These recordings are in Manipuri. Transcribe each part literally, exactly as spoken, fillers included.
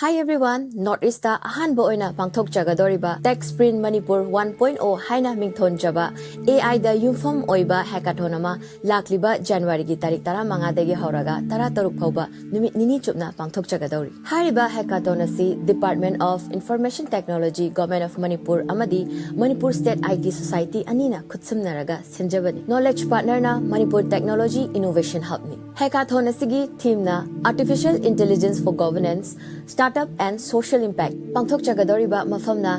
Hi everyone, North East ꯑꯍꯥꯟꯕ ꯑꯣꯏꯅ ꯄꯥꯡꯊꯣꯛꯆꯒꯗꯧꯔꯤꯕ Tech Sprint Manipur one point oh ꯍꯥꯏꯅ ꯃꯤꯡꯊꯣꯟꯖꯕ A I ꯗ ꯌꯨꯝꯐꯝ ꯑꯣꯏꯕ hackathon ꯑꯃ ꯂꯥꯛꯂꯤꯕ ꯖꯅꯋꯥꯔꯤꯒꯤ ꯇꯥꯔꯤꯛ ꯇꯔꯥꯃꯉꯥꯗꯒꯤ ꯍꯧꯔꯒ ꯇꯔꯥꯇꯔꯨꯛ ꯐꯥꯎꯕ ꯅꯨꯃꯤꯠ ꯅꯤꯅꯤ ꯆꯨꯞꯅ ꯄꯥꯡꯊꯣꯛꯆꯒꯗꯧꯔꯤ꯫ ꯍꯥꯏꯔꯤꯕ hackathon ꯑꯁꯤ Department of Information Technology, Government of Manipur ꯑꯃꯗꯤ Manipur State I T Society ꯑꯅꯤꯅ ꯈꯨꯠꯁꯝꯅꯔꯒ ꯁꯤꯟꯖꯕꯅꯤ꯫ Knowledge partner ꯅ Manipur Technology Innovation Hub ꯅꯤ꯫ Hackathon ꯑꯁꯤꯒꯤ theme ꯅ Artificial Intelligence for Governance, Startup and Social Impact꯫ ꯄꯥꯡꯊꯣꯛꯆꯒꯗꯧꯔꯤꯕ ꯃꯐꯝꯅ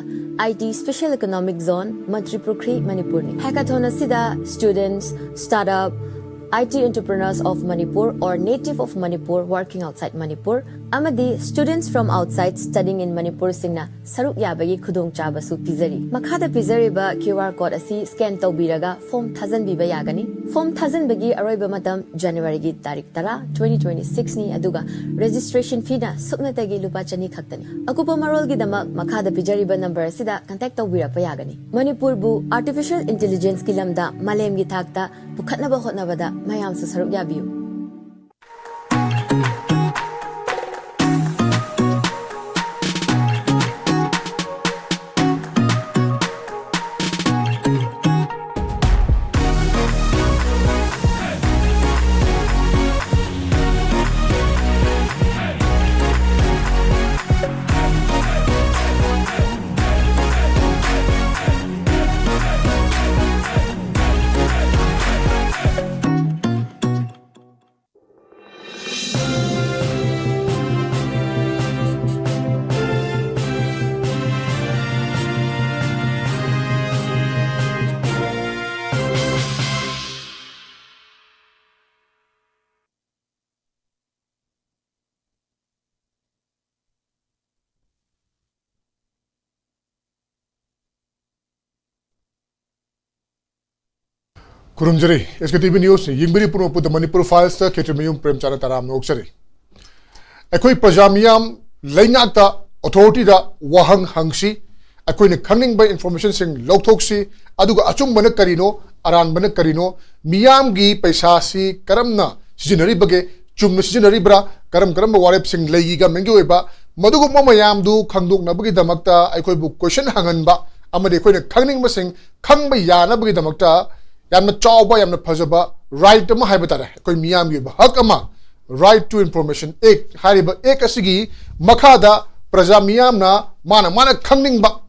I T Special Economic Zone, ꯃꯟꯇ꯭ꯔꯤ ꯄꯨꯈ꯭ꯔꯤ, ꯃꯅꯤꯄꯨꯔꯅꯤ꯫ Hackathon ꯑꯁꯤꯗ students, startup, I T entrepreneurs of Manipur or native of Manipur working outside Manipur ꯑꯃꯗꯤ students from outside studying in Manipur ꯁꯤꯡꯅ ꯁꯔꯨꯛ ꯌꯥꯕꯒꯤ ꯈꯨꯗꯣꯡꯆꯥꯕꯁꯨ ꯄꯤꯖꯔꯤ꯫ ꯃꯈꯥꯗ ꯄꯤꯖꯔꯤꯕ Q R code ꯑꯁꯤ scan ꯇꯧꯕꯤꯔꯒ form ꯊꯥꯖꯟꯕꯤꯕ ꯌꯥꯒꯅꯤ꯫ Form ꯊꯥꯖꯟꯕꯒꯤ ꯑꯔꯣꯏꯕ ꯃꯇꯝ ꯖꯅꯋꯥꯔꯤꯒꯤ ꯇꯥꯔꯤꯛ ꯇꯔꯥ, twenty twenty-six ꯅꯤ, ꯑꯗꯨꯒ registration fee ꯅ ꯁꯨꯞꯅꯇꯒꯤ ꯂꯨꯄꯥ ꯆꯅꯤ ꯈꯛꯇꯅꯤ꯫ ꯑꯀꯨꯞꯄ ꯃꯔꯣꯜꯒꯤꯗꯃꯛ ꯃꯈꯥꯗ ꯄꯤꯖꯔꯤꯕ number ꯑꯁꯤꯗ contact ꯇꯧꯕꯤꯔꯛꯄ ꯌꯥꯒꯅꯤ꯫ ꯃꯅꯤꯄꯨꯔꯕꯨ Artificial Intelligence ꯀꯤ ꯂꯝꯗ ꯃꯥꯂꯦꯝꯒꯤ ꯊꯥꯛꯇ ꯄꯨꯈꯠꯅꯕ ꯍꯣꯠꯅꯕꯗ ꯃꯌꯥꯝꯁꯨ ꯁꯔꯨꯛ ꯌꯥꯕꯤꯌꯨ꯫ ꯈꯨꯔꯨꯝꯖꯔꯤ꯫ S K T V News ꯌꯦꯡꯕꯤꯔꯤ ꯄꯨꯝꯅꯃꯛꯄꯨ The Manipur Files ꯇ ꯈꯦꯇ꯭ꯔꯤꯃꯌꯨꯝ ꯄ꯭ꯔꯦꯝꯆꯥꯟꯗ ꯇꯔꯥꯝꯅ ꯑꯣꯛꯆꯔꯤ꯫ ꯑꯩꯈꯣꯏ ꯄ꯭ꯔꯖꯥ ꯃꯤꯌꯥꯝ ꯂꯩꯉꯥꯛꯇ, authority ꯗ ꯋꯥꯍꯪ ꯍꯪꯁꯤ, ꯑꯩꯈꯣꯏꯅ ꯈꯪꯅꯤꯡꯕ information ꯁꯤꯡ ꯂꯧꯊꯣꯛꯁꯤ, ꯑꯗꯨꯒ ꯑꯆꯨꯝꯕꯅ ꯀꯔꯤꯅꯣ, ꯑꯔꯥꯟꯕꯅ ꯀꯔꯤꯅꯣ, ꯃꯤꯌꯥꯝꯒꯤ ꯄꯩꯁꯥꯁꯤ ꯀꯔꯝꯅ ꯁꯤꯖꯤꯟꯅꯔꯤꯕꯒꯦ, ꯆꯨꯝꯅ ꯁꯤꯖꯤꯟꯅꯔꯤꯕ꯭ꯔꯥ, ꯀꯔꯝ ꯀꯔꯝꯕ ꯋꯥꯔꯦꯞꯁꯤꯡ ꯂꯩꯈꯤ, government ꯀꯤ ꯑꯣꯏꯕ ꯃꯗꯨꯒꯨꯝꯕ ꯃꯌꯥꯝꯗꯨ ꯈꯪꯗꯣꯛꯅꯕꯒꯤꯗꯃꯛꯇ ꯑꯩꯈꯣꯏꯕꯨ question ꯍꯪꯍꯟꯕ ꯑꯃꯗꯤ ꯑꯩꯈꯣꯏꯅ ꯈꯪꯅꯤꯡꯕꯁꯤꯡ ꯈꯪꯕ ꯌꯥꯅꯕꯒꯤꯗꯃꯛꯇ ꯌꯥꯝꯅ ꯆꯥꯎꯕ, ꯌꯥꯝꯅ ꯐꯖꯕ right ꯑꯃ ꯍꯥꯏꯕ ꯇꯥꯔꯦ, ꯑꯩꯈꯣꯏ ꯃꯤꯌꯥꯝꯒꯤ ꯑꯣꯏꯕ ꯍꯛ ꯑꯃ, Right to Information Act ꯍꯥꯏꯔꯤꯕ Act ꯑꯁꯤꯒꯤ ꯃꯈꯥꯗ ꯄ꯭ꯔꯖꯥ ꯃꯤꯌꯥꯝꯅ ꯃꯥꯅ ꯃꯥꯅ ꯈꯪꯅꯤꯡꯕ,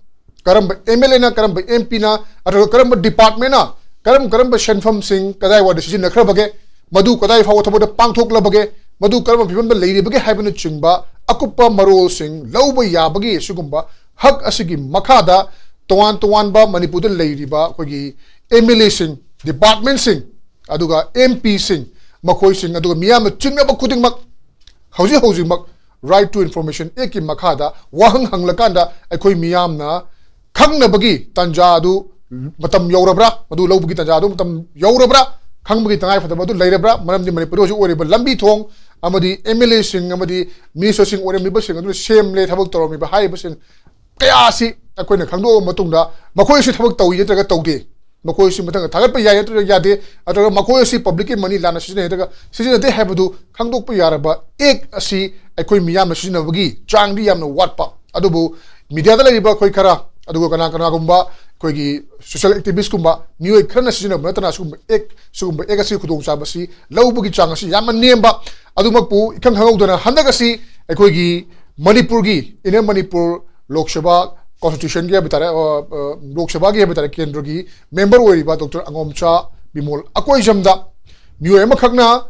ꯀꯔꯝꯕ M L A ꯅ, ꯀꯔꯝꯕ M P ꯅ, ꯅꯠꯇ꯭ꯔꯒ ꯀꯔꯝꯕ department ꯅ ꯀꯔꯝ ꯀꯔꯝꯕ ꯁꯦꯟꯐꯝꯁꯤꯡ ꯀꯗꯥꯏꯋꯥꯏꯗ ꯁꯤꯖꯤꯟꯅꯈ꯭ꯔꯕꯒꯦ, ꯃꯗꯨ ꯀꯗꯥꯏ ꯐꯥꯎꯕ ꯊꯕꯛꯇ ꯄꯥꯡꯊꯣꯛꯂꯕꯒꯦ, ꯃꯗꯨ ꯀꯔꯝꯕ ꯐꯤꯕꯝꯗ ꯂꯩꯔꯤꯕꯒꯦ ꯍꯥꯏꯕꯅꯆꯤꯡꯕ ꯑꯀꯨꯞꯄ ꯃꯔꯣꯜꯁꯤꯡ ꯂꯧꯕ ꯌꯥꯕꯒꯤ ꯑꯁꯤꯒꯨꯝꯕ ꯍꯛ ꯑꯁꯤꯒꯤ ꯃꯈꯥꯗ ꯇꯣꯉꯥꯟ ꯇꯣꯉꯥꯟꯕ ꯃꯅꯤꯄꯨꯔꯗ ꯂꯩꯔꯤꯕ ꯑꯩꯈꯣꯏꯒꯤ M L A ꯁꯤꯡ, department ꯁꯤꯡ, ꯑꯗꯨꯒ M P ꯁꯤꯡ, ꯃꯈꯣꯏꯁꯤꯡ, ꯑꯗꯨꯒ ꯃꯤꯌꯥꯝꯅ ꯆꯤꯡꯅꯕ ꯈꯨꯗꯤꯡꯃꯛ ꯍꯧꯖꯤꯛ ꯍꯧꯖꯤꯛꯃꯛ Right to Information Act ꯀꯤ ꯃꯈꯥꯗ ꯋꯥꯍꯪ ꯍꯪꯂꯀꯥꯟꯗ ꯑꯩꯈꯣꯏ ꯃꯤꯌꯥꯝꯅ ꯈꯪꯅꯕꯒꯤ ꯇꯥꯟꯖꯥ ꯑꯗꯨ ꯃꯇꯝ ꯌꯧꯔꯕ꯭ꯔꯥ? ꯃꯗꯨ ꯂꯧꯕꯒꯤ ꯇꯥꯟꯖꯥ ꯑꯗꯨ ꯃꯇꯝ ꯌꯧꯔꯕ꯭ꯔꯥ? ꯈꯪꯕꯒꯤ ꯇꯉꯥꯏꯐꯗꯕ ꯑꯗꯨ ꯂꯩꯔꯕ꯭ꯔꯥ? ꯃꯔꯝꯗꯤ ꯃꯅꯤꯄꯨꯔꯗ ꯍꯧꯖꯤꯛ ꯑꯣꯏꯔꯤꯕ ꯂꯝꯕꯤ ꯊꯣꯡ ꯑꯃꯗꯤ M L A ꯁꯤꯡ ꯑꯃꯗꯤ minister ꯁꯤꯡ ꯑꯣꯏꯔꯝꯃꯤꯕꯁꯤꯡ ꯑꯗꯨꯅ ꯁꯦꯝꯂꯦ, ꯊꯕꯛ ꯇꯧꯔꯝꯃꯤꯕ ꯍꯥꯏꯔꯤꯕꯁꯤꯡ ꯀꯌꯥ ꯑꯁꯤ ꯑꯩꯈꯣꯏꯅ ꯈꯪꯗꯣꯛꯑꯕ ꯃꯇꯨꯡꯗ ꯃꯈꯣꯏ ꯑꯁꯤ ꯊꯕꯛ ꯇꯧꯏ ꯅꯠꯇ꯭ꯔꯒ ꯇꯧꯗꯦ, ꯃꯈꯣꯏ ꯑꯁꯤ ꯃꯊꯪꯗ ꯊꯥꯒꯠꯄ ꯌꯥꯏ ꯅꯠꯇ꯭ꯔꯒ ꯌꯥꯗꯦ, ꯅꯠꯇ꯭ꯔꯒ ꯃꯈꯣꯏ ꯑꯁꯤ public ꯀꯤ money ꯂꯥꯟꯅ ꯁꯤꯖꯤꯟꯅꯩ ꯅꯠꯇ꯭ꯔꯒ ꯁꯤꯖꯤꯟꯅꯗꯦ ꯍꯥꯏꯕꯗꯨ ꯈꯪꯗꯣꯛꯄ ꯌꯥꯔꯕ Act ꯑꯁꯤ ꯑꯩꯈꯣꯏ ꯃꯤꯌꯥꯝꯅ ꯁꯤꯖꯤꯟꯅꯕꯒꯤ ꯆꯥꯡꯗꯤ ꯌꯥꯝꯅ ꯋꯥꯠꯄ꯫ ꯑꯗꯨꯕꯨ media ꯗ ꯂꯩꯔꯤꯕ ꯑꯩꯈꯣꯏ ꯈꯔ, ꯑꯗꯨꯒ ꯀꯅꯥ ꯀꯅꯥꯒꯨꯝꯕ ꯑꯩꯈꯣꯏꯒꯤ social activist ꯀꯨꯝꯕ ꯃꯤꯑꯣꯏ ꯈꯔꯅ ꯁꯤꯖꯤꯟꯅꯕ ꯅꯠꯇꯅ ꯁꯤꯒꯨꯝꯕ Act, ꯁꯤꯒꯨꯝꯕ Act ꯑꯁꯤ ꯈꯨꯗꯣꯡꯆꯥꯕꯁꯤ ꯂꯧꯕꯒꯤ ꯆꯥꯡ ꯑꯁꯤ ꯌꯥꯝꯅ ꯅꯦꯝꯕ꯫ ꯑꯗꯨꯃꯛꯄꯨ ꯏꯈꯪ ꯈꯪꯍꯧꯗꯅ ꯍꯟꯗꯛ ꯑꯁꯤ ꯑꯩꯈꯣꯏꯒꯤ ꯃꯅꯤꯄꯨꯔꯒꯤ, Inner Manipur Lok Sabha constitution ꯒꯤ ꯍꯥꯏꯕ ꯇꯥꯔꯦ, ꯑ, ꯑ, ꯂꯣꯛ ꯁꯚꯥꯒꯤ ꯍꯥꯏꯕ ꯇꯥꯔꯦ, ꯀꯦꯟꯗ꯭ꯔꯒꯤ member ꯑꯣꯏꯔꯤꯕ Doctor ꯑꯉꯣꯝꯆꯥ ꯕꯤꯃꯣꯜ ꯑꯀꯣꯏꯖꯝꯗ ꯃꯤꯑꯣꯏ ꯑꯃꯈꯛꯅ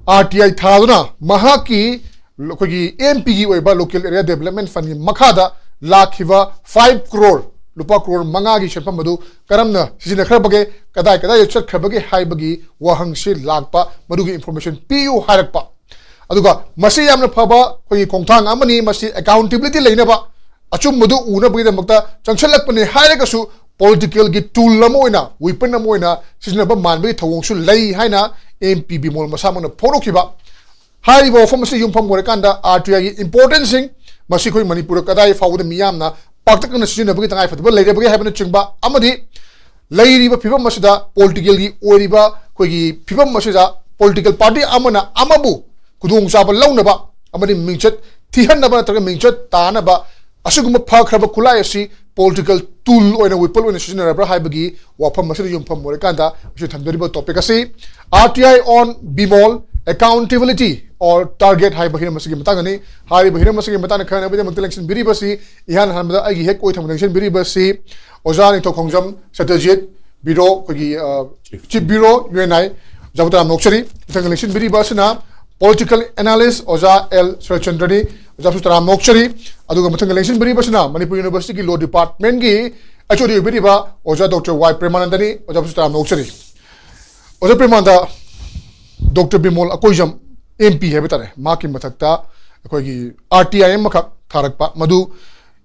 R T I ꯊꯥꯗꯨꯅ ꯃꯍꯥꯛꯀꯤ ꯑꯩꯈꯣꯏꯒꯤ M P ꯒꯤ ꯑꯣꯏꯕ Local Area Development Fund ꯀꯤ ꯃꯈꯥꯗ ꯂꯥꯛꯈꯤꯕ five crore, ꯂꯨꯄꯥ ꯀ꯭ꯔꯣꯔ ꯃꯉꯥꯒꯤ ꯁꯦꯟꯐꯝ ꯑꯗꯨ ꯀꯔꯝꯅ ꯁꯤꯖꯤꯟꯅꯈ꯭ꯔꯕꯒꯦ, ꯀꯗꯥꯏ ꯀꯗꯥꯏꯗ ꯆꯠꯈ꯭ꯔꯕꯒꯦ ꯍꯥꯏꯕꯒꯤ ꯋꯥꯍꯪꯁꯤ ꯂꯥꯛꯄ, ꯃꯗꯨꯒꯤ information ꯄꯤꯌꯨ ꯍꯥꯏꯔꯛꯄ꯫ ꯑꯗꯨꯒ ꯃꯁꯤ ꯌꯥꯝꯅ ꯐꯕ ꯑꯩꯈꯣꯏꯒꯤ ꯈꯣꯡꯊꯥꯡ ꯑꯃꯅꯤ, ꯃꯁꯤ accountability ꯂꯩꯅꯕ, ꯑꯆꯨꯝꯕꯗꯨ ꯎꯅꯕꯒꯤꯗꯃꯛꯇ ꯆꯪꯁꯤꯜꯂꯛꯄꯅꯤ ꯍꯥꯏꯔꯒꯁꯨ political ꯒꯤ tool ꯑꯃ ꯑꯣꯏꯅ, weapon ꯑꯃ ꯑꯣꯏꯅ ꯁꯤꯖꯤꯟꯅꯕ ꯃꯥꯟꯕꯒꯤ ꯊꯧꯑꯣꯡꯁꯨ ꯂꯩ ꯍꯥꯏꯅ M P ꯕꯤꯃꯣꯜ ꯃꯁꯥꯃꯛꯅ ꯐꯣꯡꯗꯣꯛꯈꯤꯕ꯫ ꯍꯥꯏꯔꯤꯕ ꯋꯥꯐꯝ ꯑꯁꯤ ꯌꯨꯝꯐꯝ ꯑꯣꯏꯔꯀꯥꯟꯗ R T I ꯒꯤ importance ꯁꯤꯡ, ꯃꯁꯤ ꯑꯩꯈꯣꯏ ꯃꯅꯤꯄꯨꯔꯗ ꯀꯗꯥꯏ ꯐꯥꯎꯕꯗ ꯃꯤꯌꯥꯝꯅ ꯄꯥꯛꯇꯛꯅꯅ ꯁꯤꯖꯤꯟꯅꯕꯒꯤ ꯇꯉꯥꯏꯐꯗꯕ ꯂꯩꯔꯕꯒꯦ ꯍꯥꯏꯕꯅꯆꯤꯡꯕ ꯑꯃꯗꯤ ꯂꯩꯔꯤꯕ ꯐꯤꯕꯝ ꯑꯁꯤꯗ political ꯒꯤ ꯑꯣꯏꯔꯤꯕ ꯑꯩꯈꯣꯏꯒꯤ ꯐꯤꯕꯝ ꯑꯁꯤꯗ political party ꯑꯃꯅ ꯑꯃꯕꯨ ꯈꯨꯗꯣꯡꯆꯥꯕ ꯂꯧꯅꯕ ꯑꯃꯗꯤ ꯃꯤꯡꯆꯠ ꯊꯤꯍꯟꯅꯕ ꯅꯠꯇ꯭ꯔꯒ ꯃꯤꯡꯆꯠ ꯇꯥꯅꯕ ꯑꯁꯤꯒꯨꯝꯕ ꯐꯈ꯭ꯔꯕ ꯈꯨꯠꯂꯥꯏ ꯑꯁꯤ political tool ꯑꯣꯏꯅ, weapon ꯑꯣꯏꯅ ꯁꯤꯖꯤꯟꯅꯔꯕ꯭ꯔꯥ ꯍꯥꯏꯕꯒꯤ ꯋꯥꯐꯝ ꯑꯁꯤꯗ ꯌꯨꯝꯐꯝ ꯑꯣꯏꯔꯀꯥꯟꯗ ꯑꯩꯈꯣꯏ ꯊꯝꯖꯔꯤꯕ topic ꯑꯁꯤ R T I on Bimol, accountability or target ꯍꯥꯏꯕ ꯍꯤꯔꯝ ꯑꯁꯤꯒꯤ ꯃꯇꯥꯡꯗꯅꯤ꯫ ꯍꯥꯏꯔꯤꯕ ꯍꯤꯔꯝ ꯑꯁꯤꯒꯤ ꯃꯇꯥꯡꯗ ꯈꯪꯅꯕꯒꯤꯗꯃꯛꯇ ꯂꯦꯡꯁꯤꯟꯕꯤꯔꯤꯕꯁꯤ ꯏꯍꯥꯟ ꯍꯥꯟꯕꯗ ꯑꯩꯒꯤ ꯍꯦꯛ ꯑꯣꯏ ꯊꯪꯕꯗ ꯂꯦꯡꯁꯤꯟꯕꯤꯔꯤꯕꯁꯤ ꯑꯣꯖꯥ ꯅꯤꯡꯊꯧ ꯈꯣꯡꯖꯝ ꯁꯇ꯭ꯌꯖꯤꯠ, ꯕ꯭ꯌꯨꯔꯣ, ꯑꯩꯈꯣꯏꯒꯤ, ꯑ, Chief Bureau, U N I, ꯑꯣꯖꯥꯕꯨ ꯇꯔꯥꯝꯅ ꯑꯣꯛꯆꯔꯤ꯫ ꯃꯊꯪ ꯂꯦꯡꯁꯤꯟꯕꯤꯔꯤꯕ ꯑꯁꯤꯅ political analyst ꯑꯣꯖꯥ ꯑꯦꯜ ꯁꯨꯔꯦꯆꯟꯗ꯭ꯔꯅꯤ, ꯑꯣꯖꯥꯕꯨꯁꯨ ꯇꯔꯥꯝꯅ ꯑꯣꯛꯆꯔꯤ꯫ ꯑꯗꯨꯒ ꯃꯊꯪ ꯂꯦꯡꯁꯤꯟꯕꯤꯔꯤꯕꯁꯤꯅ Manipur Universityꯒꯤ law departmentꯀꯤ H O D ꯑꯣꯏꯕꯤꯔꯤꯕ ꯑꯣꯖꯥ Doctor Y ꯄ꯭ꯔꯦꯃꯥꯅꯟꯗꯅꯤ, ꯑꯣꯖꯥꯕꯨꯁꯨ ꯇꯔꯥꯝꯅ ꯑꯣꯛꯆꯔꯤ꯫ ꯑꯣꯖꯥ ꯄ꯭ꯔꯦꯃꯥꯅꯟꯗ, Doctor Bimol Akoijam M P ꯍꯥꯏꯕ ꯇꯥꯔꯦ, ꯃꯍꯥꯛꯀꯤ ꯃꯊꯛꯇ ꯑꯩꯈꯣꯏꯒꯤ R T I ꯑꯃꯈꯛ ꯊꯥꯔꯛꯄ, ꯃꯗꯨ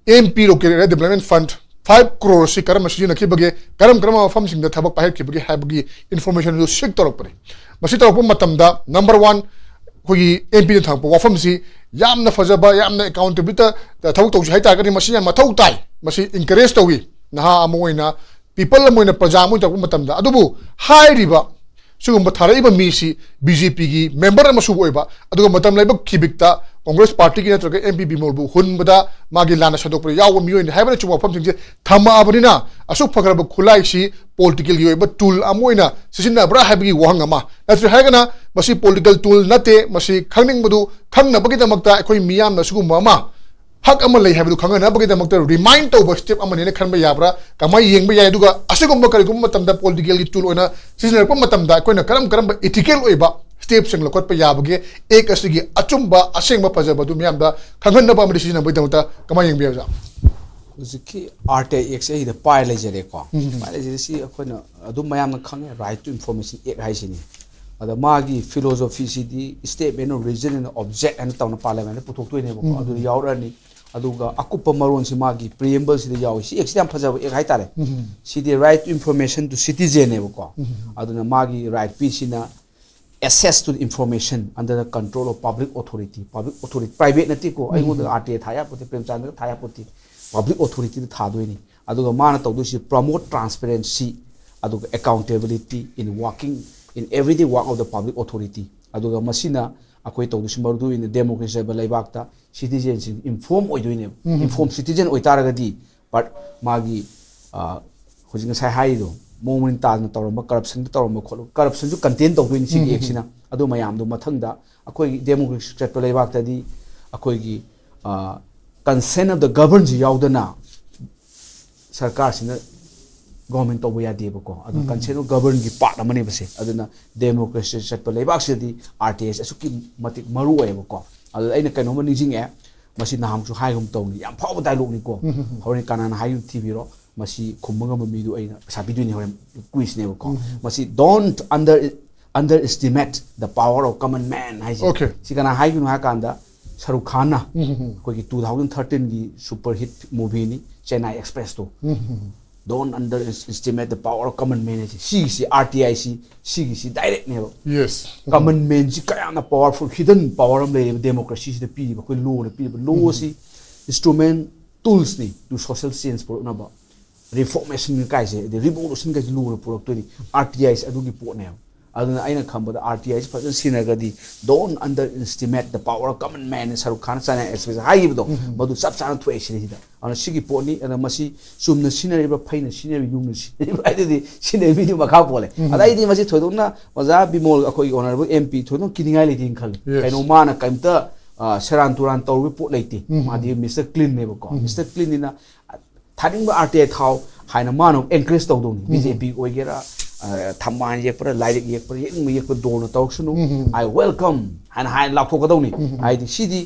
M P Local Area Development Fund five crore ꯑꯁꯤ ꯀꯔꯝꯅ ꯁꯤꯖꯤꯟꯅꯈꯤꯕꯒꯦ, ꯀꯔꯝ ꯀꯔꯝꯕ ꯃꯐꯝꯁꯤꯡꯗ ꯊꯕꯛ ꯄꯥꯏꯈꯠꯈꯤꯕꯒꯦ ꯍꯥꯏꯕꯒꯤ information ꯑꯗꯨ seek ꯇꯧꯔꯛꯄꯅꯤ꯫ ꯃꯁꯤ ꯇꯧꯔꯛꯄ ꯃꯇꯝꯗ number one, ꯑꯩꯈꯣꯏꯒꯤ M Pꯅ ꯊꯝꯃꯛꯄ ꯋꯥꯐꯝꯁꯤ ꯌꯥꯝꯅ ꯐꯖꯕ, ꯌꯥꯝꯅ accountability ꯊꯕꯛ ꯇꯧꯁꯤ ꯍꯥꯏꯇꯥꯔꯒꯗꯤ ꯃꯁꯤ ꯌꯥꯝ ꯃꯊꯧ ꯇꯥꯏ, ꯃꯁꯤ encourage ꯇꯧꯏ, ꯅꯍꯥ ꯑꯃ ꯑꯣꯏꯅ, people ꯑꯃ ꯑꯣꯏꯅ, ꯄ꯭ꯔꯖꯥ ꯑꯃ ꯑꯣꯏꯅ ꯇꯧꯔꯛꯄ ꯃꯇꯝꯗ꯫ ꯑꯗꯨꯕꯨ ꯍꯥꯏꯔꯤꯕ ꯁꯤꯒꯨꯝꯕ ꯊꯥꯔꯛꯏꯕ ꯃꯤꯁꯤ B J Pꯒꯤ member ꯑꯃꯁꯨ ꯑꯣꯏꯕ, ꯑꯗꯨꯒ ꯃꯇꯝ ꯂꯩꯕ ꯈꯤꯕꯤꯛꯇ Congress Partyꯒꯤ ꯅꯠꯇ꯭ꯔꯒ M P ꯕꯤꯃꯣꯜꯕꯨ ꯍꯨꯟꯕꯗ ꯃꯥꯒꯤ ꯂꯥꯟꯅ ꯁꯟꯗꯣꯛꯄꯗ ꯌꯥꯎꯕ ꯃꯤꯑꯣꯏꯅꯤ ꯍꯥꯏꯕꯅꯆꯤꯡꯕ ꯋꯥꯐꯝꯁꯤꯡꯁꯦ ꯊꯝꯃꯛꯑꯕꯅꯤꯅ, ꯑꯁꯨꯛ ꯐꯈ꯭ꯔꯕ ꯈꯨꯠꯂꯥꯏꯁꯤ politicalꯒꯤ ꯑꯣꯏꯕ tool ꯑꯃ ꯑꯣꯏꯅ ꯁꯤꯖꯤꯟꯅꯕ꯭ꯔꯥ ꯍꯥꯏꯕꯒꯤ ꯋꯥꯍꯪ ꯑꯃ, ꯅꯠꯇ꯭ꯔꯦ ꯍꯥꯏꯔꯒꯅ ꯃꯁꯤ political tool ꯅꯠꯇꯦ, ꯃꯁꯤ ꯈꯪꯅꯤꯡꯕꯗꯨ ꯈꯪꯅꯕꯒꯤꯗꯃꯛꯇ ꯑꯩꯈꯣꯏ ꯃꯤꯌꯥꯝꯅ ꯁꯤꯒꯨꯝꯕ ꯑꯃ ꯍꯛ ꯑꯃ ꯂꯩ ꯍꯥꯏꯕꯗꯨ ꯈꯪꯍꯟꯅꯕꯒꯤꯗꯃꯛꯇ remind ꯇꯧꯕ step ꯑꯃꯅꯦꯅ ꯈꯟꯕ ꯌꯥꯕ꯭ꯔꯥ? ꯀꯃꯥꯏꯅ ꯌꯦꯡꯕ ꯌꯥꯏ? ꯑꯗꯨꯒ ꯑꯁꯤꯒꯨꯝꯕ ꯀꯔꯤꯒꯨꯝꯕ ꯃꯇꯝꯗ politicalꯒꯤ tool ꯑꯣꯏꯅ ꯁꯤꯖꯤꯟꯅꯔꯛꯄ ꯃꯇꯝꯗ ꯑꯩꯈꯣꯏꯅ ꯀꯔꯝ ꯀꯔꯝꯕ ethical ꯑꯣꯏꯕ stepꯁꯤꯡ ꯂꯧꯈꯠꯄ ꯌꯥꯕꯒꯦ? Act ꯑꯁꯤꯒꯤ ꯑꯆꯨꯝꯕ, ꯑꯁꯦꯡꯕ, ꯐꯖꯕ ꯑꯗꯨ ꯃꯤꯌꯥꯝꯗ ꯈꯪꯍꯟꯅꯕ ꯑꯃꯗꯤ ꯁꯤꯖꯤꯟꯅꯕꯒꯤꯗꯃꯛꯇ ꯀꯃꯥꯏꯅ ꯌꯦꯡꯕ ꯌꯥꯏ, ꯑꯣꯖꯥ? ꯍꯧꯖꯤꯛꯀꯤ R T I Act ꯁꯦ ꯑꯩꯗ ꯄꯥꯏ ꯂꯩꯖꯔꯦꯀꯣ꯫ ꯄꯥꯏ ꯂꯩꯖꯔꯦ, ꯁꯤ ꯑꯩꯈꯣꯏꯅ ꯑꯗꯨꯝ ꯃꯌꯥꯝꯅ ꯈꯪꯉꯦ, Right to Information Act ꯍꯥꯏꯁꯤꯅꯤ꯫ ꯑꯗ ꯃꯥꯒꯤ philosophy CD statement of reason and object ꯍꯥꯏꯅ ꯇꯧꯅ Parliament ꯇ ꯄꯨꯊꯣꯛꯇꯣꯏꯅꯦꯕꯀꯣ, ꯑꯗꯨꯗ ꯌꯥꯎꯔꯛꯑꯅꯤ꯫ ꯑꯗꯨꯒ ꯑꯀꯨꯞꯄ ꯃꯔꯣꯟꯁꯤ ꯃꯥꯒꯤ preamble ꯁꯤꯗ ꯌꯥꯎꯏ꯫ ꯁꯤ Act ꯁꯤꯗꯤ ꯌꯥꯝ ꯐꯖꯕ Act ꯍꯥꯏꯇꯥꯔꯦ꯫ ꯁꯤꯗꯤ Right to Information to Citizen ꯅꯦꯕꯀꯣ꯫ ꯑꯗꯨꯅ ꯃꯥꯒꯤ right ꯄꯤꯁꯤꯅ access to the information under the control of public authority, public authority, private ꯅꯠꯇꯦꯀꯣ, ꯑꯩꯉꯣꯟꯗ R T I ꯊꯥ ꯌꯥꯄꯣꯠꯇꯦ, ꯄ꯭ꯔꯦꯝꯆꯥꯟꯗꯒ ꯊꯥ ꯌꯥꯄꯣꯠꯇꯦ, public authority ꯗ ꯊꯥꯗꯣꯏꯅꯤ꯫ ꯑꯗꯨꯒ ꯃꯥꯅ ꯇꯧꯗꯣꯏꯁꯤ promote transparency, ꯑꯗꯨꯒ accountability in working, in everyday work of the public authority꯫ ꯑꯗꯨꯒ ꯃꯁꯤꯅ ꯑꯩꯈꯣꯏ ꯇꯧꯗꯣꯏꯁꯤ ꯃꯔꯨ ꯑꯣꯏꯅ ꯗꯦꯃꯣꯀ꯭ꯔꯦꯁꯤ ꯂꯩꯕ ꯂꯩꯕꯥꯛꯇ ꯁꯤꯇꯤꯖꯦꯟꯁꯤꯡ ꯏꯟꯐꯣꯔꯝ ꯑꯣꯏꯗꯣꯏꯅꯦꯕ꯫ ꯏꯟꯐꯣꯔꯝ ꯁꯤꯇꯤꯖꯦꯟ ꯑꯣꯏꯇꯥꯔꯒꯗꯤ, ꯕꯠ ꯃꯥꯒꯤ, ꯑ, ꯍꯧꯖꯤꯛ ꯉꯁꯥꯏ ꯍꯥꯏꯔꯤꯗꯣ, ꯃꯑꯣꯡ ꯃꯔꯤꯟ ꯇꯥꯗꯅ ꯇꯧꯔꯝꯕ, ꯀꯔꯞꯁꯟꯗ ꯇꯧꯔꯝꯕ ꯈꯣꯠꯂꯝꯕ, ꯀꯔꯞꯁꯟꯁꯨ ꯀꯟꯇꯦꯟ ꯇꯧꯗꯣꯏꯅꯤ ꯁꯤꯒꯤ ꯑꯦꯛꯁꯤꯅ꯫ ꯑꯗꯨ ꯃꯌꯥꯝꯗꯣ ꯃꯊꯪꯗ ꯑꯩꯈꯣꯏꯒꯤ ꯗꯦꯃꯣꯀ꯭ꯔꯦꯁꯤ ꯆꯠꯄ ꯂꯩꯕꯥꯛꯇꯗꯤ ꯑꯩꯈꯣꯏꯒꯤ, ꯑ, consent of the governed ꯁꯤ ꯌꯥꯎꯗꯅ ꯁꯔꯀꯥꯔꯁꯤꯅ ꯒꯣꯚꯔꯟꯃꯦꯟ ꯇꯧꯕ ꯌꯥꯗꯦꯕꯀꯣ꯫ ꯑꯗꯨ consent of governed ꯒꯤ ꯄꯥꯔꯠ ꯑꯃꯅꯦꯕ ꯁꯦ꯫ ꯑꯗꯨꯅ ꯗꯦꯃꯣꯀ꯭ꯔꯦꯁꯤ ꯆꯠꯄ ꯂꯩꯕꯥꯛꯁꯤꯗꯗꯤ ꯑꯥꯔ ꯇꯤ ꯑꯥꯏ ꯑꯁꯤ ꯑꯁꯨꯛꯀꯤ ꯃꯇꯤꯛ ꯃꯔꯨ ꯑꯣꯏꯌꯦꯕꯀꯣ꯫ ꯑꯗꯨꯗ ꯑꯩꯅ ꯀꯩꯅꯣꯝꯃ ꯅꯤꯡꯁꯤꯡꯉꯛꯑꯦ, ꯃꯁꯤ ꯅꯍꯥꯟꯁꯨ ꯍꯥꯏꯒꯨꯝ ꯇꯧꯅꯤ, ꯌꯥꯝ ꯐꯥꯎꯕ ꯗꯥꯏꯂꯣꯛꯅꯤꯀꯣ꯫ ꯍꯣꯔꯦꯟ ꯀꯅꯥꯅ ꯍꯥꯏꯒꯅꯣ ꯊꯤꯕꯤꯔꯣ, ꯃꯁꯤ ꯈꯨꯝꯕ ꯉꯝꯕ ꯃꯤꯗꯨ ꯑꯩꯅ ꯄꯩꯁꯥ ꯄꯤꯗꯣꯏꯅꯤ ꯍꯣꯔꯦꯟ, ꯀꯨꯏꯁꯅꯦꯕꯀꯣ꯫ ꯃꯁꯤ "Don't under underestimate the power of common man" ꯍꯥꯏꯁꯦ꯫ Okay. ꯁꯤ ꯀꯅꯥ ꯍꯥꯏꯒꯅꯣ ꯍꯥꯏ ꯀꯥꯟꯗ, ꯁꯔꯨꯛ ꯈꯥꯟꯅ ꯑꯩꯈꯣꯏꯒꯤ ꯇꯨ ꯊꯥꯎꯖꯟ ꯊꯥꯔꯇꯤꯟꯒꯤ ꯁꯨꯄꯔ ꯍꯤꯠ ꯃꯨꯚꯤꯅꯤ ꯆꯦꯟꯅꯥꯏ ꯑꯦꯛꯁꯄ꯭ꯔꯦꯁꯇꯣ꯫ "Don't underestimate the power of common man" ꯍꯥꯏꯁꯦ꯫ ꯁꯤꯒꯤꯁꯤ ꯑꯥꯔ ꯇꯤ ꯑꯥꯏ ꯁꯤ, ꯁꯤꯒꯤꯁꯤ ꯗꯥꯏꯔꯦꯛꯅꯦꯕ꯫ Yes. ꯀꯃꯟ ꯃꯦꯟꯁꯤ ꯀꯌꯥꯝꯅ ꯄꯋꯥꯔꯐꯨꯜ ꯍꯤꯗꯟ ꯄꯋꯥꯔ ꯑꯃ ꯂꯩꯔꯦꯕ ꯗꯦꯃꯣꯀ꯭ꯔꯦꯁꯤꯁꯤꯗ ꯄꯤꯔꯤꯕ, ꯑꯩꯈꯣꯏ ꯂꯣꯅ ꯄꯤꯔꯤꯕ꯫ ꯂꯣ ꯑꯁꯤ ꯏꯟꯁꯇ꯭ꯔꯨꯃꯦꯟ, ꯇꯨꯜꯁꯅꯤ ꯇꯨ ꯁꯣꯁꯤꯌꯦꯜ ꯆꯦꯟꯖ ꯄꯨꯔꯛꯅꯕ꯫ ꯔꯤꯐꯣꯔꯃꯦꯁꯟ ꯀꯥꯏꯁꯦ, ꯑꯗꯩ ꯔꯤꯚꯣꯂꯨꯁꯟ ꯀꯥꯏꯁꯦ ꯂꯣꯅ ꯄꯨꯔꯛꯇꯣꯏꯅꯤ꯫ ꯑꯥꯔ ꯇꯤ ꯑꯥꯏꯁꯤ ꯑꯗꯨꯒꯤ ꯄꯣꯠꯅꯦꯕ꯫ ꯑꯗꯨꯅ ꯑꯩꯅ ꯈꯟꯕꯗ ꯑꯥꯔ ꯇꯤ ꯑꯥꯏꯁꯤ ꯐꯖꯅ ꯁꯤꯖꯤꯟꯅꯔꯒꯗꯤ, "Don't underestimate the power of common man" ꯍꯥꯏꯅ ꯁꯔꯨꯛ ꯈꯥꯟꯅ ꯆꯦꯟꯅꯥꯏ ꯑꯦꯛꯁꯄ꯭ꯔꯦꯁ ꯍꯥꯏꯈꯤꯕꯗꯣ, ꯃꯗꯨ ꯆꯞ ꯆꯥꯅ ꯊꯣꯛꯑꯦ ꯁꯤꯗꯩꯁꯤꯗ꯫ ꯑꯗꯨꯅ ꯁꯤꯒꯤ ꯄꯣꯠꯅꯤ꯫ ꯑꯗꯨꯅ ꯃꯁꯤ ꯆꯨꯝꯅ ꯁꯤꯖꯤꯟꯅꯔꯤꯕ꯭ꯔꯥ, ꯐꯩꯅ ꯁꯤꯖꯤꯟꯅꯔꯤꯕ꯭ꯔꯥ, ꯌꯨꯝꯅ ꯁꯤꯖꯤꯟꯅꯔꯤꯕ꯭ꯔꯥ ꯍꯥꯏꯗꯨꯗꯤ ꯁꯤꯖꯤꯟꯅꯔꯤꯕ ꯃꯤꯗꯨꯒꯤ ꯃꯈꯥ ꯄꯣꯜꯂꯦ꯫ ꯑꯗ ꯑꯩꯗꯤ ꯃꯁꯤ ꯊꯣꯏꯗꯣꯛꯅ ꯑꯣꯖꯥ ꯕꯤꯃꯣꯜ, ꯑꯩꯈꯣꯏꯒꯤ ꯑꯣꯅꯔꯦꯕꯜ ꯑꯦꯝ ꯄꯤ, ꯊꯣꯏꯗꯣꯛꯅ ꯀꯤꯅꯤꯡꯉꯥꯏ ꯂꯩꯇꯦꯅ ꯈꯜꯂꯤ꯫ Yes. ꯀꯩꯅꯣ, ꯃꯥꯅ ꯀꯩꯝꯇ, ꯑ, ꯁꯦꯔꯥꯟ ꯇꯨꯔꯥꯟ ꯇꯧꯔꯨꯕ ꯄꯣꯠ ꯂꯩꯇꯦ꯫ ꯃꯥꯗꯤ ꯃꯤꯁꯇꯔ ꯀ꯭ꯂꯤꯟꯅꯦꯕꯀꯣ꯫ ꯃꯤꯁꯇꯔ ꯀ꯭ꯂꯤꯟꯅꯤꯅ ꯊꯥꯅꯤꯡꯕ ꯑꯥꯔ ꯇꯤ ꯑꯥꯏ ꯊꯥꯎ ꯍꯥꯏꯅ ꯃꯥꯅ ꯑꯃꯨꯛ ꯑꯦꯟꯀꯔꯦꯖ ꯇꯧꯗꯧꯅꯤ꯫ ꯕꯤ ꯖꯦ ꯄꯤ ꯑꯣꯏꯒꯦꯔꯥ, ꯑ, ꯊꯝꯕꯥꯜ ꯌꯦꯛꯄ꯭ꯔꯥ, ꯂꯥꯏꯔꯤꯛ ꯌꯦꯛꯄ꯭ꯔꯥ, ꯌꯦꯛꯅꯤꯡꯕ ꯌꯦꯛꯄ ꯗꯣꯔꯅ ꯇꯧꯔꯛꯁꯅꯨ, "I welcome" ꯍꯥꯏꯅ ꯍꯥꯏꯅ ꯂꯥꯎꯊꯣꯛꯀꯗꯧꯅꯤ꯫ ꯍꯥꯏꯗꯤ ꯁꯤꯗꯤ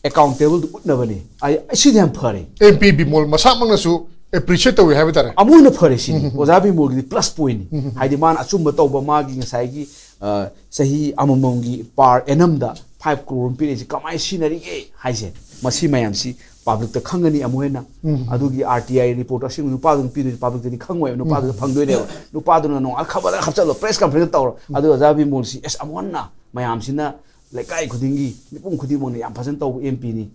ꯑꯦꯀꯥꯎꯟꯇꯦꯕꯜꯗ ꯎꯠꯅꯕꯅꯤ꯫ ꯑꯩ, ꯁꯤꯗꯤ ꯌꯥꯝ ꯐꯔꯦ꯫ ꯑꯦꯝ ꯄꯤ ꯕꯤꯃꯣꯜ ꯃꯁꯥꯃꯛꯅꯁꯨ ꯑꯦꯄ꯭ꯔꯤꯁꯤꯌꯦꯠ ꯇꯧꯏ ꯍꯥꯏꯕ ꯇꯥꯔꯦ꯫ ꯑꯃꯨꯛ ꯍꯦꯟꯅ ꯐꯔꯦ ꯁꯤꯅꯤ꯫ ꯑꯣꯖꯥ ꯕꯤꯃꯣꯜꯒꯤꯗꯤ ꯄ꯭ꯂꯁ ꯄꯣꯏꯟꯅꯤ꯫ ꯍꯥꯏꯗꯤ ꯃꯥꯅ ꯑꯆꯨꯝꯕ ꯇꯧꯕ, ꯃꯥꯒꯤ ꯉꯁꯥꯏꯒꯤ, ꯑ, ꯆꯍꯤ ꯑꯃꯃꯝꯒꯤ ꯄꯥꯔ ꯑꯦꯅꯝꯗ ꯐꯥꯏꯚ ꯀ꯭ꯔꯣꯔ ꯑꯃ ꯄꯤꯔꯛꯏꯁꯦ ꯀꯃꯥꯏꯅ ꯁꯤꯖꯤꯟꯅꯔꯤꯒꯦ ꯍꯥꯏꯁꯦ, ꯃꯁꯤ ꯃꯌꯥꯝꯁꯤ ꯄꯥꯕ꯭ꯂꯤꯛꯇ ꯈꯪꯒꯅꯤ ꯑꯃꯨꯛ ꯍꯦꯟꯅ꯫ ꯑꯗꯨꯒꯤ ꯑꯥꯔ ꯇꯤ ꯑꯥꯏ ꯔꯤꯄꯣꯔꯠ ꯑꯁꯦꯡꯕ ꯅꯨꯄꯥꯗꯨꯅ ꯄꯤꯗꯣꯏꯁꯦ ꯄꯥꯕ꯭ꯂꯤꯛꯇꯗꯤ ꯈꯪꯉꯣꯏꯕ, ꯅꯨꯄꯥꯗꯨꯅ ꯄꯤꯗꯣꯏꯅꯦꯕ꯫ ꯅꯨꯄꯥꯗꯨꯅ ꯅꯣꯡꯉꯥꯜ ꯈꯕꯔꯗ ꯍꯥꯞꯆꯜꯂꯣ, ꯄ꯭ꯔꯦꯁ ꯀꯟꯐꯔꯦꯟꯁ ꯇꯧꯔꯣ꯫ ꯑꯗꯨ ꯑꯣꯖꯥ ꯕꯤꯃꯣꯜꯁꯤ ꯑꯦꯁ ꯑꯃꯨꯛ ꯍꯟꯅ ꯃꯌꯥꯝꯁꯤꯅ, ꯂꯩꯀꯥꯏ ꯈꯨꯗꯤꯡꯒꯤ, ꯃꯤꯄꯨꯝ ꯈꯨꯗꯤꯡꯃꯛꯅ ꯌꯥꯝ ꯐꯖꯅ ꯇꯧꯕ ꯑꯦꯝ ꯄꯤꯅꯤ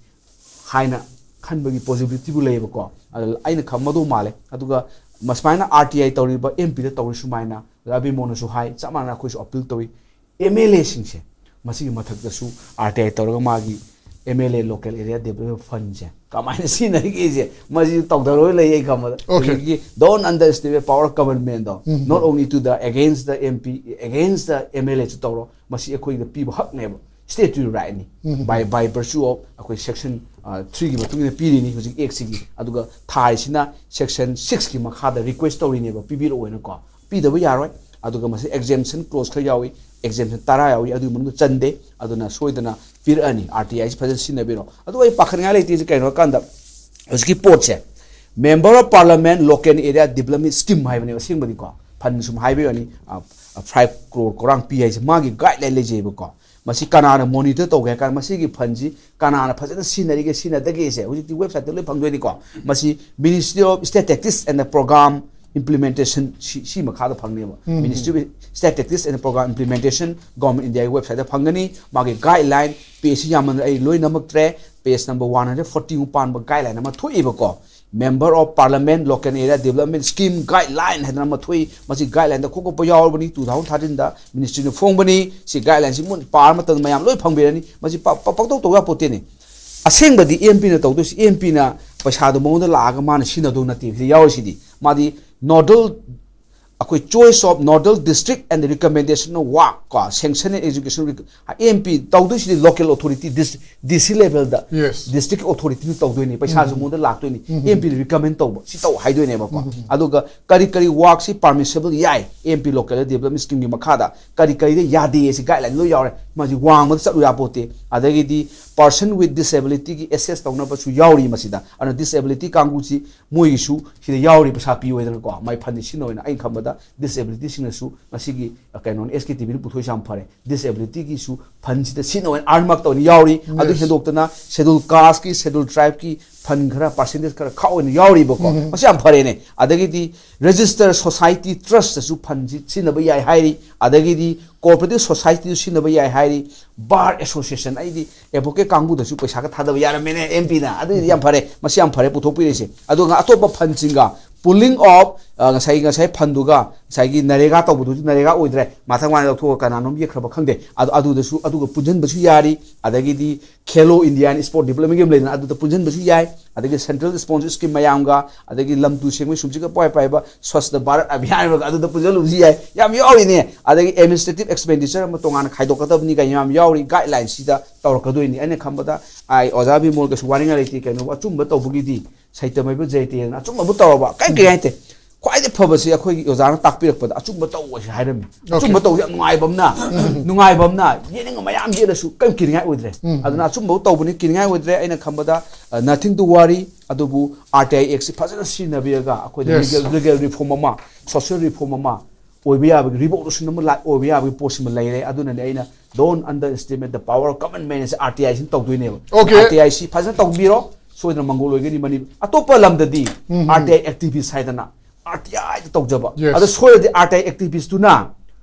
ꯍꯥꯏꯅ ꯈꯟꯕꯒꯤ ꯄꯣꯁꯤꯕꯤꯂꯤꯇꯤꯕꯨ ꯂꯩꯌꯦꯕꯀꯣ꯫ ꯑꯗ ꯑꯩꯅ ꯈꯟꯕꯗꯧ ꯃꯥꯜꯂꯦ꯫ ꯑꯗꯨꯒ ꯃꯁꯨꯃꯥꯏꯅ ꯑꯥꯔ ꯇꯤ ꯑꯥꯏ ꯇꯧꯔꯤꯕ, ꯑꯦꯝ ꯄꯤꯗ ꯇꯧꯔꯤ ꯁꯨꯃꯥꯏꯅ, ꯑꯣꯖꯥ ꯕꯤꯃꯣꯜꯅꯁꯨ ꯍꯥꯏ, ꯆꯞ ꯃꯥꯟꯅꯅ ꯑꯩꯈꯣꯏꯁꯨ ꯑꯄꯤꯜ ꯇꯧꯏ꯫ ꯑꯦꯝ ꯑꯦꯜ ꯑꯦꯁꯤꯡꯁꯦ ꯃꯁꯤꯒꯤ ꯃꯊꯛꯇꯁꯨ ꯑꯥꯔ ꯇꯤ ꯑꯥꯏ ꯇꯧꯔꯒ ꯃꯥꯒꯤ M L A local area development ꯐꯟꯁꯦ ꯀꯃꯥꯏꯅ ꯁꯤꯖꯤꯟꯅꯔꯤꯒꯦꯁꯦ ꯃꯁꯤ ꯇꯧꯊꯔꯣꯏ ꯂꯩ ꯑꯩ ꯈꯪꯕꯗ꯫ Okay. ꯍꯧꯖꯤꯛꯀꯤ don't underestimate power of government ꯗꯣ, not only to the against the M P, against the M L A ꯁꯨ ꯇꯧꯔꯣ, ꯃꯁꯤ ꯑꯩꯈꯣꯏꯗ ꯄꯤꯕ ꯍꯛꯅꯦꯕ, statutory right ꯅꯤ꯫ By, by virtue of ꯑꯩꯈꯣꯏ section three ꯒꯤ ꯃꯇꯨꯡ ꯏꯟꯅ ꯄꯤꯔꯤꯅꯤ ꯍꯧꯖꯤꯛ act ꯁꯤꯒꯤ꯫ ꯑꯗꯨꯒ ꯊꯥꯏꯁꯤꯅ section six ꯀꯤ ꯃꯈꯥꯗ request ꯇꯧꯔꯤꯅꯦꯕ, ꯄꯤꯕꯤꯔꯛꯑꯣꯅꯀꯣ꯫ ꯄꯤꯗꯕ ꯌꯥꯔꯣꯏ꯫ ꯑꯗꯨꯒ ꯃꯁꯤ exemption clause ꯈꯔ ꯌꯥꯎꯏ, exemption ꯇꯔꯥ ꯌꯥꯎꯏ, ꯑꯗꯨꯒꯤ ꯃꯅꯨꯡꯗ ꯆꯟꯗꯦ꯫ ꯑꯗꯨꯅ ꯁꯣꯏꯗꯅ ꯄꯤꯔꯛꯑꯅꯤ꯫ ꯑꯥꯔ ꯇꯤ ꯑꯥꯏ ꯁꯤ ꯐꯖꯅ ꯁꯤꯖꯤꯟꯅꯕꯤꯔꯣ꯫ ꯑꯗꯨ ꯑꯩ ꯄꯥꯈꯠꯅꯤꯡꯉꯥꯏ ꯂꯩꯇꯦ꯫ ꯁꯤ ꯀꯩꯅꯣ ꯍꯥꯏꯀꯥꯟꯗ ꯍꯧꯖꯤꯛꯀꯤ ꯄꯣꯠꯁꯦ, member of parliament local area development scheme ꯍꯥꯏꯕꯅꯦꯕ ꯑꯁꯦꯡꯕꯗꯤꯀꯣ꯫ ꯐꯟ ꯁꯨꯝ ꯍꯥꯏꯕ ꯋꯥꯅꯤ, five crore ꯀꯣꯔꯥꯡ ꯄꯤ ꯍꯥꯏꯁꯦ ꯃꯥꯒꯤ guideline ꯂꯩꯖꯩꯕꯀꯣ꯫ ꯃꯁꯤ ꯀꯅꯥꯅ monitor ꯇꯧꯒꯦ ꯍꯥꯏ ꯀꯥꯟꯗ ꯃꯁꯤꯒꯤ ꯐꯟꯁꯤ ꯀꯅꯥꯅ ꯐꯖꯅ ꯁꯤꯖꯤꯟꯅꯔꯤꯒꯦ ꯁꯤꯖꯤꯟꯅꯗꯒꯦꯁꯦ ꯍꯧꯖꯤꯛꯇꯤ website ꯇ ꯂꯣꯏ ꯐꯪꯗꯣꯏꯅꯤꯀꯣ꯫ ꯃꯁꯤ Ministry of Statistics and the Program Implementation ꯁꯤ, ꯁꯤ ꯃꯈꯥꯗ ꯐꯪꯅꯦꯕ꯫ Ministry of Statistics and Program Implementation, Government India ꯒꯤ website ꯇ ꯐꯪꯒꯅꯤ꯫ ꯃꯥꯒꯤ guideline, page ꯁꯤ ꯌꯥꯝꯃꯟꯗꯅ ꯑꯩ ꯂꯣꯏ ꯅꯝꯃꯛꯇ꯭ꯔꯦ꯫ Page number one hundred forty ꯃꯨꯛ ꯄꯥꯟꯕ guideline ꯑꯃ ꯊꯣꯛꯑꯦꯕꯀꯣ꯫ Member of Parliament Local Area Development Scheme Guideline ꯍꯥꯏꯗꯅ ꯑꯃ ꯊꯣꯛꯏ꯫ ꯃꯁꯤ guideline ꯗ ꯈꯣꯀꯠꯄ ꯌꯥꯎꯔꯕꯅꯤ, two thousand thirteen ꯗ ministry ꯅ ꯐꯣꯡꯕꯅꯤ꯫ ꯁꯤ guideline ꯁꯤ ꯃꯨꯟ ꯄꯥꯔ ꯃꯇꯝꯗ ꯃꯌꯥꯝ ꯂꯣꯏ ꯐꯪꯕꯤꯔꯅꯤ꯫ ꯃꯁꯤ ꯄ-, ꯄ-, ꯄꯪꯇꯧ ꯇꯧ ꯌꯥꯄꯣꯠꯇꯦꯅꯦ꯫ ꯑꯁꯦꯡꯕꯗꯤ M P ꯅ ꯇꯧꯗꯣꯏꯁꯤ, M P ꯅ ꯄꯩꯁꯥꯗꯣ ꯃꯉꯣꯟꯗ ꯂꯥꯛꯑꯒ ꯃꯥꯅ ꯁꯤꯖꯤꯟꯅꯗꯧ ꯅꯠꯇꯦ꯫ ꯁꯤꯗ ꯌꯥꯎꯔꯤꯁꯤꯗꯤ ꯃꯥꯗꯤ nodal, ꯑꯩꯈꯣꯏ choice of nodal district and recommendation of work ꯀꯣ, sanction and execution, M P ꯇꯧꯗꯣꯏꯁꯤꯗꯤ local authority, dis-, D C level the Yes. district authority ꯅ ꯇꯧꯗꯣꯏꯅꯤ, ꯄꯩꯁꯥꯁꯨ ꯃꯉꯣꯟꯗ ꯂꯥꯛꯇꯣꯏꯅꯤ, M P ꯅ recommend ꯇꯧꯕ ꯁꯤ ꯇꯧ ꯍꯥꯏꯗꯣꯏꯅꯦꯕꯀꯣ꯫ ꯑꯗꯨꯒ ꯀꯔꯤ ꯀꯔꯤ work ꯁꯤ permissible ꯌꯥꯏ, M P local development scheme ꯒꯤ ꯃꯈꯥꯗ ꯀꯔꯤ ꯀꯔꯤꯗ ꯌꯥꯗꯦ ꯁꯤ guideline ꯂꯣꯏ ꯌꯥꯎꯔꯦ꯫ ꯃꯁꯤ ꯋꯥꯡꯃꯗ ꯆꯠꯂꯨ ꯌꯥꯄꯣꯠꯇꯦ꯫ ꯑꯗꯒꯤꯗꯤ person with disability ꯒꯤ assess ꯇꯧꯅꯕꯁꯨ ꯌꯥꯎꯔꯤ ꯃꯁꯤꯗ꯫ ꯑꯗꯨꯅ disability ꯀꯥꯡꯕꯨꯁꯤ ꯃꯣꯏꯒꯤꯁꯨ ꯁꯤꯗ ꯌꯥꯎꯔꯤ, ꯄꯩꯁꯥ ꯄꯤꯌꯨ ꯍꯥꯏꯗꯅꯀꯣ꯫ ꯃꯥꯏ ꯐꯟꯗꯤ ꯁꯤꯖꯤꯟꯅꯧ ꯍꯥꯏꯅ ꯑꯩꯅ ꯈꯟꯕꯗ disability ꯁꯤꯡꯅꯁꯨ ꯉꯁꯤꯒꯤ, ꯑ, ꯀꯩꯅꯣꯅꯤ, S K T V ꯅ ꯄꯨꯊꯣꯛꯏꯁꯦ ꯌꯥꯝ ꯐꯔꯦ꯫ Disability ꯒꯤꯁꯨ ꯐꯟꯁꯤꯗ ꯁꯤꯖꯤꯟꯅꯧ ꯍꯥꯏꯅ earmark ꯇꯧꯅ ꯌꯥꯎꯔꯤ꯫ ꯑꯗꯨ Yes. ꯍꯦꯟꯗꯣꯛꯇꯅ schedule caste ꯀꯤ, schedule tribe ꯀꯤ ꯐꯟ ꯈꯔ, percentage ꯈꯔ ꯈꯥꯛ ꯑꯣꯏꯅ ꯌꯥꯎꯔꯤꯕꯀꯣ꯫ ꯃꯁꯤ ꯌꯥꯝ ꯐꯔꯦꯅꯦ꯫ ꯑꯗꯒꯤꯗꯤ register society trust ꯇꯁꯨ ꯐꯟꯁꯤ ꯁꯤꯖꯤꯟꯅꯕ ꯌꯥꯏ ꯍꯥꯏꯔꯤ꯫ ꯑꯗꯒꯤꯗꯤ cooperative society ꯁꯨ ꯁꯤꯖꯤꯟꯅꯕ ꯌꯥꯏ ꯍꯥꯏꯔꯤ꯫ Bar association, ꯑꯩꯗꯤ advocate ꯀꯥꯡꯕꯨꯗꯁꯨ ꯄꯩꯁꯥꯒ ꯊꯥꯗꯕ ꯌꯥꯔꯝꯃꯦꯅꯦ M P ꯅ꯫ ꯑꯗꯨꯗꯤ ꯌꯥꯝ ꯐꯔꯦ, ꯃꯁꯤ ꯌꯥꯝ ꯐꯔꯦ ꯄꯨꯊꯣꯛꯄꯤꯔꯤꯁꯦ꯫ ꯑꯗꯨꯒ ꯑꯇꯣꯞꯄ ꯐꯟꯁꯤꯡꯒ pooling of ꯑ, ꯉꯁꯥꯏ ꯉꯁꯥꯏ ꯐꯟꯗꯨꯒ ꯉꯁꯥꯏꯒꯤ ꯅꯔꯦꯒꯥ ꯇꯧꯕꯗꯨꯗꯤ ꯅꯔꯦꯒꯥ ꯑꯣꯏꯗ꯭ꯔꯦ, ꯃꯊꯪ ꯃꯥꯅ ꯂꯧꯊꯣꯛꯑꯒ ꯀꯅꯥꯅꯣꯝ ꯌꯦꯛꯈ꯭ꯔꯕ ꯈꯪꯗꯦ꯫ ꯑꯗꯨ ꯑꯗꯨꯗꯁꯨ ꯑꯗꯨꯒ ꯄꯨꯟꯁꯤꯟꯕꯁꯨ ꯌꯥꯔꯤ꯫ ꯑꯗꯒꯤꯗꯤ ꯈꯦꯂꯣ ꯏꯟꯗꯤꯌꯥ ꯏꯁꯄꯣꯔꯠ ꯗꯤꯕꯂꯞꯃꯦꯟꯒꯤ ꯑꯃ ꯂꯩꯗꯅ, ꯑꯗꯨꯗ ꯄꯨꯟꯁꯤꯟꯕꯁꯨ ꯌꯥꯏ꯫ ꯑꯗꯒꯤ ꯁꯦꯟꯇ꯭ꯔꯦꯜ ꯁ꯭ꯄꯣꯟꯁꯔ ꯁ꯭ꯀꯤꯝ ꯃꯌꯥꯝꯒ, ꯑꯗꯒꯤ ꯂꯝ ꯇꯨ ꯁꯦꯡꯕꯒꯤ ꯁꯨꯝꯁꯤꯒ ꯄꯥꯏ ꯄꯥꯏꯕ ꯁ꯭ꯋꯁꯊ ꯚꯥꯔꯠ ꯑꯚꯤꯌꯥꯟ ꯑꯃꯒ ꯑꯗꯨꯗ ꯄꯨꯟꯁꯤꯜꯂꯨꯕꯁꯨ ꯌꯥꯏ꯫ ꯌꯥꯝ ꯌꯥꯎꯔꯤꯅꯦ꯫ ꯑꯗꯒꯤ ꯑꯦꯗꯃꯤꯅꯤꯁꯇ꯭ꯔꯦꯇꯤꯚ ꯑꯦꯛꯁꯄꯦꯟꯗꯤꯆꯔ ꯑꯃ ꯇꯣꯉꯥꯟꯅ ꯈꯥꯏꯗꯣꯛꯀꯗꯕꯅꯤ ꯀꯥꯏꯅ ꯌꯥꯝ ꯌꯥꯎꯔꯤ꯫ ꯒꯥꯏꯗꯂꯥꯏꯟꯁꯤꯗ ꯇꯧꯔꯛꯀꯗꯣꯏꯅꯤ꯫ ꯑꯩꯅ ꯈꯟꯕꯗ ꯑꯩ ꯑꯣꯖꯥ ꯕꯤꯃꯣꯜ ꯀꯩꯁꯨ ꯋꯥꯅꯤꯡꯉꯥꯏ ꯂꯩꯇꯦ꯫ ꯀꯩꯅꯣꯕꯨ ꯑꯆꯨꯝꯕ ꯇꯧꯕꯒꯤꯗꯤ ꯁꯩꯇ ꯃꯩꯕ ꯖꯩꯇꯦꯅ ꯑꯆꯨꯝꯕꯕꯨ ꯇꯧꯔꯕ ꯀꯩꯝ ꯀꯩ ꯍꯥꯏꯇꯦ꯫ ꯈ꯭ꯋꯥꯏꯗꯩ ꯐꯕꯁꯤ ꯑꯩꯈꯣꯏꯒꯤ ꯑꯣꯖꯥꯅ ꯇꯥꯛꯄꯤꯔꯛꯄꯗ ꯑꯆꯨꯝꯕ ꯇꯧ ꯍꯥꯏꯁꯤ ꯍꯥꯏꯔꯝꯃꯤ꯫ ꯑꯆꯨꯝꯕ ꯇꯧꯕꯁꯤ ꯌꯥꯝ ꯅꯨꯡꯉꯥꯏꯕ ꯑꯃꯅ, ꯅꯨꯡꯉꯥꯏꯕ ꯑꯃꯅ ꯌꯦꯠꯅꯤꯡꯕ ꯃꯌꯥꯝ ꯌꯦꯠꯂꯁꯨ ꯀꯩꯝ ꯀꯤꯅꯤꯡꯉꯥꯏ ꯑꯣꯏꯗ꯭ꯔꯦ꯫ ꯑꯗꯨꯅ ꯑꯆꯨꯝꯕ ꯇꯧꯕꯅꯤ, ꯀꯤꯅꯤꯡꯉꯥꯏ ꯑꯣꯏꯗ꯭ꯔꯦ꯫ ꯑꯩꯅ ꯈꯟꯕꯗ, ꯑ, nothing to worry꯫ ꯑꯗꯨꯕꯨ ꯑꯥꯔ ꯇꯤ ꯑꯥꯏ ꯑꯦꯛꯁꯤ ꯐꯖꯅ ꯁꯤꯖꯤꯟꯅꯕꯤꯔꯒ ꯑꯩꯈꯣꯏꯗ Yes. ꯂꯤꯒꯦꯜ, ꯂꯤꯒꯦꯜ ꯔꯤꯐꯣꯔꯝ ꯑꯃ, ꯁꯣꯁꯤꯌꯦꯜ ꯔꯤꯐꯣꯔꯝ ꯑꯃ ꯑꯣꯏꯕ ꯌꯥꯕꯒꯤ, ꯔꯤꯚꯣꯂꯨꯁꯟ ꯑꯃ ꯂꯥꯛ-, ꯑꯣꯏꯕ ꯌꯥꯕꯒꯤ ꯄꯣꯠꯁꯤꯃ ꯂꯩꯔꯦ꯫ ꯑꯗꯨꯅꯅꯦ ꯑꯩꯅ don't underestimate the power of common man ꯍꯥꯏꯁꯦ ꯑꯥꯔ ꯇꯤ ꯑꯥꯏ ꯁꯤꯅ ꯇꯧꯗꯣꯏꯅꯦꯕ꯫ Okay. R T I C ꯐꯖꯅ ꯇꯧꯕꯤꯔꯣ, ꯁꯣꯏꯗꯅ ꯃꯪꯒꯣꯜ ꯑꯣꯏꯒꯅꯤ꯫ ꯃꯅꯤ-, ꯑꯇꯣꯞꯄ ꯂꯝꯗꯗꯤ ꯎꯝ, ꯎꯝ꯫ ꯑꯥꯔ ꯇꯤ ꯑꯥꯏ ꯑꯦꯛꯇꯤꯚꯤꯁ ꯍꯥꯏꯗꯅ ꯑꯥꯔ ꯇꯤ ꯑꯥꯏꯗ ꯇꯧꯖꯕ꯫ Yes. ꯑꯗꯣ ꯁꯣꯏꯔꯗꯤ ꯑꯥꯔ ꯇꯤ ꯑꯥꯏ ꯑꯦꯛꯇꯤꯚꯤꯁꯇꯨꯅ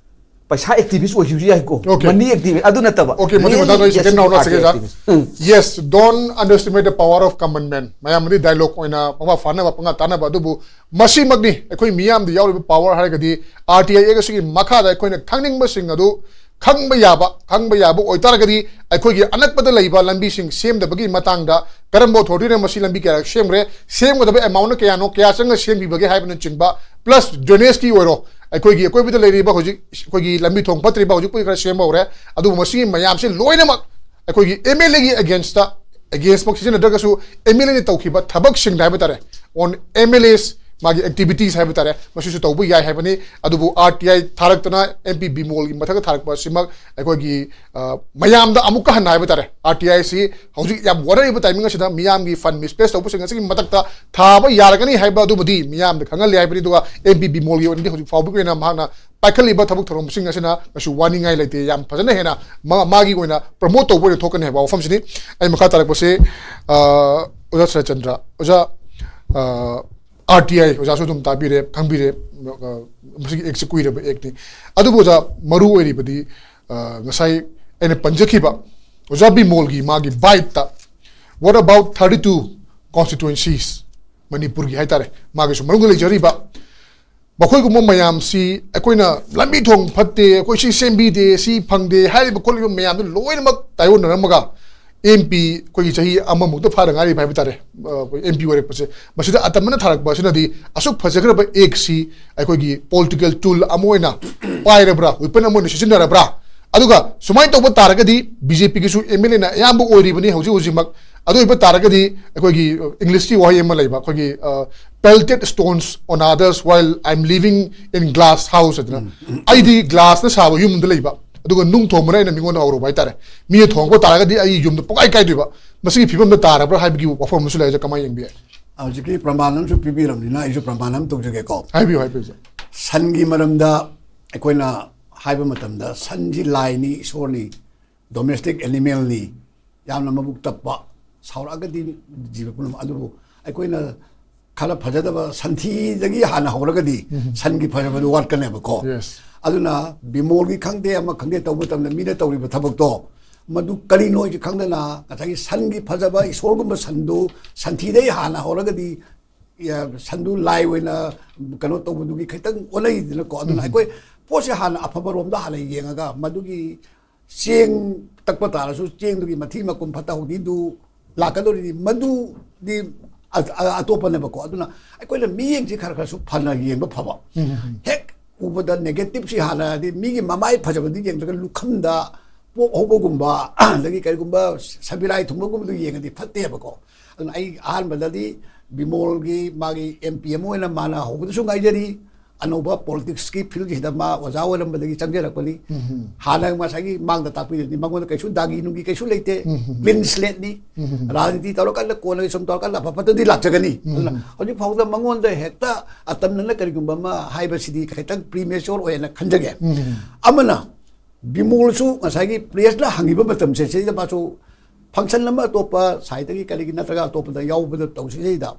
ꯄꯩꯁꯥ ꯑꯦꯛꯇꯤꯚꯤꯁ ꯑꯣꯏꯈꯤꯕꯁꯨ ꯌꯥꯏꯀꯣ꯫ Okay. ꯃꯅꯤ ꯑꯦꯛꯇꯤꯚꯤꯁ ꯑꯗꯨ ꯅꯠꯇꯕ꯫ Okay, ꯃꯊꯪ ꯃꯊꯪꯗ ꯑꯩ second round ꯂꯥꯛꯆꯒꯦ, ꯑꯣꯖꯥ꯫ ꯎꯝ꯫ Yes, don't underestimate the power of common man. ꯃꯌꯥꯝ ꯑꯃꯗꯤ ꯗꯥꯏꯂꯣꯒ ꯑꯣꯏꯅ ꯄꯪꯐꯥ ꯐꯥꯅꯕ, ꯄꯪꯉꯥ ꯇꯥꯅꯕ, ꯑꯗꯨꯕꯨ ꯃꯁꯤꯃꯛꯅꯤ ꯑꯩꯈꯣꯏ ꯃꯤꯌꯥꯝꯗ ꯌꯥꯎꯔꯤꯕ ꯄꯥꯋꯔ ꯍꯥꯏꯔꯒꯗꯤ ꯑꯥꯔ ꯇꯤ ꯑꯥꯏ ꯑꯦꯛ ꯑꯁꯤꯒꯤ ꯃꯈꯥꯗ ꯑꯩꯈꯣꯏꯅ ꯈꯪꯅꯤꯡꯕꯁꯤꯡ ꯑꯗꯨ ꯈꯪꯕ ꯌꯥꯕ, ꯈꯪꯕ ꯌꯥꯕ ꯑꯣꯏꯇꯥꯔꯒꯗꯤ ꯑꯩꯈꯣꯏꯒꯤ ꯑꯅꯛꯄꯗ ꯂꯩꯕ ꯂꯝꯕꯤꯁꯤꯡ ꯁꯦꯝꯗꯕꯒꯤ ꯃꯇꯥꯡꯗ ꯀꯔꯝꯕ ꯑꯣꯊꯣꯔꯤꯇꯤꯅ ꯃꯁꯤ ꯂꯝꯕꯤ ꯀꯌꯥꯔꯛ ꯁꯦꯝꯈ꯭ꯔꯦ, ꯁꯦꯝꯒꯗꯕ ꯑꯦꯃꯥꯎꯟꯅ ꯀꯌꯥꯅꯣ, ꯀꯌꯥ ꯆꯪꯉ ꯁꯦꯝꯈꯤꯕꯒꯦ ꯍꯥꯏꯕꯅꯆꯤꯡꯕ, ꯄ꯭ꯂꯁ ꯗ꯭ꯔꯦꯅꯦꯖꯀꯤ ꯑꯣꯏꯔꯣ, ꯑꯩꯈꯣꯏꯒꯤ ꯑꯀꯣꯏꯕꯗ ꯂꯩꯔꯤꯕ ꯍꯧꯖꯤꯛ ꯑꯩꯈꯣꯏꯒꯤ ꯂꯝꯕꯤ ꯊꯣꯡ ꯐꯠꯇ꯭ꯔꯤꯕ ꯍꯧꯖꯤꯛꯄꯨꯗꯤ ꯈꯔ ꯁꯦꯝꯕ ꯍꯧꯔꯦ, ꯑꯗꯨꯕꯨ ꯃꯁꯤꯒꯤ ꯃꯌꯥꯝꯁꯦ ꯂꯣꯏꯅꯃꯛ ꯑꯩꯈꯣꯏꯒꯤ ꯑꯦꯝ ꯑꯦꯜ ꯑꯦꯒꯤ ꯑꯦꯒꯦꯟꯁꯇ, ꯑꯦꯒꯦꯟꯁꯃꯛ ꯁꯤꯖꯤꯟꯅꯗ꯭ꯔꯒꯁꯨ ꯑꯦꯝ ꯑꯦꯜ ꯑꯦꯅ ꯇꯧꯈꯤꯕ ꯊꯕꯛꯁꯤꯡꯗ ꯍꯥꯏꯕ ꯇꯥꯔꯦ, on M L As ꯃꯥꯒꯤ ꯑꯦꯛꯇꯤꯚꯤꯇꯤꯁ ꯍꯥꯏꯕ ꯇꯥꯔꯦ, ꯃꯁꯤꯁꯨ ꯇꯧꯕ ꯌꯥꯏ ꯍꯥꯏꯕꯅꯤ꯫ ꯑꯗꯨꯕꯨ ꯑꯥꯔ ꯇꯤ ꯑꯥꯏ ꯊꯥꯔꯛꯇꯅ ꯑꯦꯝ ꯄꯤ ꯕꯤꯃꯣꯜꯒꯤ ꯃꯊꯛꯇ ꯊꯥꯔꯛꯄ ꯑꯁꯤꯃꯛ ꯑꯩꯈꯣꯏꯒꯤ, ꯑ, ꯃꯌꯥꯝꯗ ꯑꯃꯨꯛꯀ ꯍꯟꯅ ꯍꯥꯏꯕ ꯇꯥꯔꯦ, ꯑꯥꯔ ꯇꯤ ꯑꯥꯏ ꯁꯤ ꯍꯧꯖꯤꯛ ꯌꯥꯝ ꯋꯥꯅꯔꯤꯕ ꯇꯥꯏꯃꯤꯡ ꯑꯁꯤꯗ ꯃꯤꯌꯥꯝꯒꯤ ꯐꯟ ꯃꯤꯁꯄ꯭ꯂꯦꯁ ꯇꯧꯕꯁꯤꯡ ꯑꯁꯤꯒꯤ ꯃꯊꯛꯇ ꯊꯥꯕ ꯌꯥꯔꯒꯅꯤ ꯍꯥꯏꯕ ꯑꯗꯨꯕꯨꯗꯤ ꯃꯤꯌꯥꯝꯗ ꯈꯪꯍꯜꯂꯤ ꯍꯥꯏꯕꯅꯤ꯫ ꯑꯗꯨꯒ ꯑꯦꯝ ꯄꯤ ꯕꯤꯃꯣꯜꯒꯤ ꯑꯣꯏꯅꯗꯤ ꯍꯧꯖꯤꯛ ꯐꯥꯎꯕꯒꯤ ꯑꯣꯏꯅ ꯃꯍꯥꯛꯅ ꯄꯥꯏꯈꯠꯂꯤꯕ ꯊꯕꯛ ꯊꯧꯔꯝꯁꯤꯡ ꯑꯁꯤꯅ ꯀꯩꯁꯨ ꯋꯥꯅꯤꯡꯉꯥꯏ ꯂꯩꯇꯦ, ꯌꯥꯝ ꯐꯖꯅ ꯍꯦꯟꯅ ꯃꯥ-, ꯃꯥꯒꯤ ꯑꯣꯏꯅ ꯄ꯭ꯔꯃꯣꯠ ꯇꯧꯕ ꯑꯣꯏꯅ ꯊꯣꯛꯀꯅꯤ ꯍꯥꯏꯕ ꯋꯥꯐꯝꯁꯤꯅꯤ꯫ ꯑꯩ ꯃꯈꯥ ꯇꯥꯔꯛꯄꯁꯤ, ꯑ, ꯑꯣꯖꯥ ꯁꯔꯠꯆꯟꯗ꯭ꯔ, ꯑꯣꯖꯥ, ꯑ, ꯑꯥꯔ ꯇꯤ ꯑꯥꯏ ꯑꯣꯖꯥꯁꯨ ꯑꯗꯨꯝ ꯇꯥꯕꯤꯔꯦ, ꯈꯪꯕꯤꯔꯦ, ꯑ, ꯃꯁꯤꯒꯤ ꯑꯦꯛꯁꯤ ꯀꯨꯏꯔꯕ ꯑꯦꯛꯅꯤ꯫ ꯑꯗꯨꯕꯨ ꯑꯣꯖꯥ, ꯃꯔꯨ ꯑꯣꯏꯔꯤꯕꯗꯤ, ꯑ, ꯉꯁꯥꯏ ꯑꯩꯅ ꯄꯟꯖꯈꯤꯕ ꯑꯣꯖꯥ ꯕꯤꯃꯣꯜꯒꯤ ꯃꯥꯒꯤ ꯕꯥꯏꯠꯇ, "What about thirty two constituencies?" ꯃꯅꯤꯄꯨꯔꯒꯤ ꯍꯥꯏꯇꯥꯔꯦ, ꯃꯥꯒꯤꯁꯨ ꯃꯅꯨꯡꯗ ꯂꯩꯖꯔꯤꯕ ꯃꯈꯣꯏꯒꯨꯝꯕ ꯃꯌꯥꯝꯁꯤ ꯑꯩꯈꯣꯏꯅ ꯂꯝꯕꯤ ꯊꯣꯡ ꯐꯠꯇꯦ, ꯑꯩꯈꯣꯏ ꯁꯤ ꯁꯦꯝꯕꯤꯗꯦ, ꯁꯤ ꯐꯪꯗꯦ ꯍꯥꯏꯔꯤꯕ ꯈꯣꯠꯂꯤꯕ ꯃꯌꯥꯝꯗꯨ ꯂꯣꯏꯅꯃꯛ ꯇꯥꯏꯑꯣꯟꯅꯔꯝꯃꯒ ꯑꯦꯝ ꯄꯤ ꯑꯩꯈꯣꯏꯒꯤ ꯆꯍꯤ ꯑꯃꯃꯨꯛꯇ ꯐꯥꯗ ꯉꯥꯏꯔꯤꯕ ꯍꯥꯏꯕ ꯇꯥꯔꯦ, ꯑ, ꯑꯩꯈꯣꯏ ꯑꯦꯝ ꯄꯤ ꯑꯣꯏꯔꯛꯄꯁꯦ꯫ ꯃꯁꯤꯗ ꯑꯇꯝꯕꯅ ꯊꯥꯔꯛꯄ ꯑꯁꯤꯅꯗꯤ ꯑꯁꯨꯛ ꯐꯖꯈ꯭ꯔꯕ ꯑꯦꯛꯁꯤ ꯑꯩꯈꯣꯏꯒꯤ ꯄꯣꯂꯤꯇꯤꯀꯦꯜ ꯇꯨꯜ ꯑꯃ ꯑꯣꯏꯅ ꯄꯥꯏꯔꯕ꯭ꯔꯥ, ꯋꯤꯄꯟ ꯑꯃ ꯑꯣꯏꯅ ꯁꯤꯖꯤꯟꯅꯔꯕ꯭ꯔꯥ? ꯑꯗꯨꯒ ꯁꯨꯃꯥꯏꯅ ꯇꯧꯕ ꯇꯥꯔꯒꯗꯤ ꯕꯤ ꯖꯦ ꯄꯤꯒꯤꯁꯨ ꯑꯦꯝ ꯑꯦꯜ ꯑꯦꯅ ꯑꯌꯥꯝꯕ ꯑꯣꯏꯔꯤꯕꯅꯤ ꯍꯧꯖꯤꯛ ꯍꯧꯖꯤꯛꯃꯛ꯫ ꯑꯗꯨ ꯑꯣꯏꯕ ꯇꯥꯔꯒꯗꯤ ꯑꯩꯈꯣꯏꯒꯤ, ꯑ, ꯏꯪꯂꯤꯁꯀꯤ ꯋꯥꯍꯩ ꯑꯃ ꯂꯩꯕ, ꯑꯩꯈꯣꯏꯒꯤ, ꯑ, "Pelted stones on others while I'm living in glass house" ꯍꯥꯏꯗꯅ, ꯑꯩꯗꯤ ꯒ꯭ꯂꯥꯁꯅ ꯁꯥꯕ ꯌꯨꯝꯗ ꯂꯩꯕ, ꯑꯗꯨꯒ ꯅꯨꯡ ꯊꯣꯡꯕꯅ ꯑꯩꯅ ꯃꯤꯉꯣꯟꯗ ꯍꯧꯔꯨꯕ ꯍꯥꯏꯇꯥꯔꯦ꯫ ꯃꯤꯅ ꯊꯣꯡꯉꯛꯄ ꯇꯥꯔꯒꯗꯤ ꯑꯩ ꯌꯨꯝꯗ ꯄꯨꯡꯀꯥꯏ ꯀꯥꯏꯗꯣꯏꯕ꯫ ꯃꯁꯤꯒꯤ ꯐꯤꯕꯝꯗ ꯇꯥꯔꯕ꯭ꯔꯥ ꯍꯥꯏꯕꯒꯤ ꯋꯥꯐꯝ ꯑꯃꯁꯨ ꯂꯩ꯫ ꯀꯃꯥꯏꯅ ꯌꯦꯡꯕꯤ ꯌꯥꯏ? ꯍꯧꯖꯤꯛꯀꯤ ꯄ꯭ꯔꯃꯥꯟ ꯑꯃꯁꯨ ꯄꯤꯕꯤꯔꯕꯅꯤꯅ ꯑꯩꯁꯨ ꯄ꯭ꯔꯃꯥꯟ ꯑꯃ ꯇꯧꯖꯒꯦꯀꯣ꯫ ꯍꯥꯏꯕꯤꯌꯨ, ꯍꯥꯏꯕꯤꯌꯨ, ꯁꯔ꯫ ꯁꯟꯒꯤ ꯃꯔꯝꯗ ꯑꯩꯈꯣꯏꯅ ꯍꯥꯏꯕ ꯃꯇꯝꯗ ꯁꯟꯁꯤ ꯂꯥꯏꯅꯤ, ꯏꯁꯣꯔꯅꯤ, ꯗꯣꯃꯦꯁꯇꯤꯛ ꯑꯦꯅꯤꯃꯦꯜꯅꯤ, ꯌꯥꯝꯅ ꯃꯕꯨꯛ ꯇꯞꯄ, ꯁꯥꯎꯔꯛꯑꯒꯗꯤ ꯖꯤꯕ ꯄꯨꯝꯅꯃꯛ꯫ ꯑꯗꯨꯕꯨ ꯑꯩꯈꯣꯏꯅ ꯈꯔ ꯐꯖꯗꯕ ꯁꯟꯊꯤꯗꯒꯤ ꯍꯥꯟꯅ ꯍꯧꯔꯒꯗꯤ ꯎꯝ꯫ ꯁꯟꯒꯤ ꯐꯖꯕꯗꯨ ꯋꯥꯠꯀꯅꯦꯕꯀꯣ꯫ Yes. ꯑꯗꯨꯅ ꯕꯤꯃꯣꯜꯒꯤ ꯈꯪꯗꯦ, ꯑꯃ ꯈꯪꯗꯦ, ꯇꯧꯕ ꯃꯇꯝꯗ ꯃꯤꯅ ꯇꯧꯔꯤꯕ ꯊꯕꯛꯇꯣ ꯃꯗꯨ ꯀꯔꯤꯅꯣ ꯍꯥꯏꯁꯤ ꯈꯪꯗꯅ ꯉꯁꯥꯏꯒꯤ ꯁꯟꯒꯤ ꯐꯖꯕ, ꯏꯁꯣꯔꯒꯨꯝꯕ ꯁꯟꯗꯨ ꯁꯟꯊꯤꯗꯒꯤ ꯍꯥꯟꯅ ꯍꯧꯔꯒꯗꯤ, ꯌꯥ, ꯁꯟꯗꯨ ꯂꯥꯏ ꯑꯣꯏꯅ ꯀꯩꯅꯣ ꯇꯧꯕꯗꯨꯒꯤ ꯈꯤꯇꯪ ꯑꯣꯟꯅꯩꯗꯅꯀꯣ꯫ ꯑꯗꯨꯅ ꯎꯝ꯫ ꯑꯩꯈꯣꯏ ꯄꯣꯠꯁꯦ ꯍꯥꯟꯅ ꯑꯐꯕꯔꯣꯝꯗ ꯍꯥꯟꯅ ꯌꯦꯡꯉꯒ ꯃꯗꯨꯒꯤ ꯆꯦꯡ ꯇꯛꯄ ꯇꯥꯔꯁꯨ ꯆꯦꯡꯗꯨꯒꯤ ꯃꯊꯤ ꯃꯀꯨꯝ ꯐꯠꯇ ꯍꯥꯎꯊꯤꯗꯨ ꯂꯥꯛꯀꯗꯧꯔꯤꯗꯤ ꯃꯗꯨꯗꯤ ꯑ-, ꯑ-, ꯑꯇꯣꯞꯄꯅꯦꯕꯀꯣ꯫ ꯑꯗꯨꯅ ꯑꯩꯈꯣꯏꯅ ꯃꯤꯠꯌꯦꯡꯁꯤ ꯈꯔ ꯈꯔꯁꯨ ꯐꯅ ꯌꯦꯡꯕ ꯐꯕ꯫ ꯎꯝ, ꯎꯝ, ꯎꯝ꯫ ꯍꯦꯛ ꯎꯕꯗ ꯅꯦꯒꯦꯇꯤꯞꯁꯤ ꯍꯥꯟꯅ, ꯍꯥꯏꯗꯤ ꯃꯤꯒꯤ ꯃꯃꯥꯏ ꯐꯖꯕꯗꯤ ꯌꯦꯡꯗ꯭ꯔꯒ ꯂꯨꯈꯝꯗ ꯄꯣꯛ ꯍꯧꯕꯒꯨꯝꯕ, ꯑꯗꯒꯤ ꯀꯔꯤꯒꯨꯝꯕ ꯁꯕꯤꯔꯥꯏ ꯊꯨꯡꯕꯒꯨꯝꯕꯗꯨ ꯌꯦꯡꯉꯗꯤ ꯐꯠꯇꯦꯕꯀꯣ꯫ ꯑꯗꯨꯅ ꯑꯩ ꯑꯍꯥꯟꯕꯗꯗꯤ ꯕꯤꯃꯣꯜꯒꯤ ꯃꯥꯒꯤ ꯑꯦꯝ ꯄꯤ ꯑꯃ ꯑꯣꯏꯅ ꯃꯥꯅ ꯍꯧꯕꯗꯁꯨ ꯉꯥꯏꯖꯔꯤ꯫ ꯑꯅꯧꯕ ꯄꯣꯂꯤꯇꯤꯛꯁꯀꯤ ꯐꯤꯜꯁꯤꯗ ꯃꯥ ꯑꯣꯖꯥ ꯑꯣꯏꯔꯝꯕꯗꯒꯤ ꯆꯪꯖꯔꯛꯄꯅꯤ꯫ ꯎꯝ꯫ ꯍꯥꯟꯅ ꯉꯁꯥꯏꯒꯤ ꯃꯥꯡꯗ ꯇꯥꯛꯄꯤꯔꯤꯗꯨꯅꯤ, ꯃꯉꯣꯟꯗ ꯀꯩꯁꯨ ꯗꯥꯒꯤ ꯅꯨꯡꯒꯤ ꯀꯩꯁꯨ ꯂꯩꯇꯦ꯫ ꯎꯝ꯫ ꯀ꯭ꯂꯤꯟ ꯁ꯭ꯂꯦꯠꯅꯤ꯫ ꯎꯝ꯫ ꯔꯥꯖꯅꯤꯇꯤ ꯇꯧꯔꯀꯥꯟꯗ ꯀꯣꯟꯅ ꯁꯨꯝ ꯇꯧꯔꯀꯥꯟꯗ ꯑꯐ ꯐꯠꯇꯗꯤ ꯂꯥꯛꯆꯒꯅꯤ꯫ ꯎꯝ꯫ ꯑꯗꯨꯅ ꯍꯧꯖꯤꯛ ꯐꯥꯎꯗ ꯃꯉꯣꯟꯗ ꯍꯦꯛꯇ ꯑꯇꯝꯅꯅ ꯀꯔꯤꯒꯨꯝꯕ ꯑꯃ ꯍꯥꯏꯕꯁꯤꯗꯤ ꯈꯤꯇꯪ ꯄ꯭ꯔꯤꯃꯦꯆꯣꯔ ꯑꯣꯏꯅ ꯈꯟꯖꯒꯦ꯫ ꯎꯝ꯫ ꯑꯃꯅ ꯕꯤꯃꯣꯜꯁꯨ ꯉꯁꯥꯏꯒꯤ ꯄ꯭ꯔꯦꯁꯅ ꯍꯪꯉꯤꯕ ꯃꯇꯝꯁꯦ ꯁꯤꯗ ꯃꯥꯁꯨ ꯐꯪꯁꯟ ꯑꯃ ꯑꯇꯣꯞꯄ ꯁꯥꯏꯠꯇꯒꯤ ꯀꯔꯤꯒꯤ ꯅꯠꯇ꯭ꯔꯒ ꯑꯇꯣꯞꯄꯗ ꯌꯥꯎꯕꯗ ꯇꯧꯁꯤꯁꯤꯗ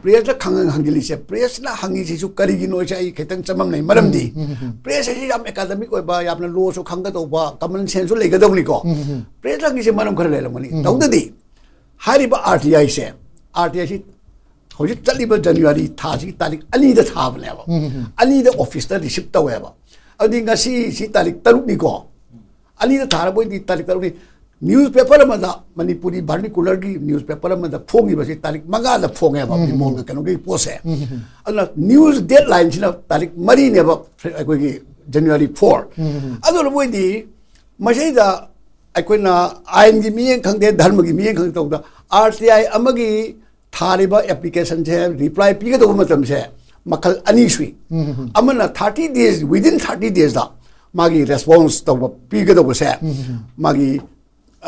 ꯄ꯭ꯔꯦꯁꯅ ꯈꯪ-, ꯍꯪꯖꯤꯜꯂꯤꯁꯦ, ꯄ꯭ꯔꯦꯁꯅ ꯍꯪꯉꯤꯁꯤꯁꯨ ꯀꯔꯤꯒꯤꯅꯣ ꯍꯥꯏꯁꯦ ꯑꯩ ꯈꯤꯇꯪ ꯆꯃꯝꯅꯩ꯫ ꯃꯔꯝꯗꯤ ꯎꯝ, ꯎꯝ, ꯎꯝ꯫ ꯄ꯭ꯔꯦꯁ ꯍꯥꯏꯁꯤ ꯌꯥꯝ ꯑꯦꯀꯥꯗꯃꯤꯛ ꯑꯣꯏꯕ, ꯌꯥꯝꯅ ꯂꯣꯁꯨ ꯈꯪꯒꯗꯧꯕ, ꯀꯃꯟ ꯁꯦꯟꯁꯁꯨ ꯂꯩꯒꯗꯧꯅꯤꯀꯣ꯫ ꯎꯝ, ꯎꯝ, ꯎꯝ꯫ ꯄ꯭ꯔꯦꯁ ꯍꯪꯉꯤꯁꯦ ꯃꯔꯝ ꯈꯔ ꯂꯩꯔꯝꯒꯅꯤ꯫ ꯎꯝ, ꯎꯝ꯫ ꯇꯧꯗꯗꯤ ꯍꯥꯏꯔꯤꯕ ꯑꯥꯔ ꯇꯤ ꯑꯥꯏꯁꯦ, ꯑꯥꯔ ꯇꯤ ꯑꯥꯏꯁꯤ ꯍꯧꯖꯤꯛ ꯆꯠꯂꯤꯕ ꯖꯅꯋꯥꯔꯤ ꯊꯥꯁꯤꯒꯤ ꯇꯥꯔꯤꯛ ꯑꯅꯤꯗ ꯊꯥꯕꯅꯦꯕ꯫ ꯑꯅꯤꯗ ꯑꯣꯐꯤꯁꯇ ꯔꯤꯁꯤꯞ ꯇꯧꯋꯦꯕ꯫ ꯑꯗꯨꯗꯤ ꯉꯁꯤ ꯁꯤ ꯇꯥꯔꯤꯛ ꯇꯔꯨꯛꯅꯤꯀꯣ꯫ ꯑꯅꯤꯗ ꯊꯥꯔꯕꯣꯏꯗꯤ ꯇꯥꯔꯤꯛ ꯇꯔꯨꯛꯅꯤ꯫ ꯅ꯭ꯌꯨꯁ ꯄꯦꯄꯔ ꯑꯃꯗ, ꯃꯅꯤꯄꯨꯔꯤ ꯚꯔꯅꯤꯀꯨꯂꯔꯒꯤ ꯅ꯭ꯌꯨꯁ ꯄꯦꯄꯔ ꯑꯃꯗ ꯐꯣꯡꯉꯤꯕꯁꯤ ꯇꯥꯔꯤꯛ ꯃꯉꯥꯗ ꯐꯣꯡꯉꯦꯕ, ꯕꯤꯃꯣꯜꯒ ꯀꯩꯅꯣꯒꯤ ꯄꯣꯠꯁꯦ꯫ ꯑꯗꯨꯅ ꯅ꯭ꯌꯨꯁ ꯗꯦꯠꯂꯥꯏꯟꯁꯤꯅ ꯇꯥꯔꯤꯛ ꯃꯔꯤꯅꯦꯕ, ꯑꯩꯈꯣꯏꯒꯤ ꯖꯅꯋꯥꯔꯤ ꯐꯣꯔ꯫ ꯑꯗꯨꯅ ꯃꯣꯏꯗꯤ ꯃꯁꯤꯗ ꯑꯩꯈꯣꯏꯅ ꯑꯥꯏꯟꯒꯤ ꯃꯤꯠꯌꯦꯡ ꯈꯪꯗꯦ, ꯙꯔꯃꯒꯤ ꯃꯤꯠꯌꯦꯡ ꯈꯪꯗꯦ ꯇꯧꯕꯗ, ꯑꯥꯔ ꯇꯤ ꯑꯥꯏ ꯑꯃꯒꯤ ꯊꯥꯔꯤꯕ ꯑꯦꯄ꯭ꯂꯤꯀꯦꯁꯟꯁꯦ ꯔꯤꯄ꯭ꯂꯥꯏ ꯄꯤꯒꯗꯧꯕ ꯃꯇꯝꯁꯦ ꯃꯈꯜ ꯑꯅꯤ ꯁꯨꯏ꯫ ꯑꯃꯅ ꯊꯥꯔꯇꯤ ꯗꯦꯖ, ꯋꯤꯗꯤꯟ ꯊꯥꯔꯇꯤ ꯗꯦꯖꯇ ꯃꯥꯒꯤ ꯔꯦꯁꯄꯣꯟꯁ ꯇꯧꯕ ꯄꯤꯒꯗꯧꯕꯁꯦ, ꯃꯥꯒꯤ,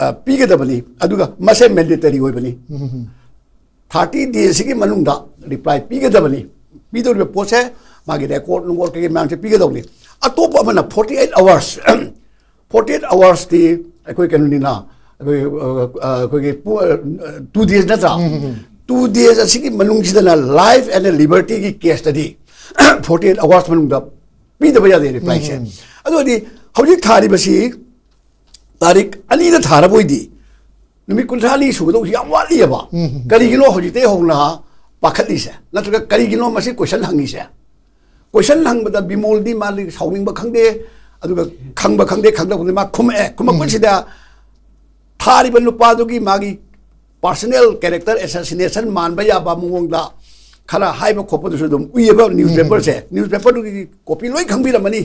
ꯑ, ꯄꯤꯒꯗꯕꯅꯤ꯫ ꯑꯗꯨꯒ ꯃꯁꯦ ꯃꯦꯟꯗꯦꯇꯔꯤ ꯑꯣꯏꯕꯅꯤ꯫ ꯊꯥꯔꯇꯤ ꯗꯦꯖꯁꯤꯒꯤ ꯃꯅꯨꯡꯗ ꯔꯤꯄ꯭ꯂꯥꯏ ꯄꯤꯒꯗꯕꯅꯤ꯫ ꯄꯤꯗꯧꯔꯤꯕ ꯄꯣꯠꯁꯦ, ꯃꯥꯒꯤ ꯔꯦꯀꯣꯔꯠ ꯅꯨꯡꯀꯣꯔꯠ ꯀꯩꯀꯩ ꯃꯌꯥꯝꯁꯦ ꯄꯤꯒꯗꯧꯅꯤ꯫ ꯑꯇꯣꯞꯄ ꯑꯃꯅ forty eight hours, forty eight ꯑꯋꯥꯔꯁꯇꯤ ꯑꯩꯈꯣꯏ ꯀꯩꯅꯣꯅꯤꯅ, ꯑꯩꯈꯣꯏ, ꯑ, ꯑ, ꯑꯩꯈꯣꯏꯒꯤ ꯄꯨ-, ꯑ, ꯇꯨ ꯗꯦꯖ ꯅꯠꯇ꯭ꯔꯥ? ꯇꯨ ꯗꯦꯖ ꯑꯁꯤꯒꯤ ꯃꯅꯨꯡꯁꯤꯗꯅ ꯂꯥꯏꯐ ꯑꯦꯟ ꯂꯤꯕꯔꯇꯤꯒꯤ ꯀꯦꯁꯇꯗꯤ ꯐꯣꯔꯇꯤ ꯑꯩꯠ ꯑꯋꯥꯔꯁ ꯃꯅꯨꯡꯗ ꯄꯤꯗꯕ ꯌꯥꯗꯦ ꯔꯤꯄ꯭ꯂꯥꯏꯁꯦ꯫ ꯑꯗꯨ ꯑꯣꯏꯔꯗꯤ ꯍꯧꯖꯤꯛ ꯊꯥꯔꯤꯕꯁꯤ ꯇꯥꯔꯤꯛ ꯑꯅꯤꯗ ꯊꯥꯔꯕꯣꯏꯗꯤ ꯅꯨꯃꯤꯠ ꯀꯨꯟꯊ꯭ꯔꯥꯅꯤ ꯁꯨꯒꯗꯧꯕꯁꯤ ꯌꯥꯝ ꯋꯥꯠꯂꯤꯑꯕ꯫ ꯀꯔꯤꯒꯤꯅꯣ ꯍꯧꯖꯤꯛꯇꯩ ꯍꯧꯅ ꯄꯥꯈꯠꯂꯤꯁꯦ? ꯅꯠꯇ꯭ꯔꯒ ꯀꯔꯤꯒꯤꯅꯣ ꯃꯁꯤ ꯀꯣꯏꯁꯟ ꯍꯪꯉꯤꯁꯦ? ꯀꯣꯏꯁꯟ ꯍꯪꯕꯗ ꯕꯤꯃꯣꯜꯗꯤ ꯃꯥꯗꯤ ꯁꯥꯎꯅꯤꯡꯕ ꯈꯪꯗꯦ, ꯑꯗꯨꯒ ꯈꯪꯕ ꯈꯪꯗꯦ, ꯈꯪꯗꯕ ꯈꯪꯗꯦ, ꯃꯥ ꯈꯨꯝꯃꯛꯑꯦ꯫ ꯈꯨꯝꯃꯛꯄꯁꯤꯗ ꯊꯥꯔꯤꯕ ꯅꯨꯄꯥꯗꯨꯒꯤ ꯃꯥꯒꯤ ꯄꯥꯔꯁꯣꯅꯦꯜ ꯀꯦꯔꯦꯛꯇꯔ ꯑꯦꯁꯥꯁꯤꯅꯦꯁꯟ ꯃꯥꯟꯕ ꯌꯥꯕ ꯃꯑꯣꯡꯗ ꯈꯔ ꯍꯥꯏꯕ ꯈꯣꯠꯄꯗꯨꯁꯨ ꯑꯗꯨꯝ ꯎꯏꯌꯦꯕ ꯅ꯭ꯌꯨꯁ ꯄꯦꯄꯔꯁꯦ꯫ ꯅ꯭ꯌꯨꯁ ꯄꯦꯄꯔꯗꯨꯒꯤ ꯀꯣꯄꯤ ꯂꯣꯏ ꯈꯪꯕꯤꯔꯝꯃꯅꯤ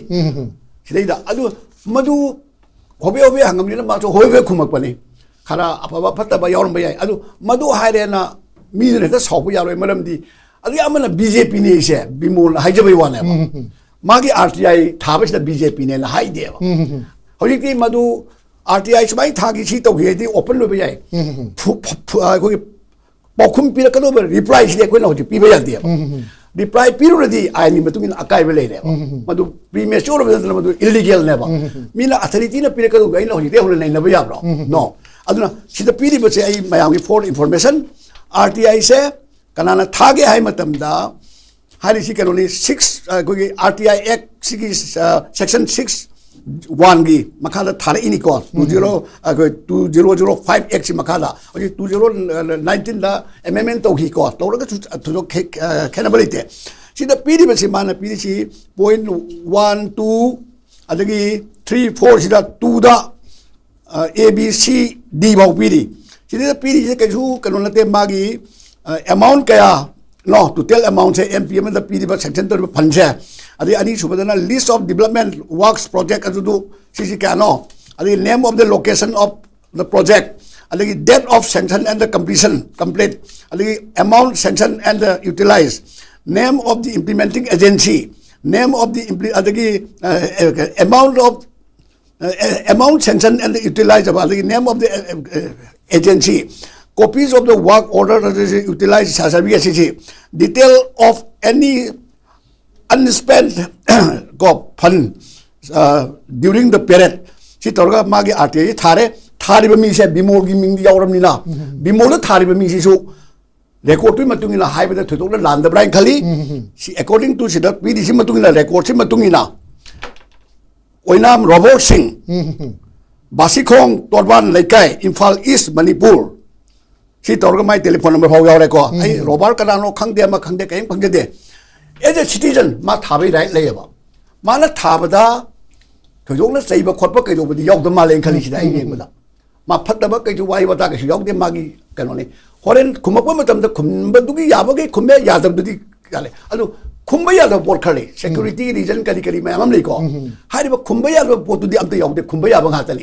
ꯁꯤꯗꯩꯗ꯫ ꯑꯗꯨ ꯃꯗꯨ ꯍꯣꯕꯦ ꯍꯣꯕꯦ ꯍꯪꯉꯝꯅꯤꯅ ꯃꯥꯁꯨ ꯍꯣꯕꯦ ꯍꯣꯕꯦ ꯈꯨꯝꯃꯛꯄꯅꯤ꯫ ꯈꯔ ꯑꯐꯕ ꯐꯠꯇꯕ ꯌꯥꯎꯔꯝꯕ ꯌꯥꯏ꯫ ꯑꯗꯨ ꯃꯗꯨ ꯍꯥꯏꯔꯦꯅ ꯃꯤꯗꯨꯅ ꯍꯦꯛꯇ ꯁꯥꯎꯕ ꯌꯥꯔꯣꯏ꯫ ꯃꯔꯝꯗꯤ ꯑꯗꯨꯒꯤ ꯑꯃꯅ ꯕꯤ ꯖꯦ ꯄꯤꯅꯦ ꯑꯩꯁꯦ ꯕꯤꯃꯣꯜꯅ ꯍꯥꯏꯖꯕꯩ ꯋꯥꯅꯦꯕ꯫ ꯃꯥꯒꯤ ꯑꯥꯔ ꯇꯤ ꯑꯥꯏ ꯊꯥꯕꯁꯤꯗ ꯕꯤ ꯖꯦ ꯄꯤꯅꯦꯅ ꯍꯥꯏꯗꯦꯕ꯫ ꯍꯧꯖꯤꯛꯇꯤ ꯃꯗꯨ ꯑꯥꯔ ꯇꯤ ꯑꯥꯏ ꯁꯨꯃꯥꯏꯅ ꯊꯥꯈꯤ, ꯁꯤ ꯇꯧꯈꯤ ꯍꯥꯏꯗꯤ ꯑꯣꯄꯟ ꯑꯣꯏꯕ ꯌꯥꯏ꯫ ꯐꯨ-, ꯐꯨ-, ꯐꯨ-, ꯑꯩꯈꯣꯏꯒꯤ ꯄꯥꯎꯈꯨꯝ ꯄꯤꯔꯛꯀꯗꯧꯕ ꯔꯤꯄ꯭ꯂꯥꯏꯁꯤꯗꯤ ꯑꯩꯈꯣꯏꯅ ꯍꯧꯖꯤꯛ ꯄꯤꯕ ꯌꯥꯗꯦꯕ꯫ ꯔꯤꯄ꯭ꯂꯥꯏ ꯄꯤꯔꯨꯔꯗꯤ ꯑꯥꯏꯟꯒꯤ ꯃꯇꯨꯡ ꯏꯟꯅ ꯑꯀꯥꯏꯕ ꯂꯩꯔꯦꯕ꯫ ꯃꯗꯨ ꯄ꯭ꯔꯤꯃꯦꯆꯣꯔ ꯑꯣꯏꯕ ꯅꯠꯇꯅ ꯃꯗꯨ ꯏꯂꯤꯒꯦꯜꯅꯦꯕ꯫ ꯃꯤꯅ ꯑꯊꯣꯔꯤꯇꯤꯅ ꯄꯤꯔꯛꯀꯗꯧꯕꯗꯣ ꯑꯩꯅ ꯍꯧꯖꯤꯛꯇꯩ ꯍꯧꯅ ꯅꯩꯅꯕ ꯌꯥꯕ꯭ꯔꯣ? ꯅꯣ꯫ ꯑꯗꯨꯅ ꯁꯤꯗ ꯄꯤꯔꯤꯕꯁꯦ ꯑꯩ ꯃꯌꯥꯝꯒꯤ ꯐꯣꯔ ꯏꯟꯐꯣꯔꯃꯦꯁꯟ, ꯑꯥꯔ ꯇꯤ ꯑꯥꯏꯁꯦ ꯀꯅꯥꯅ ꯊꯥꯒꯦ ꯍꯥꯏ ꯃꯇꯝꯗ ꯍꯥꯏꯔꯤꯁꯤ ꯀꯩꯅꯣꯅꯤ, ꯁꯤꯛꯁ, ꯑꯩꯈꯣꯏꯒꯤ ꯑꯥꯔ ꯇꯤ ꯑꯥꯏ ꯑꯦꯛ ꯁꯤꯒꯤ, ꯑ, ꯁꯦꯛꯁꯟ ꯁꯤꯛꯁ ꯋꯥꯟꯒꯤ ꯃꯈꯥꯗ ꯊꯥꯔꯛꯏꯅꯤꯀꯣ, ꯇꯨ ꯖꯤꯔꯣ ꯑꯩꯈꯣꯏ ꯇꯨ ꯖꯤꯔꯣ ꯖꯤꯔꯣ ꯐꯥꯏꯚ ꯑꯦꯛꯁꯤ ꯃꯈꯥꯗ ꯍꯧꯖꯤꯛ ꯇꯨ ꯖꯤꯔꯣ ꯅꯥꯏꯟꯇꯤꯟꯗ ꯑꯦꯃꯦꯟꯃꯦꯟ ꯇꯧꯈꯤꯀꯣ, ꯇꯧꯔꯒꯁꯨ ꯊꯣꯏꯗꯣꯛ ꯈꯦ- ꯈꯦꯠꯅꯕ ꯂꯩꯇꯦ꯫ ꯁꯤꯗ ꯄꯤꯔꯤꯕꯁꯤ, ꯃꯥꯅ ꯄꯤꯔꯤꯁꯤ ꯄꯣꯏꯟ ꯋꯥꯟ ꯇꯨ ꯑꯗꯒꯤ ꯊ꯭ꯔꯤ ꯐꯣꯔꯁꯤꯗ ꯇꯨꯗ ꯑꯦ ꯕꯤ ꯁꯤ ꯗꯤ ꯐꯥꯎ ꯄꯤꯔꯤ꯫ ꯁꯤꯗ ꯄꯤꯔꯤꯁꯦ ꯀꯩꯁꯨ ꯀꯩꯅꯣ ꯅꯠꯇꯦ, ꯃꯥꯒꯤ ꯑꯦꯃꯥꯎꯟ ꯀꯌꯥꯅꯣ, ꯇꯣꯇꯦꯜ ꯑꯦꯃꯥꯎꯟꯁꯦ ꯑꯦꯝ ꯄꯤ ꯑꯃꯗ ꯄꯤꯔꯤꯕ ꯁꯦꯡꯁꯟ ꯇꯧꯔꯤꯕ ꯐꯟꯁꯦ꯫ ꯑꯗꯩ ꯑꯅꯤꯁꯨꯕꯗꯅ list of development works project ꯑꯗꯨꯗꯨ ꯁꯤꯁꯤ ꯀꯌꯥꯅꯣ, ꯑꯗꯒꯤ name of the location of the project, ꯑꯗꯒꯤ date of sanction and the completion complete, ꯑꯗꯒꯤ amount sanction and the utilize, name of the implementing agency, name of the impli- ꯑꯗꯒꯤ amount of amount sanction and the utilize ꯍꯥꯏꯕ, ꯑꯗꯒꯤ name of the agency, copies of the work order, utilize ꯁꯥꯔꯕꯤ ꯑꯁꯤꯁꯤ, detail of any unspent ꯀꯣ fund during the period꯫ ꯁꯤ ꯇꯧꯔꯒ ꯃꯥꯒꯤ ꯑꯥꯔ ꯇꯤ ꯑꯥꯏ ꯊꯥꯔꯦ꯫ ꯊꯥꯔꯤꯕ ꯃꯤꯁꯦ ꯕꯤꯃꯣꯜꯒꯤ ꯃꯤꯡꯗꯤ ꯌꯥꯎꯔꯕꯅꯤꯅ, ꯕꯤꯃꯣꯜꯗ ꯊꯥꯔꯤꯕ ꯃꯤꯁꯤꯁꯨ ꯔꯦꯀꯣꯔꯠꯇꯨꯒꯤ ꯃꯇꯨꯡ ꯏꯟꯅ ꯍꯥꯏꯕꯗ ꯊꯣꯏꯗꯣꯛꯅ ꯂꯥꯟꯗꯕ꯭ꯔꯥ ꯍꯥꯏꯅ ꯈꯜꯂꯤ꯫ ꯁꯤ according to ꯁꯤꯗ ꯄꯤꯔꯤꯁꯤ ꯃꯇꯨꯡ ꯏꯟꯅ, ꯔꯦꯀꯣꯔꯠꯁꯤ ꯃꯇꯨꯡ ꯏꯟꯅ ꯑꯣꯏꯅꯥꯝ ꯔꯣꯕꯣꯔꯠ ꯁꯤꯡ, ꯕꯥꯁꯤꯈꯣꯡ ꯇꯣꯔꯕꯥꯟ ꯂꯩꯀꯥꯏ, ꯏꯝꯐꯥꯜ ꯏꯁ, ꯃꯅꯤꯄꯨꯔ꯫ ꯁꯤ ꯇꯧꯔꯒ ꯃꯥꯏ ꯇꯦꯂꯤꯐꯣꯟ ꯅꯝꯕꯔ ꯐꯥꯎ ꯌꯥꯎꯔꯦꯀꯣ꯫ ꯑꯩ ꯔꯣꯕꯥꯔꯠ ꯀꯅꯥꯅꯣ ꯈꯪꯗꯦ, ꯑꯃ ꯈꯪꯗꯦ, ꯀꯔꯤꯝ ꯈꯪꯖꯗꯦ꯫ As a citizen ꯃꯥ ꯊꯥꯕꯒꯤ ꯔꯥꯏꯠ ꯂꯩꯌꯦꯕ꯫ ꯃꯥꯅ ꯊꯥꯕꯗ ꯊꯣꯏꯗꯣꯛꯅ ꯆꯩꯕ ꯈꯣꯠꯄ ꯀꯩꯗꯧꯕꯗꯤ ꯌꯥꯎꯗ ꯃꯥꯜꯂꯦꯅ ꯈꯜꯂꯤꯁꯤꯗ ꯑꯩ ꯌꯦꯡꯕꯗ꯫ ꯃꯥ ꯐꯠꯇꯕ ꯀꯩꯁꯨ ꯋꯥꯍꯩ ꯋꯥꯇꯥ ꯀꯩꯁꯨ ꯌꯥꯎꯗꯦ꯫ ꯃꯥꯒꯤ ꯀꯩꯅꯣꯅꯤ꯫ ꯍꯣꯔꯦꯟ ꯈꯨꯝꯃꯛꯄ ꯃꯇꯝꯗ ꯈꯨꯝꯕꯗꯨꯒꯤ ꯌꯥꯕꯈꯩ ꯈꯨꯝꯃꯦ, ꯌꯥꯗꯕꯗꯨꯗꯤ ꯌꯥꯔꯦ꯫ ꯑꯗꯨ ꯈꯨꯝꯕ ꯌꯥꯗꯕ ꯄꯣꯠ ꯈꯔ ꯂꯩ, ꯁꯦꯀ꯭ꯌꯨꯔꯤꯇꯤꯒꯤ ꯔꯤꯖꯟ ꯀꯔꯤ ꯀꯔꯤ ꯃꯌꯥꯝ ꯑꯃ ꯂꯩꯀꯣ꯫ ꯍꯥꯏꯔꯤꯕ ꯈꯨꯝꯕ ꯌꯥꯗꯕ ꯄꯣꯠꯇꯨꯗꯤ ꯑꯝꯇ ꯌꯥꯎꯗꯦ, ꯈꯨꯝꯕ ꯌꯥꯕ ꯉꯥꯛꯇꯅꯤ꯫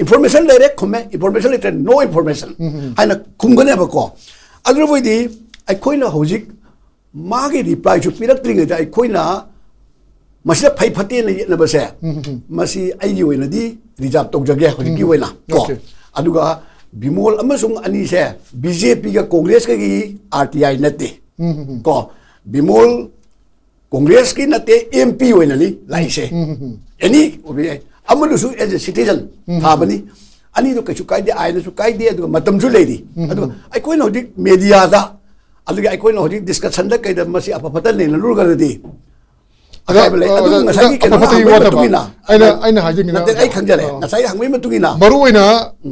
ꯏꯟꯐꯣꯔꯃꯦꯁꯟ ꯂꯩꯔꯦ ꯈꯨꯝꯃꯦ, ꯏꯟꯐꯣꯔꯃꯦꯁꯟ ꯂꯩꯇ꯭ꯔꯦ no information ꯍꯥꯏꯅ ꯈꯨꯝꯒꯅꯦꯕꯀꯣ꯫ ꯑꯗꯨꯕꯨ ꯑꯣꯏꯗꯤ ꯑꯩꯈꯣꯏꯅ ꯍꯧꯖꯤꯛ ꯃꯥꯒꯤ ꯔꯤꯄ꯭ꯂꯥꯏꯁꯨ ꯄꯤꯔꯛꯇ꯭ꯔꯤꯉꯩꯗ ꯑꯩꯈꯣꯏꯅ ꯃꯁꯤꯗ ꯐꯩ ꯐꯠꯇꯦꯅ ꯌꯦꯠꯅꯕꯁꯦ, ꯃꯁꯤ ꯑꯩꯒꯤ ꯑꯣꯏꯅꯗꯤ ꯔꯤꯖꯥꯔꯕ ꯇꯧꯖꯒꯦ ꯍꯧꯖꯤꯛꯀꯤ ꯑꯣꯏꯅ ꯀꯣ꯫ ꯑꯗꯨꯒ ꯕꯤꯃꯣꯜ ꯑꯃꯁꯨꯡ ꯑꯅꯤꯁꯦ ꯕꯤ ꯖꯦ ꯄꯤꯒ ꯀꯣꯡꯒ꯭ꯔꯦꯁꯀꯒꯤ ꯑꯥꯔ ꯇꯤ ꯑꯥꯏ ꯅꯠꯇꯦ ꯀꯣ꯫ ꯕꯤꯃꯣꯜ ꯀꯣꯡꯒ꯭ꯔꯦꯁꯀꯤ ꯅꯠꯇꯦ, ꯑꯦꯝ ꯄꯤ ꯑꯣꯏꯅꯅꯤ ꯂꯥꯛꯏꯁꯦ꯫ ꯑꯦꯅꯤ ꯑꯣꯏꯕ ꯌꯥꯏ꯫ ꯑꯃꯅꯁꯨ as a citizen ꯊꯥꯕꯅꯤ꯫ ꯑꯅꯤꯗꯣ ꯀꯩꯁꯨ ꯀꯥꯏꯗꯦ, ꯑꯥꯏꯟꯅꯁꯨ ꯀꯥꯏꯗꯦ, ꯑꯗꯨꯒ ꯃꯇꯝꯁꯨ ꯂꯩꯔꯤ꯫ ꯑꯗꯨꯒ ꯑꯩꯈꯣꯏꯅ ꯍꯧꯖꯤꯛ ꯃꯦꯗꯤꯌꯥꯗ, ꯑꯗꯨꯒ ꯑꯩꯈꯣꯏꯅ ꯍꯧꯖꯤꯛ ꯗꯤꯁꯀꯁꯟꯗ ꯀꯩꯗ ꯃꯁꯤ ꯑꯐ ꯐꯠꯇ ꯅꯩꯅꯔꯨꯔꯒꯗꯤ ꯑꯀꯥꯏꯕ ꯂꯩ꯫ ꯑꯗꯨꯕꯨ ꯉꯁꯥꯏꯒꯤ ꯀꯩꯅꯣꯅ ꯍꯪꯕꯒꯤ ꯃꯇꯨꯡ ꯏꯟꯅ, ꯑꯩꯅ, ꯑꯩꯅ ꯍꯥꯏꯖꯅꯤꯡꯉꯤꯅ, ꯅꯠꯇꯦ, ꯑꯩ ꯈꯪꯖꯔꯦ꯫ ꯑ, ꯉꯁꯥꯏ ꯍꯪꯕꯒꯤ ꯃꯇꯨꯡ ꯏꯟꯅ ꯃꯔꯨ ꯑꯣꯏꯅ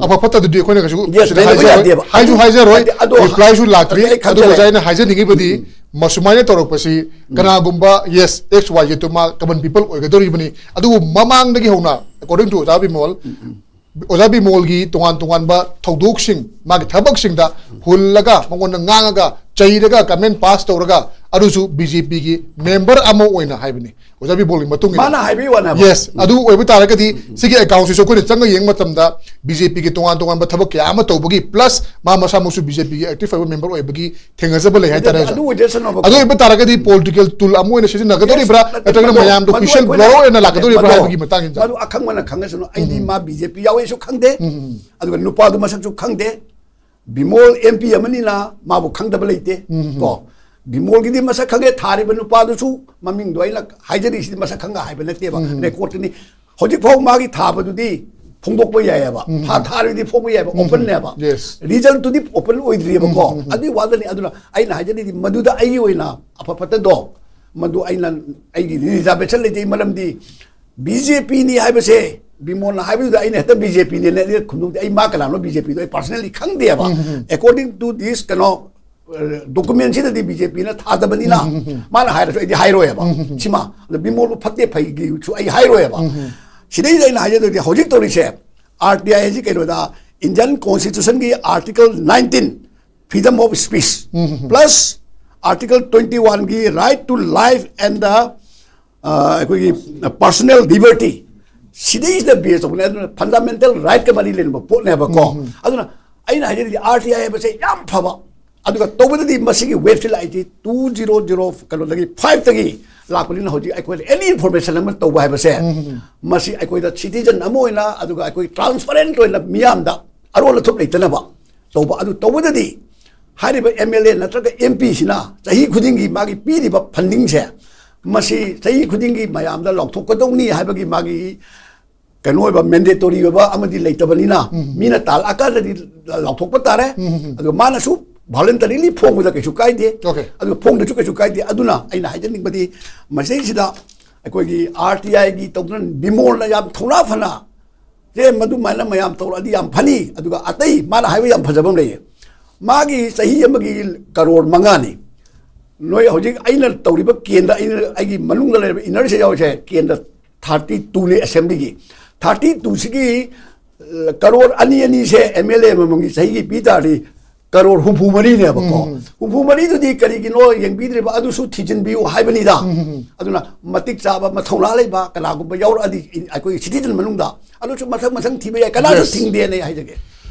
ꯑꯐ ꯐꯠꯇꯗꯨꯗꯤ ꯑꯩꯈꯣꯏꯅ ꯀꯩꯁꯨ ꯌꯦꯁ, ꯁꯤꯗ ꯂꯩꯕ ꯍꯥꯏꯖꯔꯣꯏ, ꯌꯥꯗꯦꯕ꯫ ꯍꯥꯏꯁꯨ ꯍꯥꯏꯖꯔꯣꯏ, ꯅꯠꯇꯦ, ꯑꯗꯣ ꯔꯤꯄ꯭ꯂꯥꯏꯁꯨ ꯂꯥꯛꯇ꯭ꯔꯤ꯫ ꯅꯠꯇꯦ, ꯑꯩ ꯑꯗꯨ ꯈꯪꯖꯔꯦ꯫ ꯑꯣꯖꯥ, ꯑꯩꯅ ꯍꯥꯏꯖꯅꯤꯡꯉꯤꯕꯗꯤ, ꯃꯁꯨꯃꯥꯏꯅ ꯇꯧꯔꯛꯄꯁꯤ ꯀꯅꯥꯒꯨꯝꯕ, ꯌꯦꯁ, ꯑꯦꯛꯁ ꯋꯥꯏ ꯖꯦꯠꯇꯨ ꯃꯥ ꯀꯃꯟ ꯄꯤꯄꯜ ꯑꯣꯏꯒꯗꯧꯔꯤꯕꯅꯤ꯫ ꯑꯗꯨꯕꯨ ꯃꯃꯥꯡꯗꯒꯤ ꯍꯧꯅ, according to ꯑꯣꯖꯥ ꯕꯤꯃꯣꯜ, ꯑꯣꯖꯥ ꯕꯤꯃꯣꯜꯒꯤ ꯇꯣꯉꯥꯟ ꯇꯣꯉꯥꯟꯕ ꯊꯧꯗꯣꯛꯁꯤꯡ, ꯃꯥꯒꯤ ꯊꯕꯛꯁꯤꯡꯗ ꯍꯨꯜꯂꯒ, ꯃꯉꯣꯟꯗ ꯉꯥꯡꯉꯒ, ꯆꯩꯔꯒ, ꯀꯃꯦꯟ ꯄꯥꯁ ꯇꯧꯔꯒ, ꯑꯗꯨꯁꯨ ꯕꯤ ꯖꯦ ꯄꯤꯒꯤ ꯃꯦꯝꯕꯔ ꯑꯃ ꯑꯣꯏꯅ ꯍꯥꯏꯕꯅꯤ꯫ ꯑꯣꯖꯥ ꯕꯤꯃꯣꯜꯒꯤ ꯃꯇꯨꯡ ꯏꯟꯅ꯫ ꯃꯥꯅ ꯍꯥꯏꯕꯒꯤ ꯋꯥꯅꯦ ꯍꯥꯏꯕ꯫ ꯌꯦꯁ, ꯑꯗꯨ ꯑꯣꯏꯕ ꯇꯥꯔꯒꯗꯤ ꯁꯤꯒꯤ ꯑꯦꯀꯥꯎꯟꯁꯤꯁꯨ ꯑꯩꯈꯣꯏꯅ ꯆꯪꯉ ꯌꯦꯡꯕ ꯃꯇꯝꯗ ꯕꯤ ꯖꯦ ꯄꯤꯒꯤ ꯇꯣꯉꯥꯟ ꯇꯣꯉꯥꯟꯕ ꯊꯕꯛ ꯀꯌꯥ ꯑꯃ ꯇꯧꯕꯒꯤ, ꯄ꯭ꯂꯁ ꯃꯥ ꯃꯁꯥꯃꯛꯁꯨ ꯕꯤ ꯖꯦ ꯄꯤꯒꯤ ꯑꯦꯛꯇꯤꯚ ꯑꯣꯏꯕ ꯃꯦꯝꯕꯔ ꯑꯣꯏꯕꯒꯤ ꯊꯦꯡꯅꯖꯕ ꯂꯩ ꯍꯥꯏꯇꯥꯔꯦ, ꯑꯗꯨ, ꯑꯣꯖꯥ꯫ ꯑꯗꯨ ꯑꯣꯏꯖꯁꯅꯣꯕꯀꯣ꯫ ꯑꯗꯨ ꯑꯣꯏꯕ ꯇꯥꯔꯒꯗꯤ ꯄꯣꯂꯤꯇꯤꯀꯦꯜ ꯇꯨꯜ ꯑꯃ ꯑꯣꯏꯅ ꯁꯤꯖꯤꯟꯅꯒꯗꯧꯔꯤꯕ꯭ꯔꯥ, ꯌꯦꯁ, ꯅꯠꯇ꯭ꯔꯒꯅ ꯃꯗꯨ ꯃꯌꯥꯝꯗ ꯑꯩꯈꯣꯏꯅ, ꯍꯨꯏꯁꯦꯜ ꯕ꯭ꯂꯣꯋꯔ ꯑꯣꯏꯅ ꯂꯥꯛꯀꯗꯧꯔꯤꯕ꯭ꯔꯥ ꯃꯗꯨ, ꯍꯥꯏꯕꯒꯤ ꯃꯇꯥꯡꯁꯤꯗ꯫ ꯃꯗꯨ ꯑꯈꯪꯕꯅ ꯈꯪꯉꯁꯅꯨ꯫ ꯑꯩꯗꯤ ꯎꯝ꯫ ꯃꯥ ꯕꯤ ꯖꯦ ꯄꯤ ꯌꯥꯎꯋꯦꯁꯨ ꯈꯪꯗꯦ꯫ ꯎꯝ꯫ ꯑꯗꯨꯒ ꯅꯨꯄꯥꯗꯨ ꯃꯁꯛꯁꯨ ꯈꯪꯗꯦ꯫ ꯕꯤꯃꯣꯜ ꯑꯦꯝ ꯄꯤ ꯑꯃꯅꯤꯅ ꯃꯥꯕꯨ ꯈꯪꯗꯕ ꯂꯩꯇꯦ꯫ ꯎꯝ꯫ ꯀꯣ, ꯕꯤꯃꯣꯜꯒꯤꯗꯤ ꯃꯁꯛ ꯈꯪꯉꯦ, ꯊꯥꯔꯤꯕ ꯅꯨꯄꯥꯗꯨꯁꯨ ꯃꯃꯤꯡꯗꯣ ꯑꯩꯅ ꯍꯥꯏꯖꯔꯤꯁꯤꯗꯤ ꯃꯁꯛ ꯈꯪꯉ ꯍꯥꯏꯕ ꯅꯠꯇꯦꯕ, ꯎꯝ꯫ ꯔꯦꯀꯣꯔꯠꯇꯅꯤ꯫ ꯍꯧꯖꯤꯛ ꯐꯥꯎ ꯃꯥꯒꯤ ꯊꯥꯕꯗꯨꯗꯤ ꯐꯣꯡꯗꯣꯛꯄ ꯌꯥꯏꯑꯕ꯫ ꯎꯝ꯫ ꯊꯥ ꯊꯥꯔꯤꯗꯤ ꯐꯣꯡꯕ ꯌꯥꯏꯑꯕ, ꯎꯝ꯫ ꯑꯣꯄꯟꯅꯦꯕ꯫ ꯌꯦꯁ꯫ ꯔꯤꯖꯜꯇꯨꯗꯤ ꯑꯣꯄꯟ ꯑꯣꯏꯗ꯭ꯔꯤꯑꯕꯀꯣ꯫ ꯎꯝ, ꯎꯝ, ꯎꯝ꯫ ꯑꯗꯨꯒꯤ ꯋꯥꯗꯅꯤ꯫ ꯑꯗꯨꯅ ꯑꯩꯅ ꯍꯥꯏꯖꯅꯤꯡꯉꯤ, ꯃꯗꯨꯗ ꯑꯩꯒꯤ ꯑꯣꯏꯅ ꯑꯐ ꯐꯠꯇꯗꯣ, ꯃꯗꯨ ꯑꯩꯅ, ꯑꯩꯒꯤ ꯔꯤꯖꯥꯔꯕꯦꯁꯟ ꯂꯩꯖꯩ꯫ ꯃꯔꯝꯗꯤ ꯕꯤ ꯖꯦ ꯄꯤꯅꯤ ꯍꯥꯏꯕꯁꯦ, ꯕꯤꯃꯣꯜꯅ ꯍꯥꯏꯕꯗꯨꯗ ꯑꯩꯅ ꯍꯦꯛꯇ ꯕꯤ ꯖꯦ ꯄꯤꯅꯦꯅ ꯑꯩꯅ ꯈꯨꯝꯗꯣꯛꯇꯦ꯫ ꯑꯩ ꯃꯥ ꯀꯅꯥꯅꯣ ꯕꯤ ꯖꯦ ꯄꯤꯗꯣ ꯑꯩ ꯄꯥꯔꯁꯅꯦꯜꯂꯤ ꯈꯪꯗꯦꯕ꯫ ꯎꯝ, ꯎꯝ, ꯎꯝ꯫ According to this, ꯀꯩꯅꯣ, ꯗꯣꯀꯨꯃꯦꯟꯁꯤꯗꯗꯤ ꯕꯤ ꯖꯦ ꯄꯤꯅ ꯊꯥꯗꯕꯅꯤꯅ, ꯎꯝ, ꯎꯝ, ꯎꯝ, ꯎꯝ꯫ ꯃꯥꯅ ꯍꯥꯏꯔꯁꯨ ꯑꯩꯗꯤ ꯍꯥꯏꯔꯣꯏꯕ꯫ ꯎꯝ, ꯎꯝ, ꯎꯝ꯫ ꯁꯤꯃ, ꯑꯗ ꯕꯤꯃꯣꯜꯕꯨ ꯐꯠꯇꯦ ꯐꯩꯒꯤꯁꯨ ꯑꯩ ꯍꯥꯏꯔꯣꯏꯕ꯫ ꯎꯝ, ꯎꯝ꯫ ꯁꯤꯗꯩꯗ ꯑꯩꯅ ꯍꯥꯏꯖꯗꯣꯏꯗꯤ, ꯍꯧꯖꯤꯛ ꯇꯧꯔꯤꯁꯦ, ꯑꯥꯔ ꯇꯤ ꯑꯥꯏ ꯍꯥꯏꯁꯤ ꯀꯩꯅꯣꯗ, Indian Constitution ꯒꯤ Article nineteen, freedom of speech, um, um, um. Plus Article twenty one ꯒꯤ right to life and the, ꯑ, ꯑꯩꯈꯣꯏꯒꯤ personal liberty, ꯁꯤꯗꯩꯁꯤꯗ ꯕꯦꯁ ꯇꯧꯕꯅꯦ꯫ ꯑꯗꯨꯅ ꯐꯟꯗꯥꯃꯦꯟꯇꯦꯜ ꯔꯥꯏꯠꯀ ꯃꯔꯤ ꯂꯩꯅꯕ ꯄꯣꯠꯅꯦꯕꯀꯣ꯫ ꯎꯝ, ꯎꯝ꯫ ꯑꯗꯨꯅ ꯑꯩꯅ ꯍꯥꯏꯖꯔꯤꯗꯤ, ꯑꯥꯔ ꯇꯤ ꯑꯥꯏ ꯍꯥꯏꯕꯁꯦ ꯌꯥꯝ ꯐꯕ, ꯑꯗꯨꯒ ꯇꯧꯕꯗꯗꯤ ꯃꯁꯤꯒꯤ ꯋꯦꯕꯁꯤ ꯂꯥꯛꯏꯁꯤ two zero zero, ꯀꯩꯅꯣꯗꯒꯤ, five ꯇꯒꯤ ꯂꯥꯛꯄꯅꯤꯅ, ꯍꯧꯖꯤꯛ ꯑꯩꯈꯣꯏꯅ ꯑꯦꯅꯤ ꯏꯟꯐꯣꯔꯃꯦꯁꯟ ꯑꯃ ꯇꯧꯕ ꯍꯥꯏꯕꯁꯦ, ꯎꯝ, ꯎꯝ꯫ ꯃꯁꯤ ꯑꯩꯈꯣꯏꯗ ꯁꯤꯇꯤꯖꯟ ꯑꯃ ꯑꯣꯏꯅ, ꯑꯗꯨꯒ ꯑꯩꯈꯣꯏ ꯇ꯭ꯔꯥꯟꯁꯄꯔꯦꯟꯠ ꯑꯣꯏꯅ ꯃꯤꯌꯥꯝꯗ ꯑꯔꯣꯜ ꯑꯊꯨꯞ ꯂꯩꯇꯅꯕ ꯇꯧꯕ꯫ ꯑꯗꯨ ꯇꯧꯕꯗꯗꯤ ꯍꯥꯏꯔꯤꯕ ꯑꯦꯝ ꯑꯦꯜ ꯑꯦ ꯅꯠꯇ꯭ꯔꯒ ꯑꯦꯝ ꯄꯤꯁꯤꯅ ꯆꯍꯤ ꯈꯨꯗꯤꯡꯒꯤ ꯃꯥꯒꯤ ꯄꯤꯔꯤꯕ ꯐꯟꯗꯤꯡꯁꯦ, ꯃꯁꯤ ꯆꯍꯤ ꯈꯨꯗꯤꯡꯒꯤ ꯃꯌꯥꯝꯗ ꯂꯥꯎꯊꯣꯛꯀꯗꯧꯅꯤ ꯍꯥꯏꯕꯒꯤ ꯃꯥꯒꯤ ꯀꯩꯅꯣ ꯑꯣꯏꯕ, ꯃꯦꯟꯗꯦꯇꯣꯔꯤ ꯑꯣꯏꯕ ꯑꯃꯗꯤ ꯂꯩꯇꯕꯅꯤꯅ, ꯎꯝ꯫ ꯃꯤꯅ ꯇꯥꯜꯂꯛꯑꯀꯥꯟꯗꯗꯤ ꯂꯥꯎꯊꯣꯛꯄ ꯇꯥꯔꯦ꯫ ꯎꯝ꯫ ꯑꯗꯨꯒ ꯃꯥꯅꯁꯨ ꯚꯣꯂꯟꯇꯔꯤꯂꯤ ꯐꯣꯡꯕꯗ ꯀꯩꯁꯨ ꯀꯥꯏꯗꯦ꯫ Okay. ꯑꯗꯨꯒ ꯐꯣꯡꯗ꯭ꯔꯁꯨ ꯀꯩꯁꯨ ꯀꯥꯏꯗꯦ꯫ ꯑꯗꯨꯅ ꯑꯩꯅ ꯍꯥꯏꯖꯅꯤꯡꯕꯗꯤ, ꯃꯁꯤꯁꯤꯗ ꯑꯩꯈꯣꯏꯒꯤ ꯑꯥꯔ ꯇꯤ ꯑꯥꯏꯒꯤ ꯇꯧꯗꯨꯅ ꯕꯤꯃꯣꯜꯅ ꯌꯥꯝ ꯊꯧꯅꯥ ꯐꯅ, "ꯁꯦ, ꯃꯗꯨꯃꯥꯏꯅ ꯃꯌꯥꯝ ꯇꯧꯔꯛꯑꯗꯤ ꯌꯥꯝ ꯐꯅꯤ", ꯑꯗꯨꯒ ꯑꯇꯩ ꯃꯥꯅ ꯍꯥꯏꯕ ꯌꯥꯝ ꯐꯖꯕ ꯑꯃ ꯂꯩꯌꯦ꯫ ꯃꯥꯒꯤ ꯆꯍꯤ ꯑꯃꯒꯤ ꯀꯔꯣꯔ ꯃꯉꯥꯅꯤ꯫ ꯅꯣꯏ ꯍꯧꯖꯤꯛ ꯑꯩꯅ ꯇꯧꯔꯤꯕ ꯀꯦꯟꯗ꯭ꯔ, ꯑꯩꯅ ꯑꯩꯒꯤ ꯃꯅꯨꯡꯗ ꯂꯩꯔꯤꯕ ꯏꯟꯅꯔꯁꯦ ꯌꯥꯎꯔꯤꯁꯦ, ꯀꯦꯟꯗ꯭ꯔ ꯊꯥꯔꯇꯤ ꯇꯨꯅꯤ ꯑꯦꯁꯦꯝꯕ꯭ꯂꯤꯒꯤ꯫ ꯊꯥꯔꯇꯤ ꯇꯨꯁꯤꯒꯤ, ꯑ, ꯀꯔꯣꯔ ꯑꯅꯤ ꯑꯅꯤꯁꯦ ꯑꯦꯝ ꯑꯦꯜ ꯑꯦ ꯑꯃꯃꯝꯒꯤ ꯆꯍꯤꯒꯤ ꯄꯤ ꯇꯥꯔꯗꯤ, ꯀꯔꯣꯔ ꯍꯨꯝꯐꯨ ꯃꯔꯤꯅꯦꯕꯀꯣ꯫ ꯍꯨꯝꯐꯨ ꯃꯔꯤꯗꯨꯗꯤ ꯀꯔꯤꯒꯤꯅꯣ ꯌꯦꯡꯕꯤꯗ꯭ꯔꯤꯕ, ꯑꯗꯨꯁꯨ ꯊꯤꯖꯤꯟꯕꯤꯌꯨ ꯍꯥꯏꯕꯅꯤꯗ꯫ ꯑꯗꯨꯅ ꯃꯇꯤꯛ ꯆꯥꯕ, ꯃꯊꯧꯅꯥ ꯂꯩꯕ ꯀꯅꯥꯒꯨꯝꯕ ꯌꯥꯎꯔꯛꯑꯗꯤ, ꯑꯩꯈꯣꯏꯒꯤ ꯁꯤꯇꯤꯖꯟ ꯃꯅꯨꯡꯗ ꯑꯗꯨꯁꯨ ꯃꯊꯪ ꯃꯊꯪ ꯊꯤꯕ ꯌꯥꯏ, ꯀꯅꯥꯁꯨ Yes. ꯊꯤꯡꯗꯦꯅ ꯑꯩ ꯍꯥꯏꯖꯒꯦ꯫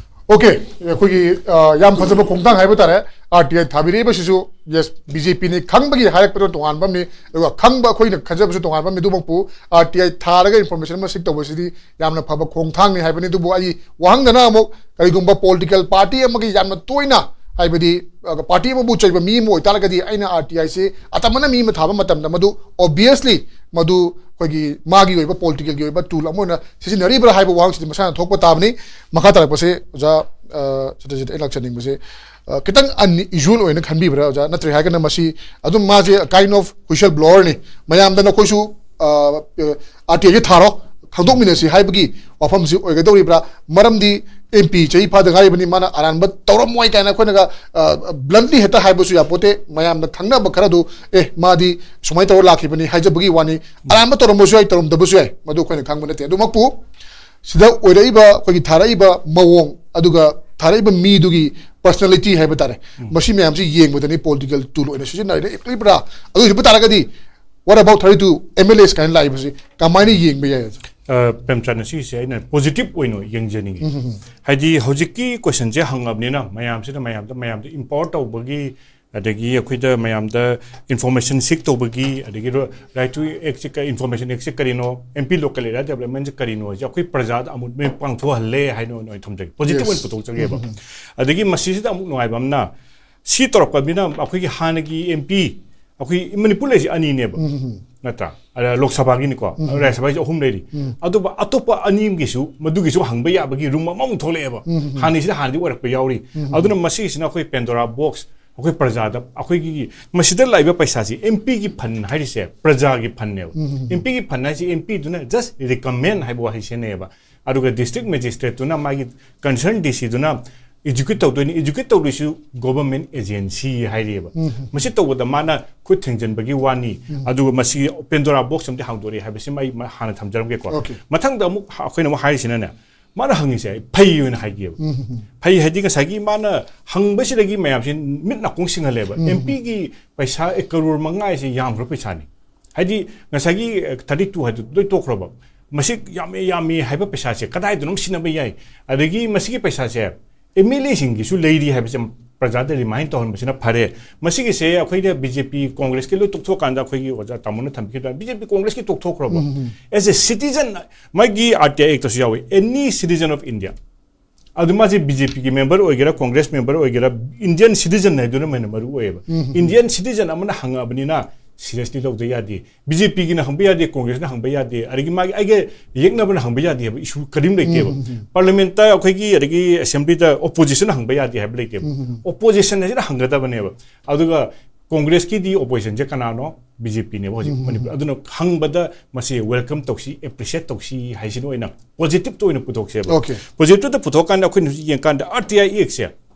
Okay, ꯑꯩꯈꯣꯏꯒꯤ, ꯑ, ꯌꯥꯝ ꯐꯖꯕ ꯈꯣꯡꯊꯥꯡ ꯍꯥꯏꯕ ꯇꯥꯔꯦ꯫ ꯑꯥꯔ ꯇꯤ ꯑꯥꯏ ꯊꯥꯕꯤꯔꯛꯏꯕꯁꯤꯁꯨ, yes, ꯕꯤ ꯖꯦ ꯄꯤꯅꯤ ꯈꯪꯕꯒꯤ ꯍꯥꯏꯔꯛꯄꯗꯣ ꯇꯣꯉꯥꯟꯕ ꯑꯃꯅꯤ, ꯑꯗꯨꯒ ꯈꯪꯕ ꯑꯩꯈꯣꯏꯅ ꯈꯟꯖꯕꯁꯨ ꯇꯣꯉꯥꯟꯕ ꯑꯃꯅꯤ꯫ ꯑꯗꯨꯃꯛꯄꯨ ꯑꯥꯔ ꯇꯤ ꯑꯥꯏ ꯊꯥꯔꯒ ꯏꯟꯐꯣꯔꯃꯦꯁꯟ ꯑꯃ ꯁꯤꯛ ꯇꯧꯕꯁꯤꯗꯤ ꯌꯥꯝꯅ ꯐꯕ ꯈꯣꯡꯊꯥꯡꯅꯤ ꯍꯥꯏꯕꯅꯤ꯫ ꯑꯗꯨꯕꯨ ꯑꯩ ꯋꯥꯍꯪꯗꯅ ꯑꯃꯨꯛ, ꯀꯔꯤꯒꯨꯝꯕ ꯄꯣꯂꯤꯇꯤꯀꯦꯜ ꯄꯥꯔꯇꯤ ꯑꯃꯒꯤ ꯌꯥꯝꯅ ꯇꯣꯏꯅ, ꯍꯥꯏꯕꯗꯤ, ꯑ, ꯄꯥꯔꯇꯤ ꯑꯃꯕꯨ ꯆꯩꯕ ꯃꯤ ꯑꯃ ꯑꯣꯏꯇꯥꯔꯒꯗꯤ, ꯑꯩꯅ ꯑꯥꯔ ꯇꯤ ꯑꯥꯏꯁꯤ ꯑꯇꯝꯕꯅ ꯃꯤ ꯑꯃ ꯊꯥꯕ ꯃꯇꯝꯗ ꯃꯗꯨ obviously ꯃꯗꯨ ꯑꯩꯈꯣꯏꯒꯤ ꯃꯥꯒꯤ ꯑꯣꯏꯕ ꯄꯣꯂꯤꯇꯤꯀꯦꯜꯒꯤ ꯑꯣꯏꯕ ꯇꯨꯜ ꯑꯃ ꯑꯣꯏꯅ ꯁꯤꯖꯤꯟꯅꯔꯤꯕ꯭ꯔꯥ ꯍꯥꯏꯕ ꯋꯥꯍꯪꯁꯤꯗꯤ ꯃꯁꯥꯅ ꯊꯣꯛꯄ ꯇꯥꯕꯅꯤ꯫ ꯃꯈꯥ ꯇꯥꯔꯛꯄꯁꯦ ꯑꯣꯖꯥ, ꯑ, ꯁꯇ꯭ꯌꯖꯤꯠ, ꯑꯩ ꯂꯥꯛꯆꯅꯤꯡꯕꯁꯦ, ꯑ, ꯈꯤꯇꯪ unusual ꯑꯣꯏꯅ ꯈꯟꯕꯤꯕ꯭ꯔꯥ ꯑꯣꯖꯥ? ꯅꯠꯇ꯭ꯔꯦ ꯍꯥꯏꯔꯒꯅ ꯃꯁꯤ ꯑꯗꯨꯝ ꯃꯥꯁꯦ kind of whistle blowerꯅꯤ, ꯃꯌꯥꯝꯗ ꯅꯈꯣꯏꯁꯨ, ꯑ, ꯑ, ꯑꯥꯔ ꯇꯤ ꯑꯥꯏꯁꯦ ꯊꯥꯔꯣ, ꯈꯪꯗꯣꯛꯃꯤꯟꯅꯁꯤ ꯍꯥꯏꯕꯒꯤ ꯋꯥꯐꯝꯁꯤ ꯑꯣꯏꯒꯗꯧꯔꯤꯕ꯭ꯔꯥ? ꯃꯔꯝꯗꯤ ꯑꯦꯝ ꯄꯤ ꯆꯍꯤ ꯐꯥꯗ ꯉꯥꯏꯔꯤꯕꯅꯤ, ꯃꯥꯅ ꯑꯔꯥꯟꯕ ꯇꯧꯔꯝꯃꯣꯏ ꯀꯥꯏꯅ ꯑꯩꯈꯣꯏꯅꯒ, ꯑ, bluntly ꯍꯦꯛꯇ ꯍꯥꯏꯕꯁꯨ ꯌꯥꯄꯣꯠꯇꯦ꯫ ꯃꯌꯥꯝꯅ ꯈꯪꯅꯕ ꯈꯔꯗꯨ, "ꯑꯦ, ꯃꯥꯗꯤ ꯁꯨꯃꯥꯏꯅ ꯇꯧꯔ ꯂꯥꯛꯈꯤꯕꯅꯤ" ꯍꯥꯏꯖꯕꯒꯤ ꯋꯥꯅꯤ꯫ ꯑꯔꯥꯟꯕ ꯇꯧꯔꯝꯕꯁꯨ ꯌꯥꯏ, ꯇꯧꯔꯝꯗꯕꯁꯨ ꯌꯥꯏ, ꯃꯗꯨ ꯑꯩꯈꯣꯏꯅ ꯈꯪꯕ ꯅꯠꯇꯦ꯫ ꯑꯗꯨꯃꯛꯄꯨ ꯁꯤꯗ ꯑꯣꯏꯔꯛꯏꯕ, ꯑꯩꯈꯣꯏꯒꯤ ꯊꯥꯔꯛꯏꯕ ꯃꯑꯣꯡ, ꯑꯗꯨꯒ ꯊꯥꯔꯛꯏꯕ ꯃꯤꯗꯨꯒꯤ personality ꯍꯥꯏꯕ ꯇꯥꯔꯦ, ꯃꯁꯤ ꯃꯌꯥꯝꯁꯤ ꯌꯦꯡꯕꯗ ꯄꯣꯂꯤꯇꯤꯀꯦꯜ ꯇꯨꯜ ꯑꯣꯏꯅ ꯁꯤꯖꯤꯟꯅꯔꯤꯕ꯭ꯔꯥ? ꯑꯗꯨ ꯑꯣꯏꯕ ꯇꯥꯔꯒꯗꯤ, what about thirty two M L As ꯀꯥꯏꯅ ꯂꯥꯛꯏꯕꯁꯤ ꯀꯃꯥꯏꯅ ꯌꯦꯡꯕ ꯌꯥꯏ? ꯑ, ꯄ꯭ꯔꯦꯝꯆꯥꯟ, ꯁꯤꯁꯦ ꯑꯩꯅ ꯄꯣꯖꯤꯇꯤꯚ ꯑꯣꯏꯅ ꯌꯦꯡꯖꯅꯤꯡꯉꯤ꯫ ꯍꯥꯏꯗꯤ ꯍꯧꯖꯤꯛꯀꯤ ꯀꯣꯏꯁꯟꯁꯦ ꯍꯪꯉꯕꯅꯤꯅ ꯃꯌꯥꯝꯁꯤꯅ ꯃꯌꯥꯝꯗ, ꯃꯌꯥꯝꯗ empower ꯇꯧꯕꯒꯤ, ꯑꯗꯒꯤ ꯑꯩꯈꯣꯏꯗ ꯃꯌꯥꯝꯗ ꯏꯟꯐꯣꯔꯃꯦꯁꯟ ꯁꯤꯛ ꯇꯧꯕꯒꯤ, ꯑꯗꯒꯤ right to access, information access ꯀꯔꯤꯅꯣ, ꯑꯦꯝ ꯄꯤ ꯂꯣꯀꯦꯜ ꯑꯦꯔꯤꯌꯥ ꯗꯦꯕꯂꯞꯃꯦꯟꯁꯦ ꯀꯔꯤꯅꯣ ꯍꯥꯏꯁꯦ ꯑꯩꯈꯣꯏ ꯄ꯭ꯔꯖꯥꯗ ꯑꯃꯨꯛ ꯃꯣꯏ ꯄꯥꯡꯊꯣꯛꯍꯜꯂꯦ ꯍꯥꯏꯅ ꯑꯣꯏꯅ ꯊꯝꯖꯒꯦ, ꯄꯣꯖꯤꯇꯤꯚ Yes. ꯑꯣꯏꯅ ꯄꯨꯊꯣꯛꯆꯒꯦꯕ꯫ ꯑꯗꯒꯤ ꯃꯁꯤꯁꯤꯗ ꯑꯃꯨꯛ ꯅꯨꯡꯉꯥꯏꯕ ꯑꯃꯅ, ꯁꯤ ꯇꯧꯔꯛꯄꯅꯤꯅ ꯑꯩꯈꯣꯏꯒꯤ ꯍꯥꯟꯅꯒꯤ ꯑꯦꯝ ꯄꯤ, ꯑꯩꯈꯣꯏ ꯃꯅꯤꯄꯨꯔ ꯂꯩꯔꯤꯁꯦ ꯑꯅꯤꯅꯦꯕ꯫ ꯅꯠꯇ꯭ꯔꯥ? ꯑ, ꯂꯣꯛ ꯁꯚꯥꯒꯤꯅꯤꯀꯣ, ꯎꯝ꯫ ꯔꯥꯖ꯭ꯌ ꯁꯚꯥꯒꯤꯁꯨ ꯑꯍꯨꯝ ꯂꯩꯔꯤ꯫ ꯎꯝ꯫ ꯑꯇꯣꯞꯄ, ꯑꯇꯣꯞꯄ ꯑꯅꯤ ꯑꯃꯒꯤꯁꯨ ꯃꯗꯨꯒꯤꯁꯨ ꯍꯪꯕ ꯌꯥꯕꯒꯤ ꯔꯨꯝ ꯑꯃꯃꯨꯛ ꯊꯣꯛꯂꯛꯑꯦꯕ꯫ ꯎꯝ, ꯎꯝ, ꯎꯝ꯫ ꯍꯥꯟꯅꯩꯁꯤꯅ ꯍꯥꯟꯅꯗꯤ ꯑꯣꯏꯔꯛꯄ ꯌꯥꯎꯔꯤ꯫ ꯎꯝ, ꯎꯝ꯫ ꯑꯗꯨꯅ ꯃꯁꯤꯒꯤꯁꯤꯅ ꯑꯩꯈꯣꯏ ꯄꯦꯟꯗꯣꯔꯥ ꯕꯣꯛꯁ, ꯑꯩꯈꯣꯏ ꯄ꯭ꯔꯖꯥꯗ, ꯑꯩꯈꯣꯏꯒꯤ ꯃꯁꯤꯗ ꯂꯥꯛꯏꯕ ꯄꯩꯁꯥꯁꯤ, ꯑꯦꯝ ꯄꯤꯒꯤ ꯐꯟ ꯍꯥꯏꯔꯤꯁꯦ ꯄ꯭ꯔꯖꯥꯒꯤ ꯐꯟꯅꯦꯕ꯫ ꯎꯝ, ꯎꯝ, ꯎꯝ꯫ ꯑꯦꯝ ꯄꯤꯒꯤ ꯐꯟ ꯍꯥꯏꯁꯤ ꯑꯦꯝ ꯄꯤꯗꯨꯅ just recommend ꯍꯥꯏꯕ ꯋꯥꯍꯩ ꯁꯤꯖꯤꯟꯅꯩꯌꯦꯕ꯫ ꯑꯗꯨꯒ ꯗꯤꯁꯇ꯭ꯔꯤꯛ ꯃꯦꯖꯤꯁꯇ꯭ꯔꯦꯠꯇꯨꯅ ꯃꯥꯒꯤ ꯀꯟꯁꯔꯟ ꯗꯤ ꯁꯤꯗꯨꯅ ꯑꯦꯖꯨꯀꯦꯠ ꯇꯧꯗꯣꯏꯅꯤ꯫ ꯑꯦꯖꯨꯀꯦꯠ ꯇꯧꯗꯣꯏꯁꯨ ꯒꯣꯚꯔꯟꯃꯦꯟꯠ ꯑꯦꯖꯦꯟꯁꯤ ꯍꯥꯏꯔꯤꯑꯕ꯫ ꯎꯝ꯫ ꯃꯁꯤ ꯇꯧꯕꯗ ꯃꯥꯅ ꯈꯨꯠ ꯊꯦꯡꯖꯤꯟꯕꯒꯤ ꯋꯥꯅꯤ꯫ ꯎꯝ꯫ ꯑꯗꯨꯒ ꯃꯁꯤ ꯄꯦꯟꯗꯣꯔꯥ ꯕꯣꯛꯁ ꯑꯃꯗꯤ ꯍꯥꯡꯗꯣꯔꯛꯏ ꯍꯥꯏꯕꯁꯤꯃ ꯑꯩ ꯃ-, ꯍꯥꯟꯅ ꯊꯝꯖꯔꯝꯒꯦꯀꯣ꯫ ꯑꯣꯀꯦ꯫ ꯃꯊꯪꯗ ꯑꯃꯨꯛ ꯍ-, ꯑꯩꯈꯣꯏꯅ ꯑꯃꯨꯛ ꯍꯥꯏꯔꯤꯁꯤꯅꯅꯦ, ꯃꯥꯅ ꯍꯪꯉꯤꯁꯦ ꯐꯩ ꯑꯣꯏꯅ ꯍꯥꯏꯒꯦꯕ꯫ ꯎꯝ, ꯎꯝ, ꯎꯝ꯫ ꯐꯩ ꯍꯥꯏꯗꯤ ꯉꯁꯥꯏꯒꯤ ꯃꯥꯅ ꯍꯪꯕꯁꯤꯗꯒꯤ ꯃꯌꯥꯝꯁꯤ ꯃꯤꯠ ꯅꯥꯀꯣꯡ ꯁꯤꯡꯍꯜꯂꯦꯕ꯫ ꯎꯝ, ꯎꯝ꯫ ꯑꯦꯝ ꯄꯤꯒꯤ ꯄꯩꯁꯥ ꯑꯦ ꯀꯔꯣꯔ ꯃꯉꯥ ꯍꯥꯏꯁꯦ ꯌꯥꯝꯈ꯭ꯔ ꯄꯩꯁꯥꯅꯤ꯫ ꯍꯥꯏꯗꯤ ꯉꯁꯥꯏꯒꯤ, ꯑ, ꯊꯥꯔꯇꯤ ꯇꯨ ꯍꯥꯏꯗꯨ ꯂꯣꯏ ꯇꯣꯛꯈ꯭ꯔꯕ꯫ ꯃꯁꯤ ꯌꯥꯝꯃꯤ, ꯌꯥꯝꯃꯤ ꯍꯥꯏꯕ ꯄꯩꯁꯥꯁꯦ ꯀꯗꯥꯏꯗꯅꯣ ꯁꯤꯖꯤꯟꯅꯕ ꯌꯥꯏ? ꯑꯗꯒꯤ ꯃꯁꯤꯒꯤ ꯄꯩꯁꯥꯁꯦ ꯑꯦꯝ ꯑꯦꯜ ꯑꯦꯁꯤꯡꯒꯤꯁꯨ ꯂꯩꯔꯤ ꯍꯥꯏꯕꯁꯦ ꯄ꯭ꯔꯖꯥꯗ ꯔꯤꯃꯥꯏꯟ ꯇꯧꯍꯟꯕꯁꯤꯅ ꯐꯔꯦ꯫ ꯃꯁꯤꯒꯤꯁꯦ ꯑꯩꯈꯣꯏꯅ ꯕꯤ ꯖꯦ ꯄꯤ, ꯀꯣꯡꯒ꯭ꯔꯦꯁꯀꯤ ꯂꯣꯏ ꯇꯣꯛꯊꯣꯛꯑꯀꯥꯟꯗ ꯑꯩꯈꯣꯏꯒꯤ ꯑꯣꯖꯥ ꯇꯥꯃꯣꯅ ꯊꯝꯕꯤꯈꯤꯕ ꯕꯤ ꯖꯦ ꯄꯤ, ꯀꯣꯡꯒ꯭ꯔꯦꯁꯀꯤ ꯇꯣꯛꯊꯣꯛꯈ꯭ꯔꯕ꯫ ꯎꯝ, ꯎꯝ꯫ As a citizen, ꯃꯥꯒꯤ ꯑꯥꯔ ꯇꯤ ꯑꯥꯏ ꯑꯦꯛꯇꯁꯨ ꯌꯥꯎꯏ, any citizen of India꯫ ꯑꯗꯨ ꯃꯥꯁꯦ ꯕꯤ ꯖꯦ ꯄꯤꯒꯤ ꯃꯦꯝꯕꯔ ꯑꯣꯏꯒꯦꯔꯥ, ꯀꯣꯡꯒ꯭ꯔꯦꯁ ꯃꯦꯝꯕꯔ ꯑꯣꯏꯒꯦꯔꯥ, ꯏꯟꯗꯤꯌꯟ ꯁꯤꯇꯤꯖꯟ ꯍꯥꯏꯗꯨꯅ ꯍꯦꯟꯅ ꯃꯔꯨ ꯑꯣꯏꯌꯦꯕ꯫ ꯎꯝ, ꯎꯝ꯫ ꯏꯟꯗꯤꯌꯟ ꯁꯤꯇꯤꯖꯟ ꯑꯃꯅ ꯍꯪꯉꯛꯑꯕꯅꯤꯅ ꯁꯤꯔꯤꯌꯁꯂꯤ ꯂꯧꯗ ꯌꯥꯗꯦ꯫ ꯕꯤ ꯖꯦ ꯄꯤꯒꯤꯅ ꯍꯪꯕ ꯌꯥꯗꯦ, ꯀꯣꯡꯒ꯭ꯔꯦꯁꯅ ꯍꯪꯕ ꯌꯥꯗꯦ, ꯑꯗꯒꯤ ꯃꯥꯒꯤ ꯑꯩꯒ ꯌꯦꯛꯅꯕꯅ ꯍꯪꯕ ꯌꯥꯗꯦ ꯍꯥꯏꯕ ꯏꯁꯨ ꯀꯔꯤꯝ ꯂꯩꯇꯦꯕ꯫ ꯎꯝ, ꯎꯝ, ꯎꯝ꯫ ꯄꯥꯔꯂꯤꯌꯥꯃꯦꯟꯠꯇ ꯑꯩꯈꯣꯏꯒꯤ ꯑꯗꯒꯤ ꯑꯦꯁꯦꯝꯕ꯭ꯂꯤꯗ ꯑꯣꯄꯣꯖꯤꯁꯟꯅ ꯍꯪꯕ ꯌꯥꯗꯦ ꯍꯥꯏꯕ ꯂꯩꯇꯦꯕ꯫ ꯎꯝ, ꯎꯝ, ꯎꯝ꯫ ꯑꯣꯄꯣꯖꯤꯁꯟ ꯍꯥꯏꯁꯤꯅ ꯍꯪꯒꯗꯕꯅꯦꯕ꯫ ꯑꯗꯨꯒ ꯀꯣꯡꯒ꯭ꯔꯦꯁꯀꯤꯗꯤ ꯑꯣꯄꯣꯖꯤꯁꯟꯁꯦ ꯀꯅꯥꯅꯣ? ꯕꯤ ꯖꯦ ꯄꯤꯅꯦꯕ ꯍꯧꯖꯤꯛ ꯎꯝ, ꯎꯝ, ꯎꯝ꯫ ꯃꯅꯤꯄꯨꯔ꯫ ꯑꯗꯨꯅ ꯍꯪꯕꯗ ꯃꯁꯤ ꯋꯦꯜꯀꯝ ꯇꯧꯁꯤ, ꯑꯦꯄ꯭ꯔꯤꯁꯤꯌꯦꯠ ꯇꯧꯁꯤ ꯍꯥꯏꯁꯤꯅ ꯑꯣꯏꯅ ꯄꯣꯖꯤꯇꯤꯞꯇ ꯑꯣꯏꯅ ꯄꯨꯊꯣꯛꯁꯦꯕ꯫ ꯑꯣꯀꯦ꯫ ꯄꯣꯖꯤꯇꯤꯞꯇ ꯄꯨꯊꯣꯛꯀꯥꯟꯗ ꯑꯩꯈꯣꯏꯅ ꯍꯧꯖꯤꯛ ꯌꯦꯡꯀꯥꯟꯗ ꯑꯥꯔ ꯇꯤ ꯑꯥꯏ ꯑꯦꯛꯁꯦ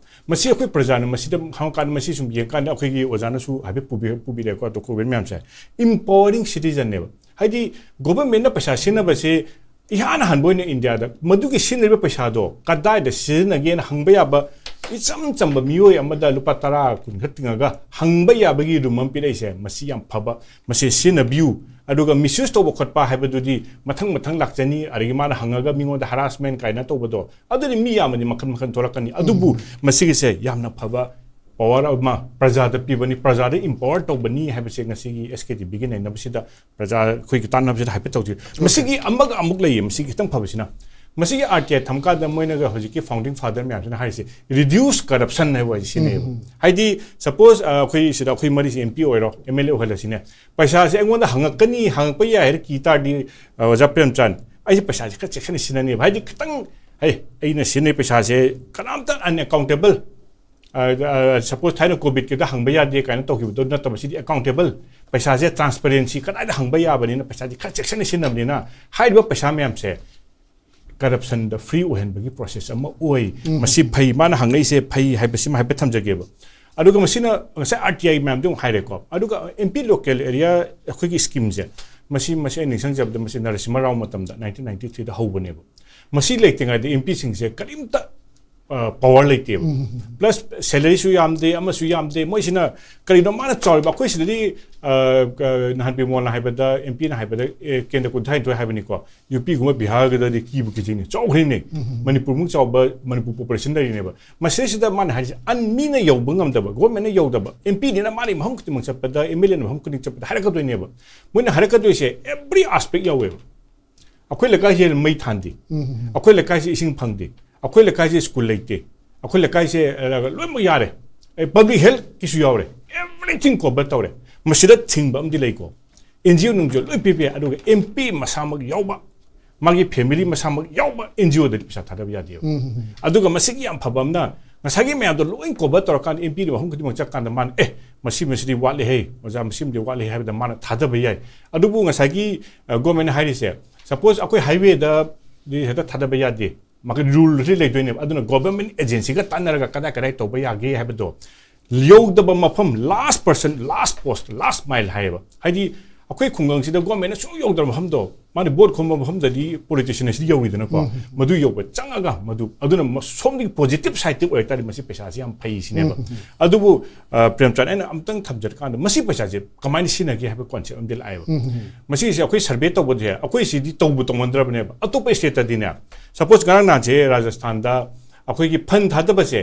ꯃꯁꯤ ꯑꯩꯈꯣꯏ ꯄ꯭ꯔꯖꯥꯅ ꯃꯁꯤꯗ ꯍꯪꯉꯀꯥꯟꯗ ꯃꯁꯤ ꯁꯨꯝ ꯌꯦꯡꯀꯥꯟꯗ ꯑꯩꯈꯣꯏꯒꯤ ꯑꯣꯖꯥꯅꯁꯨ ꯍꯥꯏꯐꯦꯠ ꯄꯨꯕꯤ-, ꯄꯨꯕꯤꯔꯦꯀꯣ, ꯗꯣꯛꯇꯔ ꯒꯣꯕꯤꯟ ꯃꯌꯥꯝꯁꯦ꯫ Empowering citizenꯅꯦꯕ꯫ ꯍꯥꯏꯗꯤ ꯒꯣꯚꯔꯟꯃꯦꯟꯠꯅ ꯄꯩꯁꯥ ꯁꯤꯖꯤꯟꯅꯕꯁꯦ ꯏꯍꯥꯟ ꯍꯥꯟꯕ ꯑꯣꯏꯅ ꯏꯟꯗꯤꯌꯥꯗ ꯃꯗꯨꯒꯤ ꯁꯤꯖꯤꯟꯅꯔꯤꯕ ꯄꯩꯁꯥꯗꯣ ꯀꯗꯥꯏꯗ ꯁꯤꯖꯤꯟꯅꯒꯦꯅ ꯍꯪꯕ ꯌꯥꯕ ꯏꯆꯝ ꯆꯝꯕ ꯃꯤꯑꯣꯏ ꯑꯃꯗ ꯂꯨꯄꯥ ꯇꯔꯥ ꯀꯨꯟ ꯈꯛ ꯇꯤꯡꯉꯒ ꯍꯪꯕ ꯌꯥꯕꯒꯤ ꯔꯨꯝ ꯑꯃ ꯄꯤꯔꯛꯏꯁꯦ, ꯃꯁꯤ ꯌꯥꯝ ꯐꯕ, ꯃꯁꯤ ꯁꯤꯖꯤꯟꯅꯕꯤꯌꯨ꯫ ꯑꯗꯨꯒ ꯃꯤꯁꯌꯨꯁ ꯇꯧꯕ ꯈꯣꯠꯄ ꯍꯥꯏꯕꯗꯨꯗꯤ ꯃꯊꯪ ꯃꯊꯪ ꯂꯥꯛꯆꯅꯤ, ꯑꯗꯒꯤ ꯃꯥꯅ ꯍꯪꯉꯒ ꯃꯤꯉꯣꯟꯗ ꯍꯔꯥꯁꯃꯦꯟ ꯀꯥꯏꯅ ꯇꯧꯕꯗꯣ, ꯑꯗꯨꯗꯤ ꯃꯤ ꯌꯥꯝꯃꯗꯤ ꯃꯈꯜ ꯃꯈꯜ ꯊꯣꯛꯂꯛꯀꯅꯤ꯫ ꯑꯗꯨꯕꯨ ꯎꯝ꯫ ꯃꯁꯤꯒꯤꯁꯦ ꯌꯥꯝꯅ ꯐꯕ ꯄꯋꯥꯔ ꯑꯃ ꯄ꯭ꯔꯖꯥꯗ ꯄꯤꯕꯅꯤ, ꯄ꯭ꯔꯖꯥꯗ ꯏꯝꯄꯥꯋꯔ ꯇꯧꯕꯅꯤ ꯍꯥꯏꯕꯁꯦ ꯉꯁꯤꯒꯤ ꯑꯦꯁ ꯀꯦ ꯇꯤ ꯚꯤꯒꯤ ꯅꯩꯅꯕꯁꯤꯗ, ꯄ꯭ꯔꯖꯥ ꯑꯩꯈꯣꯏꯒꯤ ꯇꯥꯟꯅꯕꯁꯤꯗ ꯍꯥꯏꯐꯦꯠ ꯇꯧꯖꯩ꯫ ꯃꯁꯤꯒꯤ ꯑꯃꯒ ꯑꯃꯨꯛ ꯂꯩꯌꯦ, ꯃꯁꯤꯒꯤ ꯈꯤꯇꯪ ꯐꯕꯁꯤꯅ ꯃꯁꯤꯒꯤ ꯑꯥꯔ ꯇꯤ ꯑꯥꯏ ꯊꯝꯀꯥꯟꯗ ꯃꯣꯏꯅꯒ ꯍꯧꯖꯤꯛꯀꯤ founding father ꯃꯌꯥꯝꯁꯤꯅ ꯍꯥꯏꯔꯤꯁꯦ reduce corruption ꯍꯥꯏꯕ ꯋꯥꯁꯦ ꯁꯤꯅꯦꯕ꯫ ꯎꯝ꯫ ꯍꯥꯏꯗꯤ suppose, ꯑ, ꯑꯩꯈꯣꯏ ꯁꯤꯗ ꯑꯩꯈꯣꯏ ꯃꯔꯤꯁꯦ ꯑꯦꯝ ꯄꯤ ꯑꯣꯏꯔꯣ, ꯑꯦꯝ ꯑꯦꯜ ꯑꯦ ꯑꯣꯏꯍꯜꯂꯁꯤꯅꯦ, ꯄꯩꯁꯥꯁꯦ ꯑꯩꯉꯣꯟꯗ ꯍꯪꯉꯛꯀꯅꯤ, ꯍꯪꯉꯛꯄ ꯌꯥꯏ ꯍꯥꯏꯅ ꯀꯤ ꯇꯥꯔꯗꯤ, ꯑ, ꯑꯣꯖꯥ ꯄ꯭ꯔꯦꯝꯆꯥꯟ, ꯑꯩꯁꯦ ꯄꯩꯁꯥꯁꯦ ꯈꯔ ꯆꯦꯛꯁꯤꯟꯅ ꯁꯤꯖꯤꯟꯅꯅꯦꯕ꯫ ꯍꯥꯏꯗꯤ ꯈꯤꯇꯪ, ꯍꯩ, ꯑꯩꯅ ꯁꯤꯖꯤꯟꯅꯩ ꯄꯩꯁꯥꯁꯦ ꯀꯅꯥꯝꯇ unaccountable, ꯑ, ꯑ, suppose ꯊꯥꯏꯅ ꯀꯣꯚꯤꯗꯀꯤꯗ ꯍꯪꯕ ꯌꯥꯗꯦ ꯀꯥꯏꯅ ꯇꯧꯈꯤꯕꯗꯣ ꯅꯠꯇꯕ, ꯁꯤꯗꯤ accountable, ꯄꯩꯁꯥꯁꯦ transparency ꯀꯗꯥꯏꯗ ꯍꯪꯕ ꯌꯥꯕꯅꯤꯅ ꯄꯩꯁꯥꯁꯦ ꯈꯔ ꯆꯦꯛꯁꯤꯟꯅ ꯁꯤꯖꯤꯟꯅꯕꯅꯤꯅ ꯍꯥꯏꯔꯤꯕ ꯄꯩꯁꯥ ꯃꯌꯥꯝꯁꯦ corruptionꯗ free ꯑꯣꯏꯍꯟꯕꯒꯤ process ꯑꯃ ꯑꯣꯏ꯫ ꯎꯝ꯫ ꯃꯁꯤ ꯐꯩ, ꯃꯥꯅ ꯍꯪꯉꯛꯏꯁꯦ ꯐꯩ ꯍꯥꯏꯕꯁꯤꯃ ꯍꯥꯏꯐꯦꯠ ꯊꯝꯖꯒꯦꯕ꯫ ꯑꯗꯨꯒ ꯃꯁꯤꯅ ꯉꯁꯥꯏ ꯑꯥꯔ ꯇꯤ ꯑꯥꯏ ꯃꯌꯥꯝꯗꯤ ꯑꯃꯨꯛ ꯍꯥꯏꯔꯦꯀꯣ꯫ ꯑꯗꯨꯒ ꯑꯦꯝ ꯄꯤ local area ꯑꯩꯈꯣꯏꯒꯤ schemeꯁꯦ, ꯃꯁꯤ, ꯃꯁꯤ ꯑꯩ ꯅꯤꯡꯁꯤꯡꯖꯕꯗ ꯃꯁꯤ ꯅꯔꯁꯤꯃ ꯔꯥꯎ ꯃꯇꯝꯗ nineteen ninety threeꯗ ꯍꯧꯕꯅꯦꯕ꯫ ꯃꯁꯤ ꯂꯩꯇ꯭ꯔꯤꯉꯩꯗ ꯑꯦꯝ ꯄꯤꯁꯤꯡꯁꯦ ꯀꯔꯤꯝꯇ, ꯑ, power ꯂꯩꯇꯦꯕ꯫ ꯎꯝ꯫ Plus salaryꯁꯨ ꯌꯥꯝꯗꯦ, ꯑꯃꯁꯨ ꯌꯥꯝꯗꯦ꯫ ꯃꯣꯏꯁꯤꯅ ꯀꯔꯤꯅꯣ ꯃꯥꯅ ꯆꯥꯎꯔꯤꯕ, ꯑꯩꯈꯣꯏ ꯁꯤꯗꯗꯤ, ꯑ, ꯑ, ꯅꯍꯥꯟ ꯕꯤꯃꯣꯜꯅ ꯍꯥꯏꯕꯗ, ꯑꯦꯝ ꯄꯤꯅ ꯍꯥꯏꯕꯗ, ꯑꯦ, ꯀꯦꯟꯗ꯭ꯔ ꯀꯨꯟꯊ꯭ꯔꯥꯅꯤꯊꯣꯏ ꯍꯥꯏꯕꯅꯤꯀꯣ꯫ ꯌꯨ ꯄꯤꯒꯨꯝꯕ ꯕꯤꯍꯥꯔꯒꯗꯗꯤ ꯀꯤꯕꯨ ꯀꯤꯖꯩꯅꯦ, ꯆꯥꯎꯈ꯭ꯔꯤꯅꯦ꯫ ꯎꯝ꯫ ꯃꯅꯤꯄꯨꯔꯃꯨꯛ ꯆꯥꯎꯕ, ꯃꯅꯤꯄꯨꯔ population ꯂꯩꯔꯤꯅꯦꯕ꯫ ꯃꯁꯤꯗꯩꯁꯤꯗ ꯃꯥꯅ ꯍꯥꯏꯔꯤꯁꯦ, ꯑꯟ-, ꯃꯤꯅ ꯌꯧꯕ ꯉꯝꯗꯕ, governmentꯅ ꯌꯧꯗꯕ, ꯑꯦꯝ ꯄꯤꯅꯤꯅ ꯃꯥꯅ ꯃꯐꯝ ꯈꯨꯗꯤꯡꯃꯛ ꯆꯠꯄꯗ, ꯑꯦꯝ ꯑꯦꯜ ꯑꯦꯅ ꯃꯐꯝ ꯈꯨꯗꯤꯡ ꯆꯠꯄꯗ ꯍꯥꯏꯔꯛꯀꯗꯣꯏꯅꯦꯕ꯫ ꯃꯣꯏꯅ ꯍꯥꯏꯔꯛꯀꯗꯣꯏꯁꯦ every aspect ꯌꯥꯎꯋꯦꯕ꯫ ꯑꯩꯈꯣꯏ ꯂꯩꯀꯥꯏꯁꯦ ꯃꯩ ꯊꯥꯟꯗꯦ, ꯎꯝ꯫ ꯑꯩꯈꯣꯏ ꯂꯩꯀꯥꯏꯁꯦ ꯏꯁꯤꯡ ꯐꯪꯗꯦ, ꯑꯩꯈꯣꯏ ꯂꯩꯀꯥꯏꯁꯦ ꯁ꯭ꯀꯨꯜ ꯂꯩꯇꯦ, ꯑꯩꯈꯣꯏ ꯂꯩꯀꯥꯏꯁꯦ, ꯑ, ꯂꯣꯏꯅꯃꯛ ꯌꯥꯔꯦ, ꯑꯩ public healthꯀꯤꯁꯨ ꯌꯥꯎꯔꯦ, everything cover ꯇꯧꯔꯦ꯫ ꯃꯁꯤꯗ ꯊꯤꯡꯕ ꯑꯃꯗꯤ ꯂꯩꯀꯣ, ꯑꯦꯟ ꯖꯤ ꯑꯣ ꯅꯨꯡ ꯖꯤ ꯑꯣ ꯂꯣꯏ ꯄꯤꯕ ꯌꯥꯏ, ꯑꯗꯨꯒ ꯑꯦꯝ ꯄꯤ ꯃꯁꯥꯃꯛ ꯌꯥꯎꯕ, ꯃꯥꯒꯤ family ꯃꯁꯥꯃꯛ ꯌꯥꯎꯕ ꯑꯦꯟ ꯖꯤ ꯑꯣꯗꯗꯤ ꯄꯩꯁꯥ ꯊꯥꯗꯕ ꯌꯥꯗꯦꯕ꯫ ꯎꯝ, ꯎꯝ, ꯎꯝ꯫ ꯑꯗꯨꯒ ꯃꯁꯤꯒꯤ ꯌꯥꯝ ꯐꯕ ꯑꯃꯅ, ꯉꯁꯥꯏꯒꯤ ꯃꯌꯥꯝꯗꯣ ꯂꯣꯏ cover ꯇꯧꯔꯀꯥꯟꯗ ꯑꯦꯝ ꯄꯤꯗꯤ ꯃꯐꯝ ꯈꯨꯗꯤꯡꯃꯛ ꯆꯠꯀꯥꯟꯗ ꯃꯥꯅ, "ꯑꯦ, ꯃꯁꯤ, ꯃꯁꯤꯗꯤ ꯋꯥꯠꯂꯦꯍꯦ, ꯑꯣꯖꯥ, ꯃꯁꯤꯃꯗꯤ ꯋꯥꯠꯂꯦ" ꯍꯥꯏꯕꯗ ꯃꯥꯅ ꯊꯥꯗꯕ ꯌꯥꯏ꯫ ꯑꯗꯨꯕꯨ ꯉꯁꯥꯏꯒꯤ, ꯑ, governmentꯅ ꯍꯥꯏꯔꯤꯁꯦ, suppose ꯑꯩꯈꯣꯏ highwayꯗꯗꯤ ꯍꯦꯛꯇ ꯊꯥꯗꯕ ꯌꯥꯗꯦ, ꯃꯥꯒꯤ ruleꯁꯤ ꯂꯩꯗꯣꯏꯅꯦꯕ꯫ ꯑꯗꯨꯅ government agencyꯒ ꯇꯥꯟꯅꯔꯒ ꯀꯗꯥꯏ ꯀꯗꯥꯏ ꯇꯧꯕ ꯌꯥꯒꯦ ꯍꯥꯏꯕꯗꯣ, ꯌꯧꯗꯕ ꯃꯐꯝ, last person, last post, last mile ꯍꯥꯏꯌꯦꯕ꯫ ꯍꯥꯏꯗꯤ ꯑꯩꯈꯣꯏ ꯈꯨꯡꯒꯪꯁꯤꯗ governmentꯅ ꯁꯨꯡꯌꯧ ꯌꯧꯗꯕ ꯃꯐꯝꯗꯣ, ꯃꯥꯅ vote ꯈꯣꯝꯕ ꯃꯐꯝꯗꯗꯤ politician ꯑꯁꯤꯗꯤ ꯌꯧꯋꯤꯗꯅꯀꯣ꯫ ꯎꯝ꯫ ꯃꯗꯨ ꯌꯧꯕ ꯆꯪꯉꯒ ꯃꯗꯨ, ꯑꯗꯨꯅ ꯃ-, ꯁꯣꯝꯗꯒꯤ positive sideꯇ ꯑꯣꯏꯔꯛꯇꯥꯔꯗꯤ ꯃꯁꯤ ꯄꯩꯁꯥꯁꯤ ꯌꯥꯝ ꯐꯩ ꯁꯤꯅꯦꯕ꯫ ꯎꯝ꯫ ꯑꯗꯨꯕꯨ, ꯑ, ꯄ꯭ꯔꯦꯝꯆꯥꯟ, ꯑꯩꯅ ꯑꯝꯇꯪ ꯊꯝꯖꯔꯀꯥꯟꯗ ꯃꯁꯤ ꯄꯩꯁꯥꯁꯦ ꯀꯃꯥꯏꯅ ꯁꯤꯖꯤꯟꯅꯒꯦ ꯍꯥꯏꯕ concept ꯑꯃꯗꯤ ꯂꯥꯛꯑꯦꯕ꯫ ꯎꯝ꯫ ꯃꯁꯤꯁꯦ ꯑꯩꯈꯣꯏ survey ꯇꯧꯕꯁꯦ, ꯑꯩꯈꯣꯏ ꯁꯤꯗꯤ ꯇꯧꯕ ꯇꯧꯃꯟꯗ꯭ꯔꯕꯅꯦꯕ꯫ ꯑꯇꯣꯞꯄ stateꯇꯗꯤꯅꯦ, suppose ꯉꯔꯥꯡ ꯅꯍꯥꯟꯁꯦ ꯔꯥꯖꯁꯊꯥꯟꯗ ꯑꯩꯈꯣꯏꯒꯤ fund ꯊꯥꯗꯕꯁꯦ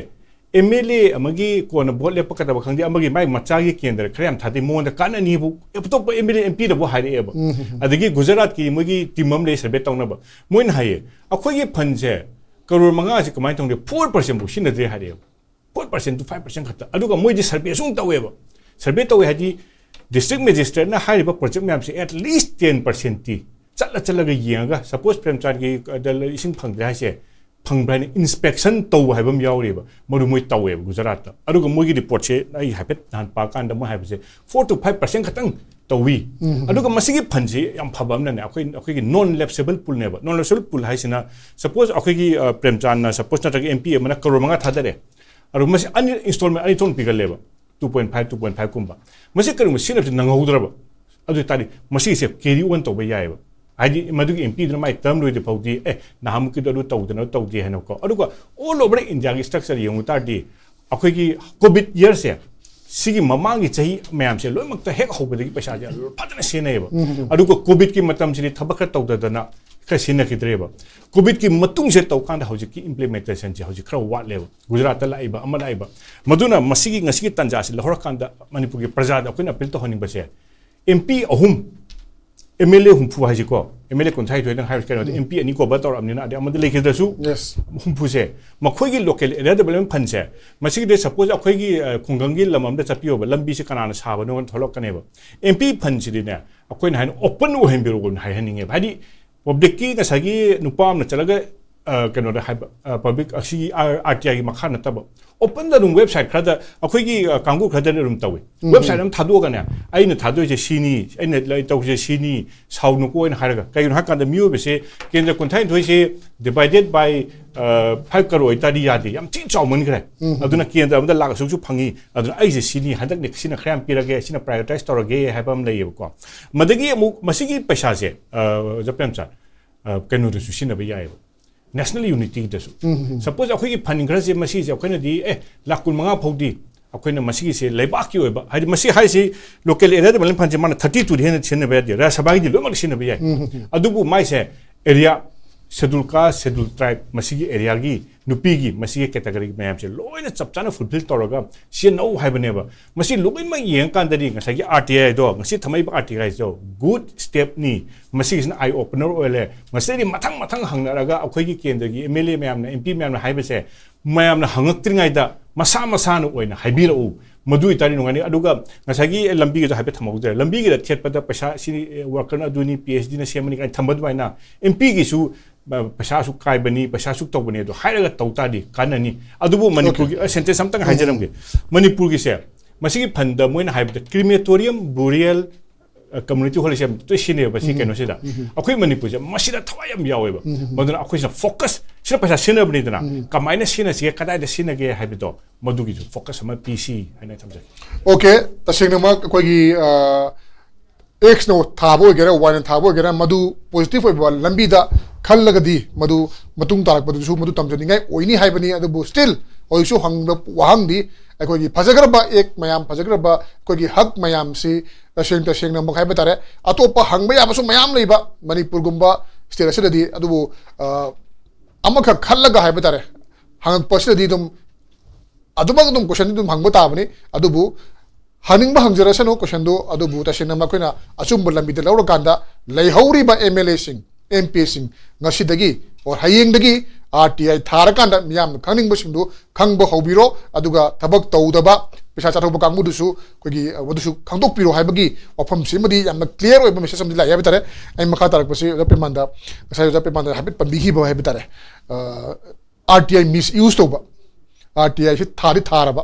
ꯑꯦꯝ ꯑꯦꯜ ꯑꯦ ꯑꯃꯒꯤ ꯀꯣꯟꯅ ꯚꯣꯠ ꯂꯦꯞꯄꯛꯀꯗꯕ ꯈꯪꯗꯦ, ꯑꯃꯒꯤ ꯃꯥꯏ ꯃꯆꯥꯒꯤ ꯀꯦꯟꯗ꯭ꯔ ꯈꯔ ꯌꯥꯝ ꯊꯥꯗꯩ, ꯃꯉꯣꯟꯗ ꯀꯥꯟꯅꯅꯤꯕꯨ ꯑꯇꯣꯞꯄ ꯑꯦꯝ ꯑꯦꯜ ꯑꯦ ꯑꯦꯝ ꯄꯤꯗꯕꯨ ꯍꯥꯏꯔꯛꯑꯦꯕ꯫ ꯑꯗꯒꯤ ꯒꯨꯖꯔꯥꯠꯀꯤ ꯃꯣꯏꯒꯤ ꯇꯤꯝ ꯑꯃ ꯂꯩ ꯁꯔꯚꯦ ꯇꯧꯅꯕ, ꯃꯣꯏꯅ ꯍꯥꯏꯌꯦ, ꯑꯩꯈꯣꯏꯒꯤ ꯐꯟꯁꯦ ꯀꯔꯣꯔ ꯃꯉꯥꯁꯦ ꯀꯃꯥꯏꯅ ꯇꯧꯅꯤ, ꯐꯣꯔ ꯄꯥꯔꯁꯦꯟꯐꯥꯎ ꯁꯤꯖꯤꯟꯅꯗ꯭ꯔꯦ ꯍꯥꯏꯔꯛꯑꯦꯕ꯫ Four percent two five percent ꯈꯛꯇ꯫ ꯑꯗꯨꯒ ꯃꯣꯏꯗꯤ ꯁꯔꯚꯦ ꯁꯨꯝ ꯇꯧꯋꯦꯕ꯫ ꯁꯔꯚꯦ ꯇꯧꯋꯦ ꯍꯥꯏꯗꯤ ꯗꯤꯁꯇ꯭ꯔꯤꯛ ꯃꯦꯖꯤꯁꯇ꯭ꯔꯦꯠꯅ ꯍꯥꯏꯔꯤꯕ ꯄ꯭ꯔꯣꯖꯦꯛ ꯃꯌꯥꯝꯁꯦ at least ten percent T ꯆꯠꯂ ꯆꯠꯂꯒ ꯌꯦꯡꯉꯒ, ꯁꯄꯣꯁ ꯄ꯭ꯔꯦꯝꯆꯥꯟꯒꯤ, ꯑ, ꯗ ꯏꯁꯤꯡ ꯐꯪꯗ꯭ꯔꯦ ꯍꯥꯏꯁꯦ, ꯐꯪꯕ꯭ꯔꯥ ꯍꯥꯏꯅ ꯏꯟꯁꯄꯦꯛꯁꯟ ꯇꯧꯕ ꯍꯥꯏꯕ ꯑꯃ ꯌꯥꯎꯔꯤꯕ, ꯃꯗꯨ ꯃꯣꯏ ꯇꯧꯋꯦꯕ ꯒꯨꯖꯔꯥꯠꯇ꯫ ꯑꯗꯨꯒ ꯃꯣꯏꯒꯤ ꯔꯤꯄꯣꯔꯠꯁꯦ ꯑꯩ ꯍꯥꯏꯐꯦꯠ ꯅꯍꯥꯟ ꯄꯥꯀꯥꯟꯗ ꯃꯣꯏ ꯍꯥꯏꯕꯁꯦ ꯐꯣꯔ ꯇꯨ ꯐꯥꯏꯚ ꯄꯥꯔꯁꯦꯟ ꯈꯛꯇꯪ ꯇꯧꯋꯤ꯫ ꯑꯗꯨꯒ ꯃꯁꯤꯒꯤ ꯐꯟꯁꯤ ꯌꯥꯝ ꯐꯕ ꯑꯃꯅꯅꯦ, ꯑꯩꯈꯣꯏ, ꯑꯩꯈꯣꯏꯒꯤ ꯅꯣꯟ ꯂꯦꯞꯁꯦꯕꯜ ꯄꯨꯜꯅꯦꯕ꯫ ꯅꯣꯟ ꯂꯦꯞꯁꯦꯕꯜ ꯄꯨꯜ ꯍꯥꯏꯁꯤꯅ, ꯁꯄꯣꯁ ꯑꯩꯈꯣꯏꯒꯤ, ꯑ, ꯄ꯭ꯔꯦꯝꯆꯥꯟꯅ, ꯁꯄꯣꯁ ꯅꯠꯇ꯭ꯔꯒ ꯑꯦꯝ ꯄꯤ ꯑꯃꯅ ꯀꯔꯣꯔ ꯃꯉꯥ ꯊꯥꯗꯔꯦ, ꯑꯗꯣ ꯃꯁꯤ ꯑꯅꯤ, ꯏꯟꯁꯇꯣꯜꯃꯦꯟ ꯑꯅꯤ ꯊꯣꯛꯅ ꯄꯤꯒꯜꯂꯦꯕ, two point five, two point five ꯀꯨꯝꯕ꯫ ꯃꯁꯤ ꯀꯔꯤꯒꯨꯝꯕ ꯁꯤꯖꯤꯟꯅꯕꯁꯤ ꯅꯪꯍꯧꯗ꯭ꯔꯕ, ꯑꯗꯨ ꯑꯣꯏꯇꯥꯔꯗꯤ ꯃꯁꯤꯒꯤꯁꯦ ꯀꯦꯔꯤ ꯑꯣꯟ ꯇꯧꯕ ꯌꯥꯏꯑꯕ꯫ ꯍꯥꯏꯗꯤ ꯃꯗꯨꯒꯤ ꯑꯦꯝ ꯄꯤꯗꯨꯅ ꯃꯥꯏ ꯇꯔꯝ ꯂꯣꯏꯗ꯭ꯔꯤ ꯐꯥꯎꯗꯤ, "ꯑꯦ, ꯅꯍꯥꯟꯃꯨꯛꯀꯤꯗꯣ ꯑꯗꯨ ꯇꯧꯗꯅ ꯇꯧꯗꯦ" ꯍꯥꯏꯅꯀꯣ꯫ ꯑꯗꯨꯒ ꯑꯣꯜ ꯑꯣꯚꯔ ꯏꯟꯗꯤꯌꯥꯒꯤ ꯁ꯭ꯇ꯭ꯔꯛꯆꯔ ꯌꯦꯡꯉꯨ ꯇꯥꯔꯗꯤ, ꯑꯩꯈꯣꯏꯒꯤ ꯀꯣꯚꯤꯗ ꯌꯔꯁꯦ, ꯁꯤꯒꯤ ꯃꯃꯥꯡꯒꯤ ꯆꯍꯤ ꯃꯌꯥꯝꯁꯦ ꯂꯣꯏꯅꯃꯛꯇ ꯍꯦꯛ ꯍꯧꯕꯗꯒꯤ ꯄꯩꯁꯥꯁꯦ ꯐꯖꯅ ꯁꯤꯖꯤꯟꯅꯩꯌꯦꯕ꯫ ꯑꯗꯨꯒ ꯀꯣꯚꯤꯗꯀꯤ ꯃꯇꯝꯁꯤꯗꯤ ꯊꯕꯛ ꯈꯔ ꯇꯧꯗꯗꯅ ꯈꯔ ꯁꯤꯖꯤꯟꯅꯈꯤꯗ꯭ꯔꯦꯕ꯫ ꯀꯣꯚꯤꯗꯀꯤ ꯃꯇꯨꯡꯁꯦ ꯇꯧꯀꯥꯟꯗ ꯍꯧꯖꯤꯛꯀꯤ ꯏꯝꯄ꯭ꯂꯤꯃꯦꯟꯇꯦꯁꯟꯁꯦ ꯍꯧꯖꯤꯛ ꯈꯔ ꯋꯥꯠꯂꯦꯕ, ꯒꯨꯖꯔꯥꯠꯇ ꯂꯥꯛꯏꯕ ꯑꯃ ꯂꯥꯛꯏꯕ꯫ ꯃꯗꯨꯅ ꯃꯁꯤꯒꯤ, ꯉꯁꯤꯒꯤ ꯇꯥꯟꯖꯥꯁꯤ ꯂꯧꯍꯧꯔꯀꯥꯟꯗ ꯃꯅꯤꯄꯨꯔꯒꯤ ꯄ꯭ꯔꯖꯥꯗ ꯑꯩꯈꯣꯏꯅ ꯑꯄꯤꯜ ꯇꯧꯍꯟꯅꯤꯡꯕꯁꯦ, ꯑꯦꯝ ꯄꯤ ꯑꯍꯨꯝ, ꯑꯦꯝ ꯑꯦꯜ ꯑꯦ ꯍꯨꯝꯐꯨ ꯍꯥꯏꯁꯤꯀꯣ, ꯑꯦꯝ ꯑꯦꯜ ꯑꯦ ꯀꯨꯟꯊ꯭ꯔꯥ ꯅꯤꯊꯣꯏꯗꯪ ꯍꯥꯏꯔꯁꯤ ꯀꯩꯅꯣꯗ, ꯑꯦꯝ ꯄꯤ ꯑꯅꯤ ꯀꯣꯚꯔ ꯇꯧꯔꯛꯑꯕꯅꯤꯅ, ꯑꯗꯩ ꯑꯃꯗ ꯂꯩꯈꯤꯗ꯭ꯔꯁꯨ, ꯌꯦꯁ꯫ ꯍꯨꯝꯐꯨꯁꯦ, ꯃꯈꯣꯏꯒꯤ ꯂꯣꯀꯦꯜ ꯑꯦꯔꯤꯌꯥ ꯗꯦꯕꯂꯞꯃꯦꯟ ꯐꯟꯁꯦ, ꯃꯁꯤꯒꯤꯗꯤ ꯁꯄꯣꯁ ꯑꯩꯈꯣꯏꯒꯤ, ꯑ, ꯈꯨꯡꯒꯪꯒꯤ ꯂꯝ ꯑꯃꯗ ꯆꯠꯄꯤꯌꯣꯕ, ꯂꯝꯕꯤꯁꯦ ꯀꯅꯥꯅ ꯁꯥꯕꯅꯣ ꯊꯣꯛꯂꯛꯀꯅꯦꯕ꯫ ꯑꯦꯝ ꯄꯤ ꯐꯟꯁꯤꯗꯤꯅꯦ, ꯑꯩꯈꯣꯏꯅ ꯍꯥꯏꯅ ꯑꯣꯄꯟ ꯑꯣꯏꯍꯟꯕꯤꯔꯛꯑꯣꯅ ꯍꯥꯏꯍꯟꯅꯤꯡꯉꯦꯕ꯫ ꯍꯥꯏꯗꯤ ꯄꯕ꯭ꯂꯤꯛꯀꯤ, ꯉꯁꯥꯏꯒꯤ ꯅꯨꯄꯥ ꯑꯃꯅ ꯆꯠꯂꯒ, ꯑ, ꯀꯩꯅꯣꯗ ꯍꯥꯏꯕ, ꯑ, ꯄꯕ꯭ꯂꯤꯛ ꯑꯁꯤꯒꯤ ꯑꯥꯔ ꯇꯤ ꯑꯥꯏꯒꯤ ꯃꯈꯥ ꯅꯠꯇꯕ, ꯑꯣꯄꯟꯗ ꯑꯗꯨꯝ ꯋꯦꯕꯁꯥꯏꯠ ꯈꯔꯗ, ꯑꯩꯈꯣꯏꯒꯤ, ꯑ, ꯀꯥꯡꯕꯨ ꯈꯔꯗꯗꯤ ꯑꯗꯨꯝ ꯇꯧꯏ꯫ ꯋꯦꯕꯁꯥꯏꯠ ꯑꯃ ꯊꯥꯗꯣꯛꯑꯒꯅꯦ, "ꯑꯩꯅ ꯊꯥꯗꯣꯛꯏꯁꯦ ꯁꯤꯅꯤ, ꯑꯩꯅ ꯂ-, ꯇꯧꯔꯤꯁꯦ ꯁꯤꯅꯤ, ꯁꯥꯎꯅꯨꯀꯣ" ꯍꯥꯏꯅ ꯍꯥꯏꯔꯒ꯫ ꯀꯩꯒꯤꯅꯣ ꯍꯥꯏꯀꯥꯟꯗ ꯃꯤꯑꯣꯏꯕꯁꯦ ꯀꯦꯟꯗ꯭ꯔ ꯀꯨꯟꯊ꯭ꯔꯥ ꯅꯤꯊꯣꯏꯁꯦ ꯗꯤꯚꯥꯏꯗꯦꯠ ꯕꯥꯏ, ꯑ, ꯐꯥꯏꯚ ꯀꯔꯣꯔ ꯑꯣꯏꯇꯥꯔꯗꯤ ꯌꯥꯗꯦ, ꯌꯥꯝ ꯊꯤꯅ ꯆꯥꯎꯃꯟꯈ꯭ꯔꯦ꯫ ꯑꯗꯨꯅ ꯀꯦꯟꯗ꯭ꯔ ꯑꯃꯗ ꯂꯥꯛ ꯑꯁꯨꯛꯁꯨ ꯐꯪꯉꯤ, ꯑꯗꯨꯅ ꯑꯩꯁꯦ ꯁꯤꯅꯤ, ꯍꯟꯗꯛ ꯁꯤꯅ ꯈꯔ ꯌꯥꯝ ꯄꯤꯔꯒꯦ, ꯁꯤꯅ ꯄ꯭ꯔꯥꯏꯌꯣꯔꯤꯇꯥꯏꯁ ꯇꯧꯔꯒꯦ ꯍꯥꯏꯕ ꯑꯃ ꯂꯩꯌꯦꯕꯀꯣ꯫ ꯃꯗꯒꯤ ꯑꯃꯨꯛ ꯃꯁꯤꯒꯤ ꯄꯩꯁꯥꯁꯦ, ꯑ, ꯑꯣꯖꯥ ꯄ꯭ꯔꯦꯝꯆꯥꯟ, ꯑ, ꯀꯩꯅꯣꯗꯁꯨ ꯁꯤꯖꯤꯟꯅꯕ ꯌꯥꯏꯑꯕ, ꯅꯦꯁꯅꯦꯜ ꯌꯨꯅꯤꯇꯤꯗꯁꯨ꯫ ꯁꯄꯣꯁ ꯑꯩꯈꯣꯏꯒꯤ ꯐꯟ ꯈꯔꯁꯦ ꯃꯁꯤꯁꯦ ꯑꯩꯈꯣꯏꯅꯗꯤ, "ꯑꯦ, ꯂꯥꯛ ꯀꯨꯟ ꯃꯉꯥ ꯐꯥꯎꯗꯤ ꯑꯩꯈꯣꯏꯅ ꯃꯁꯤꯒꯤꯁꯦ ꯂꯩꯕꯥꯛꯀꯤ ꯑꯣꯏꯕ", ꯍꯥꯏꯗꯤ ꯃꯁꯤ ꯍꯥꯏꯁꯤ ꯂꯣꯀꯦꯜ ꯑꯦꯔꯤꯌꯥ ꯗꯦꯕꯂꯞꯃꯦꯟ ꯐꯟꯁꯦ ꯃꯥꯅ ꯊꯥꯔꯇꯤ ꯇꯨꯗꯤ ꯍꯦꯟꯅ ꯁꯤꯖꯤꯟꯅꯕ ꯌꯥꯗꯦ, ꯔꯥꯖ꯭ꯌ ꯁꯚꯥꯒꯤꯗꯤ ꯂꯣꯏꯅꯃꯛ ꯁꯤꯖꯤꯟꯅꯕ ꯌꯥꯏ꯫ ꯑꯗꯨꯕꯨ ꯃꯥꯏꯁꯦ area Schedule Caste, Schedule Tribe, ꯃꯁꯤꯒꯤ ꯑꯦꯔꯤꯌꯥꯒꯤ ꯅꯨꯄꯤꯒꯤ, ꯃꯁꯤꯒꯤ ꯀꯦꯇꯥꯒꯣꯔꯤ ꯃꯌꯥꯝꯁꯦ ꯂꯣꯏꯅ ꯆꯞ ꯆꯥꯅ ꯐꯨꯜꯐꯤꯜ ꯇꯧꯔꯒ ꯁꯤꯖꯤꯟꯅꯧ ꯍꯥꯏꯕꯅꯦꯕ꯫ ꯃꯁꯤ ꯂꯣꯏꯅꯃꯛ ꯌꯦꯡꯉꯀꯥꯟꯗꯗꯤ ꯉꯁꯥꯏꯒꯤ ꯑꯥꯔ ꯇꯤ ꯑꯥꯏꯗꯣ, ꯉꯁꯤ ꯊꯝꯃꯛꯏꯕ ꯑꯥꯔ ꯇꯤ ꯑꯥꯏꯗꯣ ꯒꯨꯗ ꯁ꯭ꯇꯦꯞꯅꯤ꯫ ꯃꯁꯤꯒꯤꯁꯤꯅ ꯑꯥꯏ ꯑꯣꯄꯅꯔ ꯑꯣꯏꯍꯜꯂꯦ꯫ ꯃꯁꯤꯗꯩꯗꯤ ꯃꯊꯪ ꯃꯊꯪ ꯍꯪꯅꯔꯒ ꯑꯩꯈꯣꯏꯒꯤ ꯀꯦꯟꯗ꯭ꯔꯒꯤ ꯑꯦꯝ ꯑꯦꯜ ꯑꯦ ꯃꯌꯥꯝꯅ, ꯑꯦꯝ ꯄꯤ ꯃꯌꯥꯝꯅ ꯍꯥꯏꯕꯁꯦ ꯃꯌꯥꯝꯅ ꯍꯪꯉꯛꯇ꯭ꯔꯤꯉꯩꯗ ꯃꯁꯥ ꯃꯁꯥꯅ ꯑꯣꯏꯅ ꯍꯥꯏꯕꯤꯔꯛꯎ꯫ ꯃꯗꯨ ꯑꯣꯏꯇꯥꯔꯗꯤ ꯅꯨꯡꯉꯥꯏꯅꯤ꯫ ꯑꯗꯨꯒ ꯉꯁꯥꯏꯒꯤ ꯂꯝꯕꯤꯒꯤꯗꯣ ꯍꯥꯏꯐꯦꯠ ꯊꯝꯍꯧꯗ꯭ꯔꯦ꯫ ꯂꯝꯕꯤꯒꯤꯗ ꯊꯦꯠꯄꯗ ꯄꯩꯁꯥ ꯁꯤ, ꯑꯦ, ꯋꯥꯔꯀꯔꯅ ꯑꯗꯨꯅꯤ, ꯄꯤ ꯑꯩꯆ ꯗꯤꯅ ꯁꯦꯝꯕꯅꯤ ꯀꯥꯏꯅ ꯊꯝꯕ ꯑꯗꯨꯃꯥꯏꯅ ꯑꯦꯝ ꯄꯤꯒꯤꯁꯨ, ꯑ, ꯄꯩꯁꯥ ꯑꯁꯨꯛ ꯀꯥꯏꯕꯅꯤ, ꯄꯩꯁꯥ ꯑꯁꯨꯛ ꯇꯧꯕꯅꯤ ꯑꯗꯣ ꯍꯥꯏꯔꯒ ꯇꯧ ꯇꯥꯔꯗꯤ ꯀꯥꯟꯅꯅꯤ꯫ ꯑꯗꯨꯕꯨ ꯃꯅꯤꯄꯨꯔꯒꯤ, ꯑ, ꯁꯦꯟꯇꯦꯟꯁ ꯑꯝꯇꯪ ꯍꯥꯏꯖꯔꯝꯒꯦ꯫ ꯃꯅꯤꯄꯨꯔꯒꯤꯁꯦ ꯃꯁꯤꯒꯤ ꯐꯟꯗ ꯃꯣꯏꯅ ꯍꯥꯏꯕꯗ crematorium, burial, community hall ꯁꯦ ꯌꯥꯝ ꯇꯣꯏ ꯁꯤꯖꯤꯟꯅꯩꯌꯦꯕ ꯁꯤ ꯀꯩꯅꯣꯁꯤꯗ꯫ ꯑꯩꯈꯣꯏ ꯃꯅꯤꯄꯨꯔꯁꯦ ꯃꯁꯤꯗ ꯊꯋꯥꯏ ꯌꯥꯝ ꯌꯥꯎꯋꯦꯕ꯫ ꯃꯗꯨꯅ ꯑꯩꯈꯣꯏꯁꯤꯅ ꯐꯣꯀꯁ, ꯁꯤꯗ ꯄꯩꯁꯥ ꯁꯤꯖꯤꯟꯅꯕꯅꯤꯗꯅ, ꯀꯃꯥꯏꯅ ꯁꯤꯖꯤꯟꯅꯁꯤꯒꯦ, ꯀꯗꯥꯏꯗ ꯁꯤꯖꯤꯟꯅꯒꯦ ꯍꯥꯏꯕꯗꯣ, ꯃꯗꯨꯒꯤꯁꯨ ꯐꯣꯀꯁ ꯑꯃ ꯄꯤꯁꯤ ꯍꯥꯏꯅ ꯊꯝꯖꯒꯦ꯫ ꯑꯣꯀꯦ, ꯇꯁꯦꯡꯅꯃꯛ ꯑꯩꯈꯣꯏꯒꯤ, ꯑ, ꯑꯦꯛꯁꯅ ꯊꯥꯕ ꯑꯣꯏꯒꯦꯔꯥ, ꯋꯥꯏꯅ ꯊꯥꯕ ꯑꯣꯏꯒꯦꯔꯥ, ꯃꯗꯨ ꯄꯣꯖꯤꯇꯤꯚ ꯑꯣꯏꯕ ꯂꯝꯕꯤꯗ ꯈꯜꯂꯒꯗꯤ ꯃꯗꯨ ꯃꯇꯨꯡ ꯇꯥꯔꯛꯄꯗꯁꯨ ꯃꯗꯨ ꯇꯝꯖꯅꯤꯡꯉꯥꯏ ꯑꯣꯏꯅꯤ ꯍꯥꯏꯕꯅꯤ꯫ ꯑꯗꯨꯕꯨ ꯁ꯭ꯇꯤꯜ ꯍꯧꯖꯤꯛꯁꯨ ꯍꯪꯕ ꯋꯥꯍꯪꯗꯤ, ꯑꯩꯈꯣꯏꯒꯤ ꯐꯖꯈ꯭ꯔꯕ ꯑꯦꯛ ꯃꯌꯥꯝ, ꯐꯖꯈ꯭ꯔꯕ ꯑꯩꯈꯣꯏꯒꯤ ꯍꯛ ꯃꯌꯥꯝꯁꯤ ꯇꯁꯦꯡ ꯇꯁꯦꯡꯅꯃꯛ ꯍꯥꯏꯕ ꯇꯥꯔꯦ, ꯑꯇꯣꯞꯄ ꯍꯪꯕ ꯌꯥꯕꯁꯨ ꯃꯌꯥꯝ ꯂꯩꯕ ꯃꯅꯤꯄꯨꯔꯒꯨꯝꯕ ꯁ꯭ꯇꯦꯠ ꯑꯁꯤꯗꯗꯤ꯫ ꯑꯗꯨꯕꯨ, ꯑ, ꯑꯃꯈꯛ ꯈꯜꯂꯒ ꯍꯥꯏꯕ ꯇꯥꯔꯦ, ꯍꯪꯉꯛꯄ ꯑꯁꯤꯗꯗꯤ ꯑꯗꯨꯝ ꯑꯗꯨꯃꯛ ꯑꯗꯨꯝ ꯀꯣꯏꯁꯟꯗꯤ ꯑꯗꯨꯝ ꯍꯪꯕ ꯇꯥꯕꯅꯤ꯫ ꯑꯗꯨꯕꯨ ꯍꯪꯅꯤꯡꯕ ꯍꯪꯖꯔꯁꯅꯨ ꯀꯣꯏꯁꯟꯗꯨ, ꯑꯗꯨꯕꯨ ꯇꯁꯦꯡꯅ ꯃꯈꯣꯏꯅ ꯑꯆꯨꯝꯕ ꯂꯝꯕꯤꯗ ꯂꯧꯔꯀꯥꯟꯗ ꯂꯩꯍꯧꯔꯤꯕ ꯑꯦꯝ ꯑꯦꯜ ꯑꯦꯁꯤꯡ, ꯑꯦꯝ ꯄꯤꯁꯤꯡ ꯉꯁꯤꯗꯒꯤ ꯑꯣꯔ ꯍꯌꯦꯡꯗꯒꯤ ꯑꯥꯔ ꯇꯤ ꯑꯥꯏ ꯊꯥꯔꯀꯥꯟꯗ ꯃꯤꯌꯥꯝꯅ ꯈꯪꯅꯤꯡꯕꯁꯤꯡꯗꯨ ꯈꯪꯕ ꯍꯧꯕꯤꯔꯣ꯫ ꯑꯗꯨꯒ ꯊꯕꯛ ꯇꯧꯗꯕ ꯄꯩꯁꯥ ꯆꯥꯊꯣꯛꯄ ꯀꯥꯡꯕꯨꯗꯨꯁꯨ ꯑꯩꯈꯣꯏꯒꯤ, ꯑ, ꯃꯗꯨꯁꯨ ꯈꯪꯗꯣꯛꯄꯤꯔꯣ ꯍꯥꯏꯕꯒꯤ ꯋꯥꯐꯝꯁꯤꯃꯗꯤ ꯌꯥꯝꯅ ꯀ꯭ꯂꯤꯌꯥꯔ ꯑꯣꯏꯕ ꯃꯦꯁꯦꯖ ꯑꯃꯗꯤ ꯂꯥꯛꯑꯦ ꯍꯥꯏꯕ ꯇꯥꯔꯦ꯫ ꯑꯩ ꯃꯈꯥ ꯇꯥꯔꯛꯄꯁꯤ ꯑꯣꯖꯥ ꯄ꯭ꯔꯦꯃꯥꯟꯗ, ꯉꯁꯥꯏ ꯑꯣꯖꯥ ꯄ꯭ꯔꯦꯃꯥꯟꯗ ꯍꯥꯏꯐꯦꯠ ꯄꯟꯕꯤꯈꯤꯕ ꯍꯥꯏꯕ ꯇꯥꯔꯦ꯫ ꯑ, ꯑꯥꯔ ꯇꯤ ꯑꯥꯏ ꯃꯤꯁ ꯌꯨꯁ ꯇꯧꯕ, ꯑꯥꯔ ꯇꯤ ꯑꯥꯏꯁꯤ ꯊꯥꯗꯤ ꯊꯥꯔꯕ,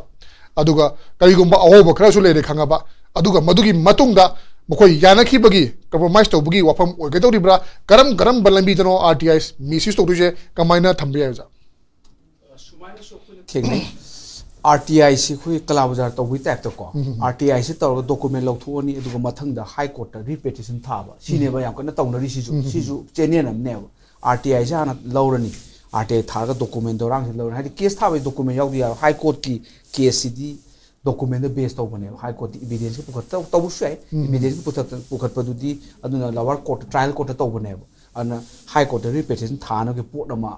ꯑꯗꯨꯒ ꯀꯔꯤꯒꯨꯝꯕ ꯑꯍꯣꯕ ꯈꯔꯁꯨ ꯂꯩꯔꯦ ꯈꯪꯉꯕ, ꯑꯗꯨꯒ ꯃꯗꯨꯒꯤ ꯃꯇꯨꯡꯗ ꯃꯈꯣꯏ ꯌꯥꯅꯈꯤꯕꯒꯤ, ꯀꯝꯄ꯭ꯔꯣꯃꯥꯏꯁ ꯇꯧꯕꯒꯤ ꯋꯥꯐꯝ ꯑꯣꯏꯒꯗꯧꯔꯤꯕ꯭ꯔꯥ? ꯀꯔꯝ ꯀꯔꯝꯕ ꯂꯝꯕꯤꯗꯅꯣ ꯑꯥꯔ ꯇꯤ ꯑꯥꯏ ꯃꯤꯁ ꯌꯨꯁ ꯇꯧꯗꯣꯏꯁꯦ? ꯀꯃꯥꯏꯅ ꯊꯝꯕ ꯌꯥꯏ, ꯑꯣꯖꯥ? ꯊꯦꯡꯅꯩ꯫ ꯑꯥꯔ ꯇꯤ ꯑꯥꯏꯁꯤ ꯑꯩꯈꯣꯏ ꯀꯂꯥ ꯕꯖꯥꯔ ꯇꯧꯕꯒꯤ ꯇꯥꯏꯞꯇꯀꯣ, ꯑꯥꯔ ꯇꯤ ꯑꯥꯏꯁꯤ ꯇꯧꯔꯒ ꯗꯣꯀꯨꯃꯦꯟ ꯂꯧꯊꯣꯛꯑꯅꯤ, ꯑꯗꯨꯒ ꯃꯊꯪꯗ ꯍꯥꯏ ꯀꯣꯔꯠꯇ ꯔꯤꯄꯦꯇꯤꯁꯟ ꯊꯥꯕ, ꯁꯤꯅꯦꯕ ꯌꯥꯝ ꯀꯟꯅ ꯇꯧꯅꯔꯤꯁꯤꯁꯨ꯫ ꯁꯤꯁꯨ ꯆꯦꯟꯅꯦꯜ ꯑꯃꯅꯦꯕ꯫ ꯑꯥꯔ ꯇꯤ ꯑꯥꯏꯁꯦ ꯍꯥꯟꯅ ꯂꯧꯔꯅꯤ, ꯑꯥꯔ ꯇꯤ ꯑꯥꯏ ꯊꯥꯔꯒ ꯗꯣꯀꯨꯃꯦꯟꯗꯣ ꯑꯉꯥꯡꯁꯤꯡ ꯂꯧꯔꯅꯤ꯫ ꯍꯥꯏꯗꯤ ꯀꯦꯁ ꯊꯥꯕꯒꯤ ꯗꯣꯀꯨꯃꯦꯟ ꯌꯥꯎꯗ ꯌꯥꯔꯣꯏ꯫ ꯍꯥꯏ ꯀꯣꯔꯠꯀꯤ ꯀꯦꯁꯁꯤꯗꯤ ꯗꯣꯀꯨꯃꯦꯟꯗ ꯕꯦꯁ ꯇꯧꯕꯅꯦꯕ꯫ ꯍꯥꯏ ꯀꯣꯔꯠꯇꯤ ꯏꯕꯤꯗꯦꯟꯁꯀꯤ ꯄꯨꯈꯠ-, ꯇꯧ-, ꯇꯧꯕꯁꯨ ꯌꯥꯏ꯫ ꯏꯕꯤꯗꯦꯟꯁꯀꯤ ꯄꯨꯈꯠ-, ꯄꯨꯈꯠꯄꯗꯨꯗꯤ ꯑꯗꯨꯅ ꯂꯋꯥꯔ ꯀꯣꯔꯠꯇ, ꯇ꯭ꯔꯥꯏꯌꯦꯜ ꯀꯣꯔꯠꯇ ꯇꯧꯕꯅꯦꯕ꯫ ꯑꯗꯨꯅ ꯍꯥꯏ ꯀꯣꯔꯠꯇ ꯔꯤꯠ ꯄꯤꯇꯤꯁꯟ ꯊꯥꯅꯕꯒꯤ ꯄꯣꯠ ꯑꯃ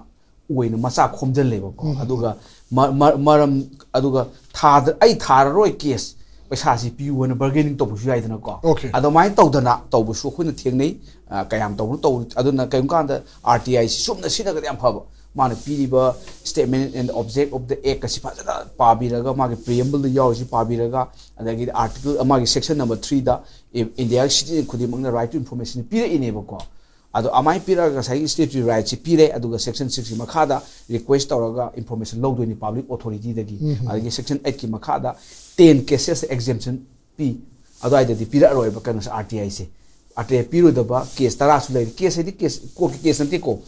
ꯑꯣꯏꯅ ꯃꯆꯥ ꯈꯣꯝꯖꯤꯜꯂꯦꯕꯀꯣ꯫ ꯑꯗꯨꯒ ꯃ- ꯃ- ꯃꯔꯝ ꯑꯗꯨꯒ ꯊꯥꯗ ꯑꯩ ꯊꯥꯔꯔꯣꯏ ꯀꯦꯁ, ꯄꯩꯁꯥꯁꯤ ꯄꯤꯌꯨ ꯍꯥꯏꯅ ꯕꯥꯔꯒꯦꯅꯤꯡ ꯇꯧꯕꯁꯨ ꯌꯥꯏꯗꯅꯀꯣ꯫ Okay. ꯑꯗꯨꯃꯥꯏꯅ ꯇꯧꯗꯅ ꯇꯧꯕꯁꯨ ꯑꯩꯈꯣꯏꯅ ꯊꯦꯡꯅꯩ꯫ ꯑ, ꯀꯌꯥꯝ ꯇꯧꯕꯅꯣ ꯇꯧ ꯑꯗꯨꯅ ꯀꯔꯤꯒꯨꯝꯕ ꯀꯥꯟꯗ ꯑꯥꯔ ꯇꯤ ꯑꯥꯏꯁꯤ ꯆꯨꯝꯅ ꯁꯤꯖꯤꯟꯅꯒꯗꯤ ꯌꯥꯝ ꯐꯕ꯫ ꯃꯥꯅ ꯄꯤꯔꯤꯕ statement and object of the act ꯑꯁꯤ ꯐꯖꯅ ꯄꯥꯕꯤꯔꯒ, ꯃꯥꯒꯤ preamble ꯗ ꯌꯥꯎꯔꯤꯁꯤ ꯄꯥꯕꯤꯔꯒ, ꯑꯗꯒꯤꯗꯤ ꯑꯥꯔꯇꯤꯀꯜ ꯃꯥꯒꯤ section number three ꯗ ꯏꯟꯗꯤꯌꯥꯒꯤ citizen ꯈꯨꯗꯤꯡꯃꯛꯅ right to information ꯄꯤꯔꯛꯏꯅꯦꯕꯀꯣ꯫ ꯑꯗꯣ ꯑꯃꯥꯏꯅ ꯄꯤꯔꯛꯑꯒ ꯉꯁꯥꯏꯒꯤ statutory right ꯁꯤ ꯄꯤꯔꯦ, ꯑꯗꯨꯒ section six ꯀꯤ ꯃꯈꯥꯗ request ꯇꯧꯔꯒ information ꯂꯧꯗꯣꯏꯅꯤ public authority ꯗꯒꯤ꯫ ꯑꯗꯒꯤ section eight ꯀꯤ ꯃꯈꯥꯗ ten cases exemption ꯄꯤ꯫ ꯑꯗꯨꯋꯥꯏꯗꯗꯤ ꯄꯤꯔꯛꯑꯔꯣꯏꯕ ꯀꯩꯅꯣꯁꯦ, ꯑꯥꯔ ꯇꯤ ꯑꯥꯏꯁꯦ꯫ ꯑꯥꯔ ꯇꯤ ꯑꯥꯏ ꯄꯤꯔꯣꯏꯗꯕ ꯀꯦꯁ ꯇꯔꯥꯁꯨ ꯂꯩꯔꯤ꯫ ꯀꯦꯁ ꯍꯥꯏꯗꯤ ꯀꯦꯁ, ꯀꯣꯔꯠꯀꯤ ꯀꯦꯁ ꯅꯠꯇꯦꯀꯣ꯫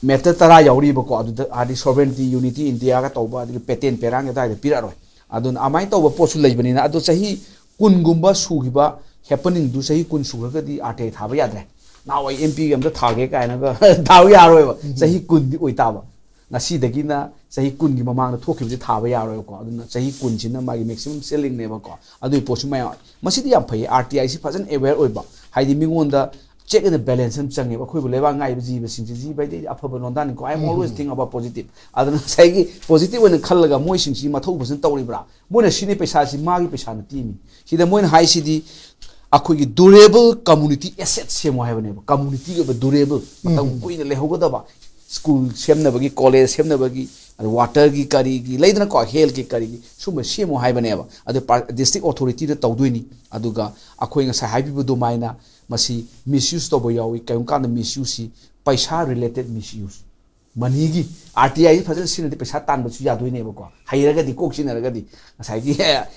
ꯃꯦꯇꯔ ꯇꯔꯥ ꯌꯥꯎꯔꯤꯕꯀꯣ꯫ ꯑꯗꯨꯗ ꯍꯥꯏꯗꯤ sovereignty, unity, ꯏꯟꯗꯤꯌꯥꯒ ꯇꯧꯕ, ꯑꯗꯒꯤ patent ꯄꯦꯔꯥꯡꯒꯤ ꯑꯗꯨꯋꯥꯏꯗ ꯄꯤꯔꯛꯑꯔꯣꯏ꯫ ꯑꯗꯨꯅ ꯑꯗꯨꯃꯥꯏꯅ ꯇꯧꯕ ꯄꯣꯠꯁꯨ ꯂꯩꯕꯅꯤꯅ, ꯑꯗꯣ ꯆꯍꯤ ꯀꯨꯟꯒꯨꯝꯕ ꯁꯨꯈꯤꯕ happening ꯗꯨ, ꯆꯍꯤ ꯀꯨꯟ ꯁꯨꯈ꯭ꯔꯒꯗꯤ ꯑꯥꯔ ꯇꯤ ꯑꯥꯏ ꯊꯥꯕ ꯌꯥꯗ꯭ꯔꯦ꯫ ꯅꯍꯥꯟꯋꯥꯏ ꯑꯦꯝ ꯄꯤꯒꯤ ꯑꯝꯇ ꯊꯥꯒꯦ ꯀꯥꯏꯅꯒ ꯊꯥꯕ ꯌꯥꯔꯣꯏꯕ꯫ ꯆꯍꯤ ꯀꯨꯟꯗꯤ ꯑꯣꯏꯇꯥꯕ꯫ ꯉꯁꯤꯗꯒꯤꯅ ꯆꯍꯤ ꯀꯨꯟꯒꯤ ꯃꯃꯥꯡꯗ ꯊꯣꯛꯈꯤꯕꯁꯦ ꯊꯥꯕ ꯌꯥꯔꯣꯏꯕꯀꯣ꯫ ꯑꯗꯨꯅ ꯆꯍꯤ ꯀꯨꯟꯁꯤꯅ ꯃꯥꯒꯤ maximum ceiling ꯅꯦꯕꯀꯣ꯫ ꯑꯗꯨꯒꯤ ꯄꯣꯠꯁꯨ ꯃꯌꯥꯝ, ꯃꯁꯤꯗꯤ ꯌꯥꯝ ꯐꯩꯌꯦ, ꯑꯥꯔ ꯇꯤ ꯑꯥꯏꯁꯤ ꯐꯖꯅ aware ꯑꯣꯏꯕ꯫ ꯍꯥꯏꯗꯤ ꯃꯤꯉꯣꯟꯗ check and balance ꯑꯃ ꯆꯪꯉꯦꯕ꯫ ꯑꯩꯈꯣꯏꯕꯨ ꯂꯩꯕꯥꯛ ꯉꯥꯛꯏꯕ ꯖꯤꯕꯁꯤꯡꯁꯦ, ꯖꯤꯕ ꯍꯥꯏꯗꯤ ꯑꯐꯕ ꯂꯣꯟꯗꯥꯅꯤꯀꯣ, I am always think about positive꯫ ꯑꯗꯨꯅ ꯉꯁꯥꯏꯒꯤ positive ꯑꯣꯏꯅ ꯈꯜꯂꯒ ꯃꯣꯏꯁꯤꯡꯁꯤ ꯃꯊꯧ ꯐꯖꯅ ꯇꯧꯔꯤꯕ꯭ꯔꯥ? ꯃꯣꯏꯅ ꯁꯤꯖꯤꯟꯅꯩ ꯄꯩꯁꯥꯁꯤ ꯃꯥꯒꯤ ꯄꯩꯁꯥ ꯅꯠꯇꯦꯃꯤ꯫ ꯁꯤꯗ ꯃꯣꯏꯅ ꯍꯥꯏꯁꯤꯗꯤ ꯑꯩꯈꯣꯏꯒꯤ durable community asset ꯁꯦꯝꯃꯣ ꯍꯥꯏꯕꯅꯦꯕ꯫ Community ꯒꯤ ꯑꯣꯏꯕ durable, ꯃꯇꯝ ꯀꯨꯏꯅ ꯂꯩꯍꯧꯒꯗꯕ, ꯁ꯭ꯀꯨꯜ ꯁꯦꯝꯅꯕꯒꯤ, ꯀꯣꯂꯦꯖ ꯁꯦꯝꯅꯕꯒꯤ, ꯑꯗ ꯋꯥꯇꯔꯒꯤ ꯀꯔꯤꯒꯤ ꯂꯩꯗꯅꯀꯣ, ꯍꯦꯜꯊꯀꯤ ꯀꯔꯤꯒꯤ, ꯁꯨꯝꯕ ꯁꯦꯝꯃꯣ ꯍꯥꯏꯕꯅꯦꯕ꯫ ꯑꯗꯨ ꯄꯥ- district authority ꯗ ꯇꯧꯗꯣꯏꯅꯤ꯫ ꯑꯗꯨꯒ ꯑꯩꯈꯣꯏ ꯉꯁꯥꯏ ꯍꯥꯏꯕꯤꯕ ꯑꯗꯨꯃꯥꯏꯅ ꯃꯁꯤ misuse ꯇꯧꯕ ꯌꯥꯎꯏ꯫ ꯀꯔꯤꯒꯨꯝꯕ ꯀꯥꯟꯗ misuse ꯁꯤ ꯄꯩꯁꯥ related misuse, money ꯒꯤ, ꯑꯥꯔ ꯇꯤ ꯑꯥꯏ ꯐꯖꯅ ꯁꯤꯖꯤꯟꯅꯗꯤ ꯄꯩꯁꯥ ꯇꯥꯟꯕꯁꯨ ꯌꯥꯗꯣꯏꯅꯦꯕꯀꯣ, ꯍꯩꯔꯒꯗꯤ, ꯀꯣꯛ ꯁꯤꯖꯤꯟꯅꯔꯒꯗꯤ꯫ ꯉꯁꯥꯏꯒꯤ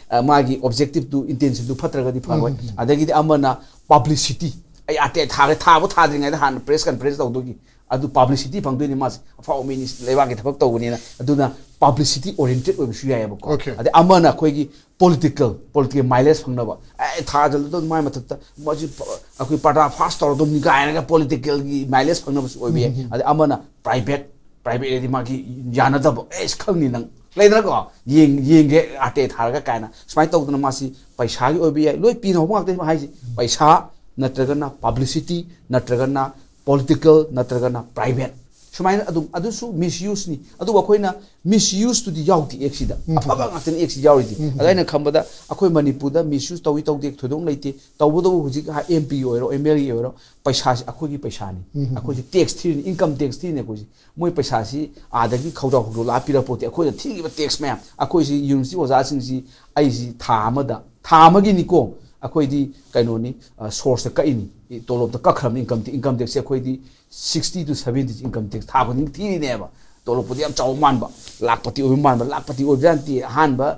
ꯑ, ꯃꯥꯒꯤ objective ꯗꯨ, intention ꯗꯨ ꯐꯠꯇ꯭ꯔꯒꯗꯤ ꯐꯔꯣꯏ꯫ ꯑꯗꯒꯤꯗꯤ ꯑꯃꯅ publicity, ꯑꯩ ꯑꯥꯔ ꯇꯤ ꯑꯥꯏ ꯊꯥꯒꯦ, ꯊꯥꯕ ꯊꯥꯗ꯭ꯔꯤꯉꯩꯗ ꯍꯥꯟꯅ press conference ꯇꯧꯗꯣꯏꯒꯤ, ꯑꯗꯨ publicity ꯐꯪꯗꯣꯏꯅꯤ꯫ ꯃꯥꯁꯦ ꯑꯐꯥꯎꯕ ꯃꯤꯅꯤ, ꯂꯩꯕꯥꯛꯀꯤ ꯊꯕꯛ ꯇꯧꯕꯅꯤꯅ꯫ ꯑꯗꯨꯅ publicity oriented ꯑꯣꯏꯕꯁꯨ ꯌꯥꯏꯑꯕꯀꯣ꯫ Okay. ꯑꯗꯩ ꯑꯃꯅ ꯑꯩꯈꯣꯏꯒꯤ political, political mileage ꯐꯪꯅꯕ, ꯑꯦ, ꯊꯥꯖꯤꯜꯂꯗꯧꯅꯤ ꯃꯥꯏ ꯃꯊꯛꯇ, ꯃꯁꯤ ꯄ- ꯑꯩꯈꯣꯏ ꯄꯔꯗꯥ ꯐꯥꯁ ꯇꯧꯔꯗꯧꯅꯤ ꯀꯥꯏꯅꯒ political ꯒꯤ mileage ꯐꯪꯅꯕꯁꯨ ꯑꯣꯏꯕ ꯌꯥꯏ꯫ ꯑꯗꯩ ꯑꯃꯅ private, private ꯍꯥꯏꯗꯤ ꯃꯥꯒꯤ ꯌꯥꯅꯗꯕ, ꯑꯦ, ꯈꯪꯅꯤ ꯅꯪ, ꯂꯩꯗꯅꯀꯣ, ꯌꯦꯡ ꯌꯦꯡꯒꯦ, ꯑꯥꯔ ꯇꯤ ꯑꯥꯏ ꯊꯥꯔꯒ ꯀꯥꯏꯅ ꯁꯨꯃꯥꯏꯅ ꯇꯧꯗꯅ ꯃꯥꯁꯤ ꯄꯩꯁꯥꯒꯤ ꯑꯣꯏꯕ ꯌꯥꯏ꯫ ꯂꯣꯏ ꯄꯤꯅꯍꯧꯕ ꯉꯥꯛꯇꯅꯤ ꯍꯥꯏꯁꯦ꯫ ꯄꯩꯁꯥ ꯅꯠꯇ꯭ꯔꯒꯅ ꯄꯕ꯭ꯂꯤꯁꯤꯇꯤ, ꯅꯠꯇ꯭ꯔꯒꯅ ꯄꯣꯂꯤꯇꯤꯀꯦꯜ, ꯅꯠꯇ꯭ꯔꯒꯅ ꯄ꯭ꯔꯥꯏꯚꯦꯠ, ꯁꯨꯃꯥꯏꯅ ꯑꯗꯨꯝ, ꯑꯗꯨꯁꯨ ꯃꯤꯁꯌꯨꯁꯅꯤ꯫ ꯑꯗꯨꯕꯨ ꯑꯩꯈꯣꯏꯅ ꯃꯤꯁꯌꯨꯁꯇꯨꯗꯤ ꯌꯥꯎꯗꯦ ꯑꯦꯛꯁꯤꯗ꯫ ꯑꯐꯕ ꯉꯥꯛꯇꯅꯤ ꯑꯦꯛꯁꯤ ꯌꯥꯎꯔꯤꯁꯦ꯫ ꯑꯗ ꯑꯩꯅ ꯈꯟꯕꯗ ꯑꯩꯈꯣꯏ ꯃꯅꯤꯄꯨꯔꯗ ꯃꯤꯁꯌꯨꯁ ꯇꯧꯏ ꯇꯧꯗꯦ ꯊꯣꯏꯗꯣꯛ ꯂꯩꯇꯦ꯫ ꯇꯧꯕꯇꯕꯨ ꯍꯧꯖꯤꯛ ꯑꯦꯝ ꯄꯤ ꯑꯣꯏꯔꯣ, ꯑꯦꯝ ꯑꯦꯜ ꯑꯦ ꯑꯣꯏꯔꯣ, ꯄꯩꯁꯥꯁꯤ ꯑꯩꯈꯣꯏꯒꯤ ꯄꯩꯁꯥꯅꯤ꯫ ꯑꯩꯈꯣꯏꯁꯦ ꯇꯦꯛꯁ ꯊꯤꯔꯤꯅꯤ, ꯏꯟꯀꯝ ꯇꯦꯛꯁ ꯊꯤꯔꯤꯅꯤ ꯑꯩꯈꯣꯏꯁꯦ꯫ ꯃꯣꯏ ꯄꯩꯁꯥꯁꯤ ꯑꯥꯗꯒꯤ ꯈꯧꯖꯥꯎ ꯈꯧꯖꯥꯎ ꯂꯥꯛꯑ ꯄꯤꯔꯛꯄꯣꯠꯇꯦ꯫ ꯑꯩꯈꯣꯏꯅ ꯊꯤꯈꯤꯕ ꯇꯦꯛꯁ ꯃꯌꯥꯝ, ꯑꯩꯈꯣꯏꯁꯤ ꯌꯨꯅꯤꯚꯔꯁꯤꯇꯤ ꯑꯣꯖꯥꯁꯤꯡꯁꯤ ꯑꯩꯁꯤ ꯊꯥ ꯑꯃꯗ, ꯊꯥ ꯑꯃꯒꯤꯅꯤꯀꯣ, ꯑꯩꯈꯣꯏꯗꯤ ꯀꯩꯅꯣꯅꯤ, ꯁꯣꯔꯁꯇ ꯀꯛꯏꯅꯤ, ꯇꯣꯂꯣꯞꯇ ꯀꯛꯈ꯭ꯔꯕꯅꯤ ꯏꯟꯀꯝ ꯏꯟꯀꯝ ꯇꯦꯛꯁꯁꯦ꯫ ꯑꯩꯈꯣꯏꯗꯤ sixty to seventy income tax ꯊꯥ ꯈꯨꯗꯤꯡꯒꯤ ꯊꯤꯔꯤꯅꯦꯕ꯫ ꯇꯣꯂꯣꯞꯄꯨꯗꯤ ꯌꯥꯝ ꯆꯥꯎꯕ ꯃꯥꯟꯕ, ꯂꯥꯛꯄꯇꯤ ꯑꯣꯏꯕ ꯃꯥꯟꯕ, ꯂꯥꯛꯄꯇꯤ ꯑꯣꯏꯕ ꯅꯠꯇꯦ꯫ ꯑꯍꯥꯟꯕ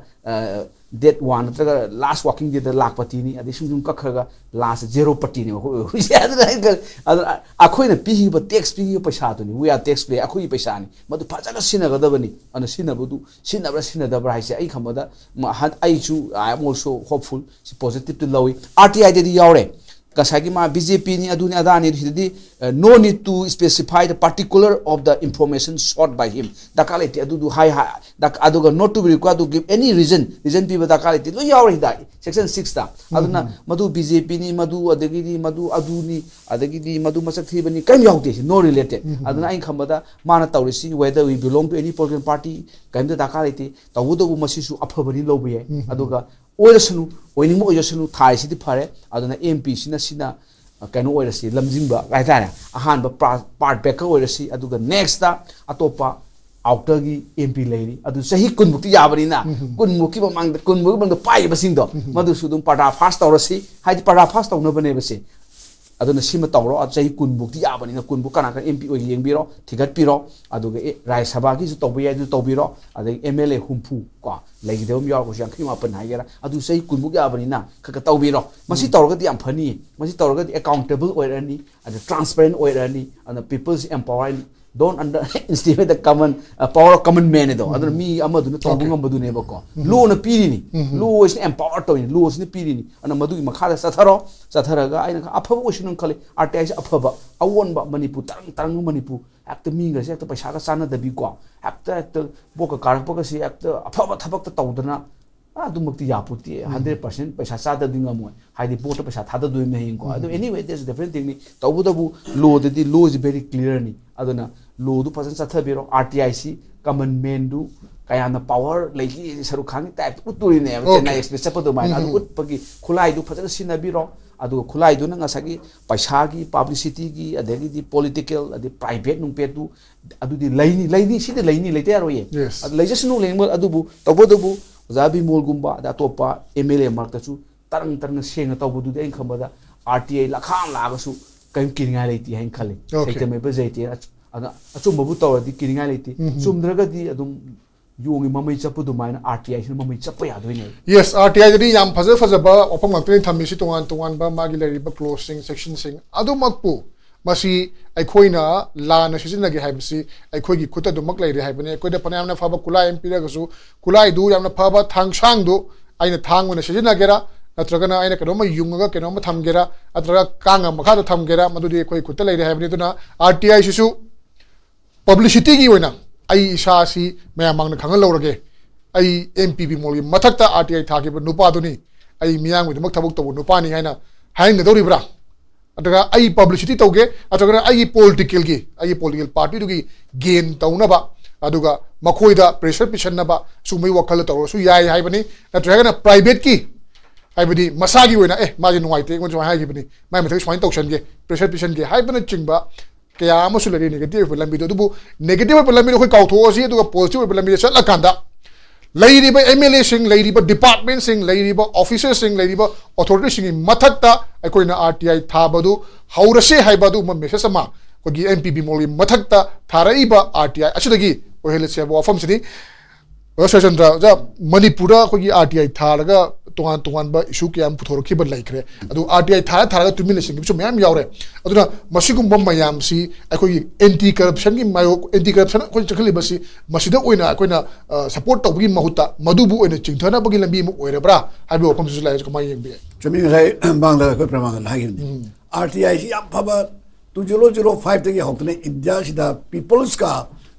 ꯗꯦꯠ ꯋꯥꯟ ꯅꯠꯇ꯭ꯔꯒ ꯂꯥꯁ ꯋꯥꯔꯀꯤꯡ ꯗꯦꯗ ꯂꯥꯛꯄꯇꯤꯅꯤ, ꯑꯗꯩ ꯁꯨꯝ ꯁꯨꯝ ꯀꯛꯈ꯭ꯔꯒ ꯂꯥꯁ ꯖꯦꯔꯣ ꯄꯇꯤꯅꯦꯕ ꯑꯩꯈꯣꯏ ꯑꯣꯏꯔꯤꯁꯦ꯫ ꯑꯗꯨꯅ ꯑꯩꯅ ꯈꯜ-, ꯑꯗꯨꯅ ꯑꯩꯈꯣꯏꯅ ꯄꯤꯈꯤꯕ ꯇꯦꯛꯁ ꯄꯤꯈꯤꯕ ꯄꯩꯁꯥꯗꯨꯅꯤ, we are tax payer, ꯑꯩꯈꯣꯏꯒꯤ ꯄꯩꯁꯥꯅꯤ, ꯃꯗꯨ ꯐꯖꯅ ꯁꯤꯖꯤꯟꯅꯒꯗꯕꯅꯤ꯫ ꯑꯗꯨꯅ ꯁꯤꯖꯤꯟꯅꯕꯗꯨ, ꯁꯤꯖꯤꯟꯅꯕ꯭ꯔꯥ ꯁꯤꯖꯤꯟꯅꯗꯕ꯭ꯔꯥ ꯍꯥꯏꯁꯦ ꯑꯩ ꯈꯟꯕꯗ ꯃ-, ꯍꯟ-, ꯑꯩꯁꯨ I am also hopeful, ꯁꯤ ꯄꯣꯖꯤꯇꯤꯞꯇ ꯂꯧꯏ꯫ ꯑꯥꯔ ꯇꯤ ꯑꯥꯏꯗꯗꯤ ꯌꯥꯎꯔꯦ, ꯉꯁꯥꯏꯒꯤ ꯃꯥ ꯕꯤ ꯖꯦ ꯄꯤꯅꯤ, ꯑꯗꯨꯅꯤ ꯑꯗꯥꯅꯤ, ꯁꯤꯗꯗꯤ, uh, no need to specify the particular of the information sought by him, ꯗꯔꯀꯥꯔ ꯂꯩꯇꯦ ꯑꯗꯨꯗꯨ ꯍꯥꯏ, ꯍꯥꯏ, ꯗꯔꯀꯥ-, ꯑꯗꯨꯒ not to be required to give any reason, reason ꯄꯤꯕ ꯗꯔꯀꯥꯔ ꯂꯩꯇꯦ, ꯂꯣꯏ ꯌꯥꯎꯔꯦ ꯍꯤꯗꯥꯛ ꯁꯦꯛꯁꯟ ꯁꯤꯛꯁꯇ꯫ ꯑꯗꯨꯅ ꯃꯗꯨ ꯕꯤ ꯖꯦ ꯄꯤꯅꯤ, ꯃꯗꯨ ꯑꯗꯒꯤꯗꯤ ꯃꯗꯨ ꯑꯗꯨꯅꯤ, ꯑꯗꯒꯤꯗꯤ ꯃꯗꯨ ꯃꯁꯛ ꯊꯤꯕꯅꯤ, ꯀꯔꯤꯝ ꯌꯥꯎꯗꯦ ꯁꯤ, no related꯫ ꯑꯗꯨꯅ ꯑꯩꯅ ꯈꯟꯕꯗ ꯃꯥꯅ ꯇꯧꯔꯤꯁꯤ, whether we belong to any political party, ꯀꯔꯤꯝꯇ ꯗꯔꯀꯥꯔ ꯂꯩꯇꯦ꯫ ꯇꯧꯕꯇꯕꯨ ꯃꯁꯤꯁꯨ ꯑꯐꯕꯅꯤ ꯂꯧꯕ ꯌꯥꯏ꯫ ꯑꯗꯨꯒ ꯑꯣꯏꯔꯁꯅꯨ, ꯑꯣꯏꯅꯤꯡꯕ ꯑꯣꯏꯖꯁꯅꯨ, ꯊꯥꯔꯤꯁꯤꯗꯤ ꯐꯔꯦ꯫ ꯑꯗꯨꯅ ꯑꯦꯝ ꯄꯤꯁꯤꯅ ꯁꯤꯅ, ꯑ, ꯀꯩꯅꯣ ꯑꯣꯏꯔꯁꯤ, ꯂꯝꯖꯤꯡꯕ ꯍꯥꯏꯇꯥꯔꯦ, ꯑꯍꯥꯟꯕ ꯄꯥꯔ-, ꯄꯥꯔꯠ ꯕ꯭ꯔꯦꯀꯔ ꯑꯣꯏꯔꯁꯤ, ꯑꯗꯨꯒ ꯅꯦꯛꯁꯇ ꯑꯇꯣꯞꯄ ꯑꯥꯎꯇꯔꯒꯤ ꯑꯦꯝ ꯄꯤ ꯂꯩꯔꯤ, ꯑꯗꯨ ꯆꯍꯤ ꯀꯨꯟꯃꯨꯛꯇꯤ ꯌꯥꯕꯅꯤꯅ, ꯀꯨꯟꯃꯨꯛꯀꯤ ꯃꯃꯥꯡꯗ, ꯀꯨꯟꯃꯨꯛꯀꯤ ꯃꯃꯥꯡꯗ ꯄꯥꯏꯔꯤꯕꯁꯤꯡꯗꯣ, ꯃꯗꯨꯁꯨ ꯑꯗꯨꯝ ꯄꯔꯗꯥ ꯐꯥꯁ ꯇꯧꯔꯁꯤ, ꯍꯥꯏꯗꯤ ꯄꯔꯗꯥ ꯐꯥꯁ ꯇꯧꯅꯕꯅꯦꯕ ꯁꯤ꯫ ꯑꯗꯨꯅ ꯁꯤꯃ ꯇꯧꯔꯣ, ꯆꯍꯤ ꯀꯨꯟꯃꯨꯛꯇꯤ ꯌꯥꯕꯅꯤꯅ, ꯀꯨꯟꯃꯨꯛ ꯀꯅꯥ ꯀꯅꯥ ꯑꯦꯝ ꯄꯤ ꯑꯣꯏꯒꯦ ꯌꯦꯡꯕꯤꯔꯣ, ꯊꯤꯒꯠꯄꯤꯔꯣ, ꯑꯗꯨꯒ ꯑꯦ, ꯔꯥꯖ꯭ꯌ ꯁꯚꯥꯒꯤꯁꯨ ꯇꯧꯕ ꯌꯥꯏ, ꯑꯗꯨ ꯇꯧꯕꯤꯔꯣ, ꯑꯗꯒꯤ ꯑꯦꯝ ꯑꯦꯜ ꯑꯦ ꯍꯨꯝꯐꯨ ꯀꯣ ꯂꯩꯒꯗꯕ ꯑꯃ ꯌꯥꯎꯔꯒꯁꯨ, ꯌꯥꯡꯈꯩ ꯃꯥꯄꯟ ꯍꯥꯏꯒꯦꯔꯥ, ꯑꯗꯨ ꯆꯍꯤ ꯀꯨꯟꯃꯨꯛ ꯌꯥꯕꯅꯤꯅ ꯈꯔ ꯈꯔ ꯇꯧꯕꯤꯔꯣ꯫ ꯃꯁꯤ ꯇꯧꯔꯒꯗꯤ ꯌꯥꯝ ꯐꯅꯤ, ꯃꯁꯤ ꯇꯧꯔꯒꯗꯤ ꯑꯦꯀꯥꯎꯟꯇꯦꯕꯜ ꯑꯣꯏꯔꯅꯤ, ꯑꯗ ꯇ꯭ꯔꯥꯟꯁꯄꯦꯔꯦꯟ ꯑꯣꯏꯔꯅꯤ, ꯑꯗ peoples empower, don't underestimate the common, uh, power of common man ꯑꯗꯣ꯫ ꯑꯗꯨꯅ ꯃꯤ ꯑꯃꯗꯨꯅ ꯇꯧꯕ ꯉꯝꯕꯗꯨꯅꯦꯕꯀꯣ꯫ ꯂꯣꯅ ꯄꯤꯔꯤꯅꯤ, ꯂꯣꯁꯤꯅ ꯑꯦꯝꯄꯥꯋꯔ ꯇꯧꯔꯤꯅꯤ, ꯂꯣꯁꯤꯅ ꯄꯤꯔꯤꯅꯤ꯫ ꯑꯗꯨꯅ ꯃꯗꯨꯒꯤ ꯃꯈꯥꯗ ꯆꯠꯊꯔꯣ, ꯆꯠꯊꯔꯒ ꯑꯩꯅ ꯑꯐꯕ ꯑꯣꯏꯁꯅꯨ ꯈꯜꯂꯤ꯫ ꯑꯥꯔ ꯇꯤ ꯑꯥꯏꯁꯤ ꯑꯐꯕ, ꯑꯑꯣꯟꯕ ꯃꯅꯤꯄꯨꯔ, ꯇꯔꯪ ꯇꯔꯪꯕ ꯃꯅꯤꯄꯨꯔ, ꯍꯦꯛꯇ ꯃꯤꯒꯁꯦ ꯍꯦꯛꯇ ꯄꯩꯁꯥꯒ ꯆꯥꯟꯅꯗꯕꯤꯀꯣ, ꯍꯦꯛꯇ, ꯍꯦꯛꯇ ꯕꯣꯠꯀ ꯀꯥꯔꯛꯄꯒꯁꯦ ꯍꯦꯛꯇ ꯑꯐꯕ ꯊꯕꯛꯇ ꯇꯧꯗꯅ, ꯑꯗꯨꯃꯛꯇꯤ ꯌꯥꯄꯣꯠꯇꯦ꯫ ꯍꯟꯗ꯭ꯔꯦꯠ ꯄꯥꯔꯁꯦꯟ ꯄꯩꯁꯥ ꯆꯥꯗꯕꯗꯤ ꯉꯝꯃꯣꯏ, ꯍꯥꯏꯗꯤ ꯚꯣꯠꯇ ꯄꯩꯁꯥ ꯊꯥꯗꯗꯣꯏꯅꯤ ꯍꯌꯦꯡꯀꯣ꯫ ꯑꯗꯨ anyway, that's different thing ꯅꯤ꯫ ꯇꯧꯕꯇꯕꯨ ꯂꯣꯗꯗꯤ, ꯂꯣꯁꯤ very clear ꯅꯤ꯫ ꯑꯗꯨꯅ ꯂꯣꯗꯨ ꯐꯖꯅ ꯆꯠꯊꯕꯤꯔꯣ꯫ R T I C common ꯃꯦꯟꯗꯨ ꯀꯌꯥꯝꯅ power ꯂꯩꯒꯦ, ꯁꯔꯨꯛ ꯈꯥꯟꯒꯤ ꯇꯥꯏꯞꯇ ꯎꯠꯇꯣꯔꯤꯅꯦꯕ꯫ Okay. ꯆꯦꯟꯅꯥꯏ ꯑꯦꯛꯁꯄ꯭ꯔꯦꯁ ꯆꯠꯄ ꯑꯗꯨꯃꯥꯏꯅ꯫ ꯑꯗꯨ ꯎꯠꯄꯒꯤ ꯈꯨꯠꯂꯥꯏꯗꯨ ꯐꯖꯅ ꯁꯤꯖꯤꯟꯅꯕꯤꯔꯣ꯫ ꯑꯗꯨꯒ ꯈꯨꯠꯂꯥꯏꯗꯨꯅ ꯉꯁꯥꯏꯒꯤ ꯄꯩꯁꯥꯒꯤ, ꯄꯕ꯭ꯂꯤꯁꯤꯇꯤꯒꯤ, ꯑꯗꯒꯤꯗꯤ ꯄꯣꯂꯤꯇꯤꯀꯦꯜ, ꯑꯗꯩ ꯄ꯭ꯔꯥꯏꯚꯦꯠ ꯅꯨꯡꯄꯦꯠꯇꯨ ꯑꯗꯨꯗꯤ ꯂꯩꯅꯤ, ꯂꯩꯅꯤ, ꯁꯤꯗꯤ ꯂꯩꯅꯤ, ꯂꯩꯇ ꯌꯥꯔꯣꯏꯌꯦ꯫ Yes. ꯑꯗꯨ ꯂꯩꯖꯁꯅꯨ, ꯂꯩꯅꯤꯡꯕ꯫ ꯑꯗꯨꯕꯨ ꯇꯧꯕꯇꯕꯨ ꯑꯣꯖꯥ ꯕꯤꯃꯣꯜꯒꯨꯝꯕ, ꯑꯗ ꯑꯇꯣꯞꯄ ꯑꯦꯝ ꯑꯦꯜ ꯑꯦ ꯃꯔꯛꯇꯁꯨ ꯇꯔꯪ ꯇꯔꯪꯅ ꯁꯦꯡꯅ ꯇꯧꯕꯗꯨꯗꯤ ꯑꯩꯅ ꯈꯟꯕꯗ ꯑꯥꯔ ꯇꯤ ꯑꯥꯏ ꯂꯈꯥꯡ ꯂꯥꯛꯑꯒꯁꯨ ꯀꯔꯤꯝ ꯀꯤꯅꯤꯡꯉꯥꯏ ꯂꯩꯇꯦ ꯍꯥꯏꯅ ꯈꯜꯂꯤ꯫ Okay. ꯁꯩꯇꯃꯦꯕ ꯖꯩꯇꯦ꯫ ꯑꯆ-, ꯑꯗ ꯑꯆꯨꯝꯕꯕꯨ ꯇꯧꯔꯗꯤ ꯀꯤꯅꯤꯡꯉꯥꯏ ꯂꯩꯇꯦ꯫ ꯎꯝ꯫ ꯆꯨꯝꯗ꯭ꯔꯒꯗꯤ ꯑꯗꯨꯝ ꯌꯣꯡꯒꯤ ꯃꯃꯩ ꯆꯞꯄ ꯑꯗꯨꯃꯥꯏꯅ ꯑꯥꯔ ꯇꯤ ꯑꯥꯏꯁꯤꯅ ꯃꯃꯩ ꯆꯞꯄ ꯌꯥꯗꯣꯏꯅꯦꯕ꯫ Yes, ꯑꯥꯔ ꯇꯤ ꯑꯥꯏꯗꯗꯤ ꯌꯥꯝ ꯐꯖ ꯐꯖꯕ ꯋꯥꯐꯝ ꯉꯥꯛꯇꯅꯤ ꯊꯝꯃꯤꯁꯤ, ꯇꯣꯉꯥꯟ ꯇꯣꯉꯥꯟꯕ ꯃꯥꯒꯤ ꯂꯩꯔꯤꯕ ꯀ꯭ꯂꯣꯖꯁꯤꯡ, ꯁꯦꯛꯁꯟꯁꯤꯡ꯫ ꯑꯗꯨꯃꯛꯄꯨ ꯃꯁꯤ ꯑꯩꯈꯣꯏꯅ ꯂꯥꯟꯅ ꯁꯤꯖꯤꯟꯅꯒꯦ ꯍꯥꯏꯕꯁꯤ ꯑꯩꯈꯣꯏꯒꯤ ꯈꯨꯠꯇ ꯑꯗꯨꯃꯛ ꯂꯩꯔꯦ ꯍꯥꯏꯕꯅꯤ꯫ ꯑꯩꯈꯣꯏꯗ ꯐꯅꯌꯥꯝꯅ ꯐꯕ ꯈꯨꯠꯂꯥꯏ ꯑꯃ ꯄꯤꯔꯒꯁꯨ, ꯈꯨꯠꯂꯥꯏꯗꯨ ꯌꯥꯝꯅ ꯐꯕ ꯊꯥꯡꯁꯥꯡꯗꯨ ꯑꯩꯅ ꯊꯥꯡ ꯑꯣꯏꯅ ꯁꯤꯖꯤꯟꯅꯒꯦꯔꯥ, ꯅꯠꯇ꯭ꯔꯒꯅ ꯑꯩꯅ ꯀꯩꯅꯣꯝꯃ ꯌꯨꯡꯉꯒ ꯀꯩꯅꯣꯝꯃ ꯊꯝꯒꯦꯔꯥ, ꯅꯠꯇ꯭ꯔꯒ ꯀꯥꯡꯒ ꯃꯈꯥꯗ ꯊꯝꯒꯦꯔꯥ, ꯃꯗꯨꯗꯤ ꯑꯩꯈꯣꯏ ꯈꯨꯠꯇ ꯂꯩꯔꯦ ꯍꯥꯏꯕꯅꯤ꯫ ꯑꯗꯨꯅ ꯑꯥꯔ ꯇꯤ ꯑꯥꯏꯁꯤꯁꯨ ꯄꯕ꯭ꯂꯤꯁꯤꯇꯤꯒꯤ ꯑꯣꯏꯅ ꯑꯩ ꯏꯁꯥꯁꯤ ꯃꯌꯥꯝ ꯃꯥꯡꯗ ꯈꯪꯍꯜꯍꯧꯔꯒꯦ꯫ ꯑꯩ ꯑꯦꯝ ꯄꯤ ꯕꯤꯃꯣꯜꯒꯤ ꯃꯊꯛꯇ ꯑꯥꯔ ꯇꯤ ꯑꯥꯏ ꯊꯥꯈꯤꯕ ꯅꯨꯄꯥꯗꯨꯅꯤ, ꯑꯩ ꯃꯤꯌꯥꯝꯒꯤꯗꯃꯛ ꯊꯕꯛ ꯇꯧꯕ ꯅꯨꯄꯥꯅꯤ ꯍꯥꯏꯅ ꯍꯥꯏꯍꯟꯒꯗꯧꯔꯤꯕ꯭ꯔꯥ? ꯅꯠꯇ꯭ꯔꯒ ꯑꯩ ꯄꯕ꯭ꯂꯤꯁꯤꯇꯤ ꯇꯧꯒꯦ, ꯅꯠꯇ꯭ꯔꯒꯅ ꯑꯩꯒꯤ ꯄꯣꯂꯤꯇꯤꯀꯦꯜꯒꯤ, ꯑꯩꯒꯤ ꯄꯣꯂꯤꯇꯤꯀꯦꯜ ꯄꯥꯔꯇꯤꯗꯨꯒꯤ ꯒꯦꯟ ꯇꯧꯅꯕ, ꯑꯗꯨꯒ ꯃꯈꯣꯏꯗ ꯄ꯭ꯔꯦꯁꯔ ꯄꯤꯁꯟꯅꯕ, ꯁꯨꯝꯕꯒꯤ ꯋꯥꯈꯜꯗ ꯇꯧꯔꯁꯨ ꯌꯥꯏ ꯍꯥꯏꯕꯅꯤ꯫ ꯅꯠꯇ꯭ꯔꯒꯅ ꯄ꯭ꯔꯥꯏꯚꯦꯠꯀꯤ, ꯍꯥꯏꯕꯗꯤ ꯃꯁꯥꯒꯤ ꯑꯣꯏꯅ, "ꯑꯦ, ꯃꯥꯁꯦ ꯅꯨꯡꯉꯥꯏꯇꯦ, ꯑꯩꯉꯣꯟꯗ ꯁꯨꯃꯥꯏꯅ ꯍꯥꯏꯈꯤꯕꯅꯤ, ꯃꯥꯏ ꯃꯊꯛꯇ ꯁꯨꯃꯥꯏꯅ ꯇꯧꯁꯟꯒꯦ, ꯄ꯭ꯔꯦꯁꯔ ꯄꯤꯁꯟꯒꯦ" ꯍꯥꯏꯕꯅꯆꯤꯡꯕ ꯀꯌꯥ ꯑꯃꯁꯨ ꯂꯩꯔꯤ ꯅꯦꯒꯦꯇꯤꯚ ꯑꯣꯏꯕ ꯂꯝꯕꯤꯗꯣ꯫ ꯑꯗꯨꯕꯨ ꯅꯦꯒꯦꯇꯤꯚ ꯑꯣꯏꯕ ꯂꯝꯕꯤꯗꯣ ꯑꯩꯈꯣꯏ ꯀꯥꯎꯊꯣꯛꯑꯁꯤ, ꯑꯗꯨꯒ ꯄꯣꯖꯤꯇꯤꯚ ꯑꯣꯏꯕ ꯂꯝꯕꯤꯗ ꯆꯠꯂꯀꯥꯟꯗ ꯂꯩꯔꯤꯕ ꯑꯦꯝ ꯑꯦꯜ ꯑꯦꯁꯤꯡ, ꯂꯩꯔꯤꯕ ꯗꯤꯄꯥꯔꯠꯃꯦꯟꯁꯤꯡ, ꯂꯩꯔꯤꯕ ꯑꯣꯐꯤꯁꯔꯁꯤꯡ, ꯂꯩꯔꯤꯕ ꯑꯣꯊꯣꯔꯤꯇꯤꯁꯤꯡꯒꯤ ꯃꯊꯛꯇ ꯑꯩꯈꯣꯏꯅ ꯑꯥꯔ ꯇꯤ ꯑꯥꯏ ꯊꯥꯕꯗꯨ ꯍꯧꯔꯁꯦ ꯍꯥꯏꯕ ꯑꯗꯨꯒꯨꯝꯕ ꯃꯦꯁꯦꯖ ꯑꯃ ꯑꯩꯈꯣꯏꯒꯤ ꯑꯦꯝ ꯄꯤ ꯕꯤꯃꯣꯜꯒꯤ ꯃꯊꯛꯇ ꯊꯥꯔꯛꯏꯕ ꯑꯥꯔ ꯇꯤ ꯑꯥꯏ ꯑꯁꯤꯗꯒꯤ ꯑꯣꯏꯍꯜꯂꯁꯤ ꯍꯥꯏꯕ ꯋꯥꯐꯝꯁꯤꯅꯤ꯫ ꯑꯣꯖꯥ ꯁꯔꯆꯟꯗ꯭ꯔ, ꯑꯣꯖꯥ, ꯃꯅꯤꯄꯨꯔꯗ ꯑꯩꯈꯣꯏꯒꯤ ꯑꯥꯔ ꯇꯤ ꯑꯥꯏ ꯊꯥꯔꯒ ꯇꯣꯉꯥꯟ ꯇꯣꯉꯥꯟꯕ ꯏꯁꯨ ꯀꯌꯥ ꯑꯃ ꯄꯨꯊꯣꯔꯛꯈꯤꯕ ꯂꯩꯈ꯭ꯔꯦ꯫ ꯑꯗꯨ ꯑꯥꯔ ꯇꯤ ꯑꯥꯏ ꯊꯥꯔ ꯊꯥꯔꯒ ꯇꯨꯃꯤꯟ ꯂꯩꯁꯤꯟꯈꯤꯕꯁꯨ ꯃꯌꯥꯝ ꯌꯥꯎꯔꯦ꯫ ꯑꯗꯨꯅ ꯃꯁꯤꯒꯨꯝꯕ ꯃꯌꯥꯝꯁꯤ ꯑꯩꯈꯣꯏꯒꯤ ꯑꯦꯟꯇꯤ ꯀꯔꯞꯁꯟꯒꯤ ꯃꯥꯌꯣꯛ, ꯑꯦꯟꯇꯤ ꯀꯔꯞꯁꯟ ꯑꯩꯈꯣꯏꯅ ꯆꯪꯁꯤꯜꯂꯤꯕꯁꯤ ꯃꯁꯤꯗ ꯑꯣꯏꯅ ꯑꯩꯈꯣꯏꯅ, ꯑ, ꯁꯄꯣꯔꯠ ꯇꯧꯕꯒꯤ ꯃꯍꯨꯠꯇ ꯃꯗꯨꯕꯨ ꯑꯣꯏꯅ ꯆꯤꯡꯊꯅꯕꯒꯤ ꯂꯝꯕꯤ ꯑꯃ ꯑꯣꯏꯔꯕ꯭ꯔꯥ ꯍꯥꯏꯕꯒꯤ ꯋꯥꯐꯝꯁꯤꯁꯨ ꯂꯥꯛꯑꯦ꯫ ꯀꯃꯥꯏꯅ ꯌꯦꯡꯕꯤꯌꯦ? ꯆꯨꯝꯃꯤ, ꯉꯁꯥꯏ ꯃꯃꯥꯡꯗ ꯑꯩꯈꯣꯏ ꯄ꯭ꯔꯃꯥꯟꯗꯅ ꯍꯥꯏꯈꯤꯕꯅꯤ꯫ ꯎꯝ꯫ ꯑꯥꯔ ꯇꯤ ꯑꯥꯏꯁꯤ ꯌꯥꯝ ꯐꯕ, ꯇꯨ ꯖꯤꯔꯣ ꯖꯤꯔꯣ ꯐꯥꯏꯚꯇꯒꯤ ꯍꯧꯗꯨꯅ ꯏꯟꯗꯤꯌꯥꯁꯤꯗ ꯄꯤꯄꯜꯁꯀ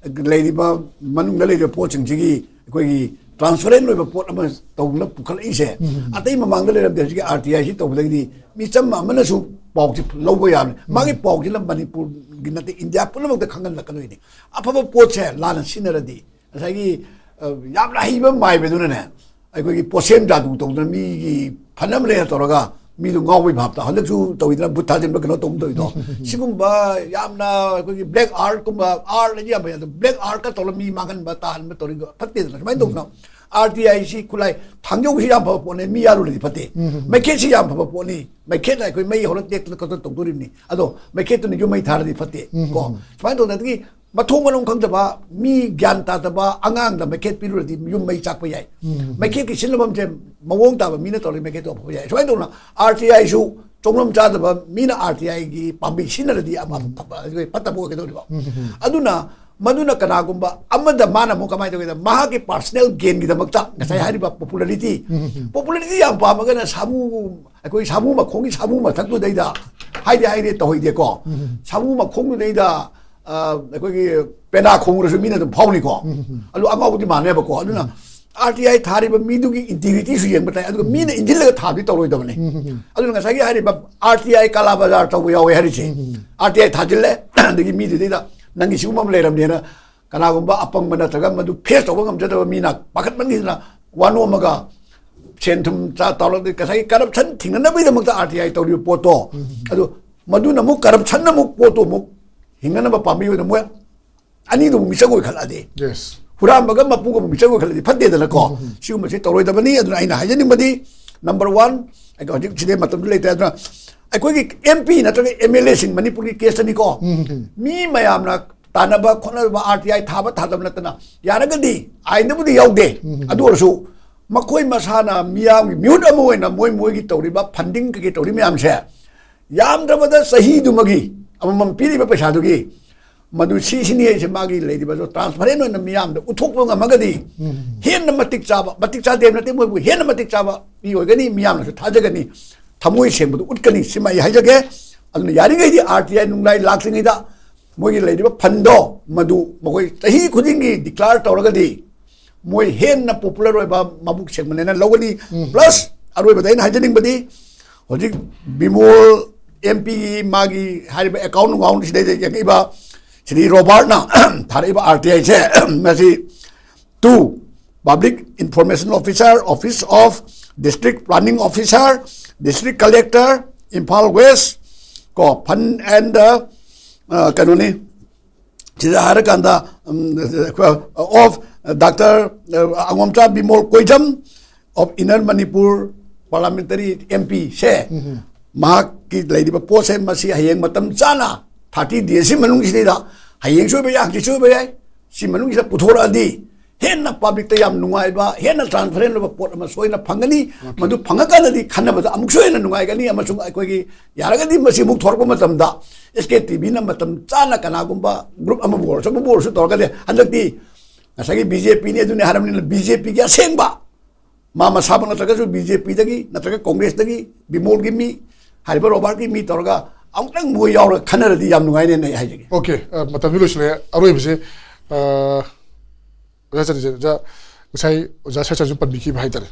ꯂꯩꯔꯤꯕ, ꯃꯅꯨꯡꯗ ꯂꯩꯔꯤꯕ ꯄꯣꯠꯁꯤꯡꯁꯤꯒꯤ ꯑꯩꯈꯣꯏꯒꯤ ꯇ꯭ꯔꯥꯟꯁꯄꯔꯦꯟ ꯑꯣꯏꯕ ꯄꯣꯠ ꯑꯃ ꯇꯧꯅ ꯄꯨꯈꯠꯂꯛꯏꯁꯦ꯫ ꯑꯇꯩ ꯃꯃꯥꯡꯗ ꯂꯩꯔꯝꯗꯦ꯫ ꯍꯧꯖꯤꯛꯀꯤ ꯑꯥꯔ ꯇꯤ ꯑꯥꯏ ꯁꯤ ꯇꯧꯕꯗꯒꯤꯗꯤ ꯃꯤꯆꯝ ꯑꯃꯅꯁꯨ ꯄꯥꯎꯁꯤ ꯂꯧꯕ ꯌꯥꯕꯅꯤ꯫ ꯃꯥꯒꯤ ꯄꯥꯎꯁꯤꯅ ꯃꯅꯤꯄꯨꯔꯒꯤ ꯅꯠꯇꯦ, ꯏꯟꯗꯤꯌꯥ ꯄꯨꯝꯅꯃꯛꯇ ꯈꯪꯍꯜꯂꯛꯀꯗꯣꯏꯅꯤ꯫ ꯑꯐꯕ ꯄꯣꯠꯁꯦ ꯂꯥꯟꯅ ꯁꯤꯖꯤꯟꯅꯔꯗꯤ ꯉꯁꯥꯏꯒꯤ, ꯑ, ꯌꯥꯝꯅ ꯍꯩꯕ ꯃꯥꯏꯕꯗꯨꯅꯅꯦ, ꯑꯩꯈꯣꯏꯒꯤ ꯄꯣꯠꯁꯦꯝ ꯖꯥꯗꯨ ꯇꯧꯗꯅ ꯃꯤꯒꯤ ꯐꯟ ꯑꯃ ꯂꯩꯔ ꯇꯧꯔꯒ ꯃꯤꯗꯣ ꯉꯥꯎꯕꯩ ꯚꯥꯞꯇ ꯍꯟꯗꯛꯁꯨ ꯇꯧꯋꯤꯗꯅ, ꯕꯨꯠ ꯊꯥꯖꯤꯟꯕ ꯀꯩꯅꯣ ꯇꯧꯕ ꯇꯧꯋꯤꯗꯣ꯫ ꯁꯤꯒꯨꯝꯕ ꯌꯥꯝꯅ ꯑꯩꯈꯣꯏꯒꯤ ꯕ꯭ꯂꯦꯛ ꯑꯥꯔꯠꯀꯨꯝꯕ, ꯑꯥꯔꯠ ꯍꯥꯏꯗꯤ ꯌꯥꯝ ꯐꯩ, ꯑꯗꯣ ꯕ꯭ꯂꯦꯛ ꯑꯥꯔꯠꯀ ꯇꯧꯔꯒ ꯃꯤ ꯃꯥꯡꯍꯟꯕ ꯇꯥꯍꯟꯕ ꯇꯧꯔꯤꯗꯣ ꯐꯠꯇꯦꯗꯅ꯫ ꯁꯨꯃꯥꯏꯅ ꯇꯧꯗꯅ ꯑꯥꯔ ꯇꯤ ꯑꯥꯏ ꯁꯤ ꯈꯨꯠꯂꯥꯏ, ꯊꯥꯡꯖꯧꯁꯤ ꯌꯥꯝ ꯐꯕ ꯄꯣꯠꯅꯤ, ꯃꯤ ꯌꯥꯜꯂꯨꯔꯗꯤ ꯐꯠꯇꯦ꯫ ꯃꯩꯈꯦꯠꯁꯤ ꯌꯥꯝ ꯐꯕ ꯄꯣꯠꯅꯤ, ꯃꯩꯈꯦꯠꯅ ꯑꯩꯈꯣꯏ ꯃꯩ ꯍꯧꯔ ꯇꯦꯛꯇꯅ ꯈꯣꯠꯇꯅ ꯇꯧꯗꯣꯔꯤꯕꯅꯤ꯫ ꯑꯗꯣ ꯃꯩꯈꯦꯠꯇꯨꯅ ꯌꯨꯝ ꯃꯩ ꯊꯥꯔꯗꯤ ꯐꯠꯇꯦ꯫ ꯀꯣ, ꯁꯨꯃꯥꯏꯅ ꯇꯧꯗꯅ ꯑꯗꯒꯤ ꯃꯊꯣꯡ ꯃꯔꯝ ꯈꯪꯗꯕ, ꯃꯤ ꯒ꯭ꯌꯥꯟ ꯇꯥꯗꯕ ꯑꯉꯥꯡꯗ ꯃꯩꯈꯦꯠ ꯄꯤꯔꯨꯔꯗꯤ ꯌꯨꯝ ꯃꯩ ꯆꯥꯛꯄ ꯌꯥꯏ꯫ ꯃꯩꯈꯦꯠꯀꯤ ꯁꯤꯖꯤꯟꯅꯐꯝꯁꯦ ꯃꯑꯣꯡ ꯇꯥꯕ ꯃꯤꯅ ꯇꯧꯔꯗꯤ ꯃꯩꯈꯦꯠꯇꯣ ꯑꯐꯕ ꯌꯥꯏ꯫ ꯁꯨꯃꯥꯏꯅ ꯇꯧꯗꯅ ꯑꯥꯔ ꯇꯤ ꯑꯥꯏꯁꯨ ꯆꯣꯡꯂꯝ ꯆꯥꯗꯕ ꯃꯤꯅ ꯑꯥꯔ ꯇꯤ ꯑꯥꯏꯒꯤ ꯄꯥꯝꯕꯩ ꯁꯤꯖꯤꯟꯅꯔꯗꯤ ꯑꯃ ꯑꯐꯕ, ꯑꯩꯈꯣꯏ ꯐꯠꯇꯕ ꯑꯣꯏꯒꯗꯧꯔꯤꯕ꯫ ꯑꯗꯨꯅ ꯃꯗꯨꯅ ꯀꯅꯥꯒꯨꯝꯕ ꯑꯃꯗ ꯃꯥꯅ ꯑꯃꯨꯛ ꯀꯃꯥꯏꯅ ꯇꯧꯒꯦꯗ, ꯃꯍꯥꯛꯀꯤ ꯄꯥꯔꯁꯅꯦꯜ ꯒꯦꯟꯒꯤꯗꯃꯛꯇ ꯉꯁꯥꯏ ꯍꯥꯏꯔꯤꯕ ꯄꯣꯄꯨꯂꯔꯤꯇꯤ, ꯄꯣꯄꯨꯂꯔꯤꯇꯤ ꯌꯥꯝ ꯄꯥꯝꯃꯒꯅ ꯁꯥꯃꯨ, ꯑꯩꯈꯣꯏ ꯁꯥꯃꯨ ꯃꯈꯣꯡꯒꯤ ꯁꯥꯃꯨ ꯃꯊꯛꯇꯨꯗꯩꯗ ꯍꯥꯏꯗꯤ ꯍꯥꯏꯗꯤ ꯇꯧꯍꯩꯗꯦꯀꯣ꯫ ꯁꯥꯃꯨ ꯃꯈꯣꯡꯗꯨꯗꯩꯗ, ꯑ, ꯑꯩꯈꯣꯏꯒꯤ ꯄꯦꯅꯥ ꯈꯣꯡꯉꯨꯔꯁꯨ ꯃꯤꯅ ꯑꯗꯨꯝ ꯐꯥꯎꯅꯤꯀꯣ꯫ ꯑꯗꯨ ꯑꯉꯥꯎꯕꯗꯤ ꯃꯥꯟꯅꯩꯕꯀꯣ꯫ ꯑꯗꯨꯅ ꯑꯥꯔ ꯇꯤ ꯑꯥꯏ ꯊꯥꯔꯤꯕ ꯃꯤꯗꯨꯒꯤ ꯏꯟꯇꯤꯒ꯭ꯔꯤꯇꯤꯁꯨ ꯌꯦꯡꯕ ꯇꯥꯏ, ꯑꯗꯨꯒ ꯃꯤꯅ ꯏꯟꯁꯤꯜꯂꯒ ꯊꯥꯕꯗꯤ ꯇꯧꯔꯣꯏꯗꯕꯅꯤ꯫ ꯑꯗꯨꯅ ꯉꯁꯥꯏꯒꯤ ꯍꯥꯏꯔꯤꯕ ꯑꯥꯔ ꯇꯤ ꯑꯥꯏ ꯀꯥꯂꯥ ꯕꯖꯥꯔ ꯇꯧꯕ ꯌꯥꯎꯋꯦ ꯍꯥꯏꯔꯤꯁꯦ, ꯑꯥꯔ ꯇꯤ ꯑꯥꯏ ꯊꯥꯖꯤꯜꯂꯦ, ꯑꯗꯒꯤ ꯃꯤꯗꯨꯗꯩꯗ ꯅꯪꯒꯤ ꯁꯤꯒꯨꯝꯕ ꯑꯃ ꯂꯩꯔꯝꯅꯦꯅ ꯀꯅꯥꯒꯨꯝꯕ ꯑꯄꯪꯕ ꯅꯠꯇ꯭ꯔꯒ ꯃꯗꯨ ꯐꯦꯁ ꯇꯧꯕ ꯉꯝꯖꯗꯕ ꯃꯤꯅ ꯄꯥꯈꯠꯃꯟꯈꯤꯗꯅ ꯋꯥ ꯅꯣꯝꯃꯒ ꯁꯦꯟ ꯊꯨꯝ ꯆꯥ ꯇꯧꯔꯒ ꯉꯁꯥꯏꯒꯤ ꯀꯔꯞꯁꯟ ꯊꯤꯡꯅꯅꯕꯒꯤꯗꯃꯛꯇ ꯑꯥꯔ ꯇꯤ ꯑꯥꯏ ꯇꯧꯔꯤꯕ ꯄꯣꯠꯇꯣ, ꯑꯗꯨ ꯃꯗꯨꯅ ꯑꯃꯨꯛ ꯀꯔꯞꯁꯟꯅ ꯑꯃꯨꯛ ꯄꯣꯠꯇꯣ ꯑꯃꯨꯛ ꯍꯤꯡꯅꯅꯕ ꯄꯥꯝꯕꯩ ꯑꯣꯏꯅ ꯃꯣꯏ ꯑꯅꯤꯗꯨ ꯑꯃꯨꯛ ꯃꯤꯆꯪ ꯑꯣꯏꯈꯠꯂꯛꯑꯗꯤ, ꯍꯨꯔꯥꯟꯕꯒ ꯃꯄꯨꯒ ꯑꯃꯨꯛ ꯃꯤꯆꯪ ꯑꯣꯏꯈꯠꯂꯗꯤ ꯐꯠꯇꯦꯗꯅꯀꯣ꯫ ꯁꯤꯒꯨꯝꯕꯁꯤ ꯇꯧꯔꯣꯏꯗꯕꯅꯤ꯫ ꯑꯗꯨꯅ ꯑꯩꯅ ꯍꯥꯏꯖꯅꯤꯡꯕꯗꯤ, ꯅꯝꯕꯔ ꯋꯥꯟ, ꯑꯩ ꯍꯧꯖꯤꯛ ꯁꯤꯗꯩ ꯃꯇꯝꯗꯨ ꯂꯩꯇ꯭ꯔꯦ꯫ ꯑꯗꯨꯅ ꯑꯩꯈꯣꯏꯒꯤ ꯑꯦꯝ ꯄꯤ ꯅꯠꯇ꯭ꯔꯒ ꯑꯦꯝ ꯑꯦꯜ ꯑꯦꯁꯤꯡ ꯃꯅꯤꯄꯨꯔꯒꯤ ꯀꯦꯁꯇꯅꯤꯀꯣ, ꯃꯤ ꯃꯌꯥꯝꯅ ꯇꯥꯟꯅꯕ ꯈꯣꯠꯅꯕ ꯑꯥꯔ ꯇꯤ ꯑꯥꯏ ꯊꯥꯕ ꯊꯥꯗꯕ ꯅꯠꯇꯅ, ꯌꯥꯔꯒꯗꯤ ꯑꯥꯏꯟꯗꯕꯨꯗꯤ ꯌꯥꯎꯗꯦ, ꯑꯗꯨ ꯑꯣꯏꯔꯁꯨ ꯃꯈꯣꯏ ꯃꯁꯥꯅ ꯃꯤꯌꯥꯝꯒꯤ ꯃꯤꯍꯨꯠ ꯑꯃ ꯑꯣꯏꯅ ꯃꯣꯏ ꯃꯣꯏꯒꯤ ꯇꯧꯔꯤꯕ ꯐꯟꯗꯤꯡ ꯀꯩꯀꯩ ꯇꯧꯔꯤ ꯃꯌꯥꯝꯁꯦ ꯌꯥꯝꯗ꯭ꯔꯕꯗ ꯆꯍꯤꯗꯨꯃꯒꯤ ꯑꯃꯃꯝ ꯄꯤꯔꯤꯕ ꯄꯩꯁꯥꯗꯨꯒꯤ ꯃꯗꯨ ꯁꯤ ꯁꯤꯅꯤ ꯍꯥꯏꯁꯦ ꯃꯥꯒꯤ ꯂꯩꯔꯤꯕꯗꯣ ꯇ꯭ꯔꯥꯟꯁꯄꯔꯦꯟ ꯑꯣꯏꯅ ꯃꯤꯌꯥꯝꯗ ꯎꯠꯊꯣꯛꯄ ꯉꯝꯃꯒꯗꯤ ꯍꯦꯟꯅ ꯃꯇꯤꯛ ꯆꯥꯕ, ꯃꯇꯤꯛ ꯆꯥꯗꯦ ꯍꯥꯏꯕ ꯅꯠꯇꯦ, ꯃꯣꯏꯕꯨ ꯍꯦꯟꯅ ꯃꯇꯤꯛ ꯆꯥꯕ ꯃꯤ ꯑꯣꯏꯒꯅꯤ, ꯃꯤꯌꯥꯝꯅꯁꯨ ꯊꯥꯖꯒꯅꯤ, ꯊꯃꯣꯏ ꯁꯦꯡꯕꯗꯨ ꯎꯠꯀꯅꯤ꯫ ꯁꯤꯃ ꯑꯩ ꯍꯥꯏꯖꯒꯦ꯫ ꯑꯗꯨꯅ ꯌꯥꯔꯤꯉꯩꯗꯤ ꯑꯥꯔ ꯇꯤ ꯑꯥꯏ ꯅꯨꯡꯂꯥꯏ ꯂꯥꯛꯇ꯭ꯔꯤꯉꯩꯗ ꯃꯣꯏꯒꯤ ꯂꯩꯔꯤꯕ ꯐꯟꯗꯣ ꯃꯗꯨ ꯃꯈꯣꯏ ꯆꯍꯤ ꯈꯨꯗꯤꯡꯒꯤ ꯗꯤꯀ꯭ꯂꯥꯔ ꯇꯧꯔꯒꯗꯤ ꯃꯣꯏ ꯍꯦꯟꯅ ꯄꯣꯄꯨꯂꯔ ꯑꯣꯏꯕ ꯃꯕꯨꯛ ꯁꯦꯡꯕꯅꯦꯅ ꯂꯧꯒꯅꯤ꯫ ꯄ꯭ꯂꯁ ꯑꯔꯣꯏꯕꯗ ꯑꯩꯅ ꯍꯥꯏꯖꯅꯤꯡꯕꯗꯤ, ꯍꯧꯖꯤꯛ ꯕꯤꯃꯣꯜ ꯑꯦꯝ ꯄꯤꯒꯤ ꯃꯥꯒꯤ ꯍꯥꯏꯔꯤꯕ ꯑꯦꯀꯥꯎꯟ ꯅꯨꯡꯒꯥꯎꯟ ꯁꯤꯗꯩꯗ ꯌꯦꯡꯉꯛꯏꯕ ꯁꯤꯗꯤ ꯔꯣꯕꯥꯔꯠꯅ ꯊꯥꯔꯛꯏꯕ ꯑꯥꯔ ꯇꯤ ꯑꯥꯏꯁꯦ ꯃꯁꯤ to Public Information Officer, Office of District Planning Officer, District Collector, Imphal West, ꯀꯣ, fund and, uh, uh, ꯀꯩꯅꯣꯅꯤ, ꯁꯤꯗ ꯍꯥꯏꯔꯀꯥꯟꯗ, of Doctor Angomcha Bimol Koijam of Inner Manipur Parliamentary M P ꯁꯦ, ꯃꯍꯥꯛꯀꯤ ꯂꯩꯔꯤꯕ ꯄꯣꯠꯁꯦ ꯃꯁꯤ ꯍꯌꯦꯡ ꯃꯇꯝ ꯆꯥꯅ ꯊꯥꯔꯇꯤ ꯗꯦꯁꯁꯤ ꯃꯅꯨꯡꯁꯤꯗꯩꯗ, ꯍꯌꯦꯡꯁꯨ ꯑꯣꯏꯕ ꯌꯥꯏ, ꯍꯪꯆꯤꯠꯁꯨ ꯑꯣꯏꯕ ꯌꯥꯏ, ꯁꯤ ꯃꯅꯨꯡꯁꯤꯗ ꯄꯨꯊꯣꯔꯛꯑꯗꯤ ꯍꯦꯟꯅ ꯄꯕ꯭ꯂꯤꯛꯇ ꯌꯥꯝ ꯅꯨꯡꯉꯥꯏꯕ, ꯍꯦꯟꯅ ꯇ꯭ꯔꯥꯟꯁꯄꯔꯦꯟ ꯑꯣꯏꯕ ꯄꯣꯠ ꯑꯃ ꯁꯣꯏꯅ ꯐꯪꯒꯅꯤ꯫ ꯃꯗꯨ ꯐꯪꯉꯀꯥꯟꯗꯗꯤ ꯈꯟꯅꯕꯗ ꯑꯃꯨꯛꯁꯨ ꯍꯦꯟꯅ ꯅꯨꯡꯉꯥꯏꯒꯅꯤ꯫ ꯑꯃꯁꯨꯡ ꯑꯩꯈꯣꯏꯒꯤ ꯌꯥꯔꯒꯗꯤ ꯃꯁꯤ ꯑꯃꯨꯛ ꯊꯣꯔꯛꯄ ꯃꯇꯝꯗ ꯑꯦꯁ ꯀꯦ ꯇꯤ ꯚꯤꯅ ꯃꯇꯝ ꯆꯥꯅ ꯀꯅꯥꯒꯨꯝꯕ ꯒ꯭ꯔꯨꯞ ꯑꯃꯕꯨ ꯑꯣꯏꯔꯁꯨ, ꯑꯃꯕꯨ ꯑꯣꯏꯔꯁꯨ ꯇꯧꯔꯒꯗꯤ, ꯍꯟꯗꯛꯇꯤ ꯉꯁꯥꯏꯒꯤ ꯕꯤ ꯖꯦ ꯄꯤꯅꯤ ꯑꯗꯨꯅꯤ ꯍꯥꯏꯔꯕꯅꯤꯅ, ꯕꯤ ꯖꯦ ꯄꯤꯒꯤ ꯑꯁꯦꯡꯕ ꯃꯥ ꯃꯁꯥꯃꯛ ꯅꯠꯇ꯭ꯔꯒꯁꯨ ꯕꯤ ꯖꯦ ꯄꯤꯗꯒꯤ ꯅꯠꯇ꯭ꯔꯒ ꯀꯣꯡꯒ꯭ꯔꯦꯁꯇꯒꯤ ꯕꯤꯃꯣꯜꯒꯤ ꯃꯤ, ꯍꯥꯏꯔꯤꯕ ꯔꯣꯕꯥꯔꯠꯀꯤ ꯃꯤ ꯇꯧꯔꯒ ꯑꯃꯨꯛꯇꯪ ꯃꯣꯏ ꯌꯥꯎꯔꯒ ꯈꯟꯅꯔꯗꯤ ꯌꯥꯝ ꯅꯨꯡꯉꯥꯏꯅꯦꯅ ꯑꯩ ꯍꯥꯏꯖꯒꯦ꯫ ꯑꯣꯀꯦ, ꯑ, ꯃꯇꯝꯗꯤ ꯂꯣꯏꯁꯤꯜꯂꯛꯑꯦ꯫ ꯑꯔꯣꯏꯕꯁꯦ, ꯑ, ꯑꯣꯖꯥ ꯆꯟꯗ꯭ꯔꯖꯤꯠ, ꯑꯣꯖꯥ, ꯉꯁꯥꯏ ꯑꯣꯖꯥ ꯁꯔꯆꯟꯁꯨ ꯄꯟꯕꯤꯈꯤꯕ ꯍꯥꯏꯇꯥꯔꯦ,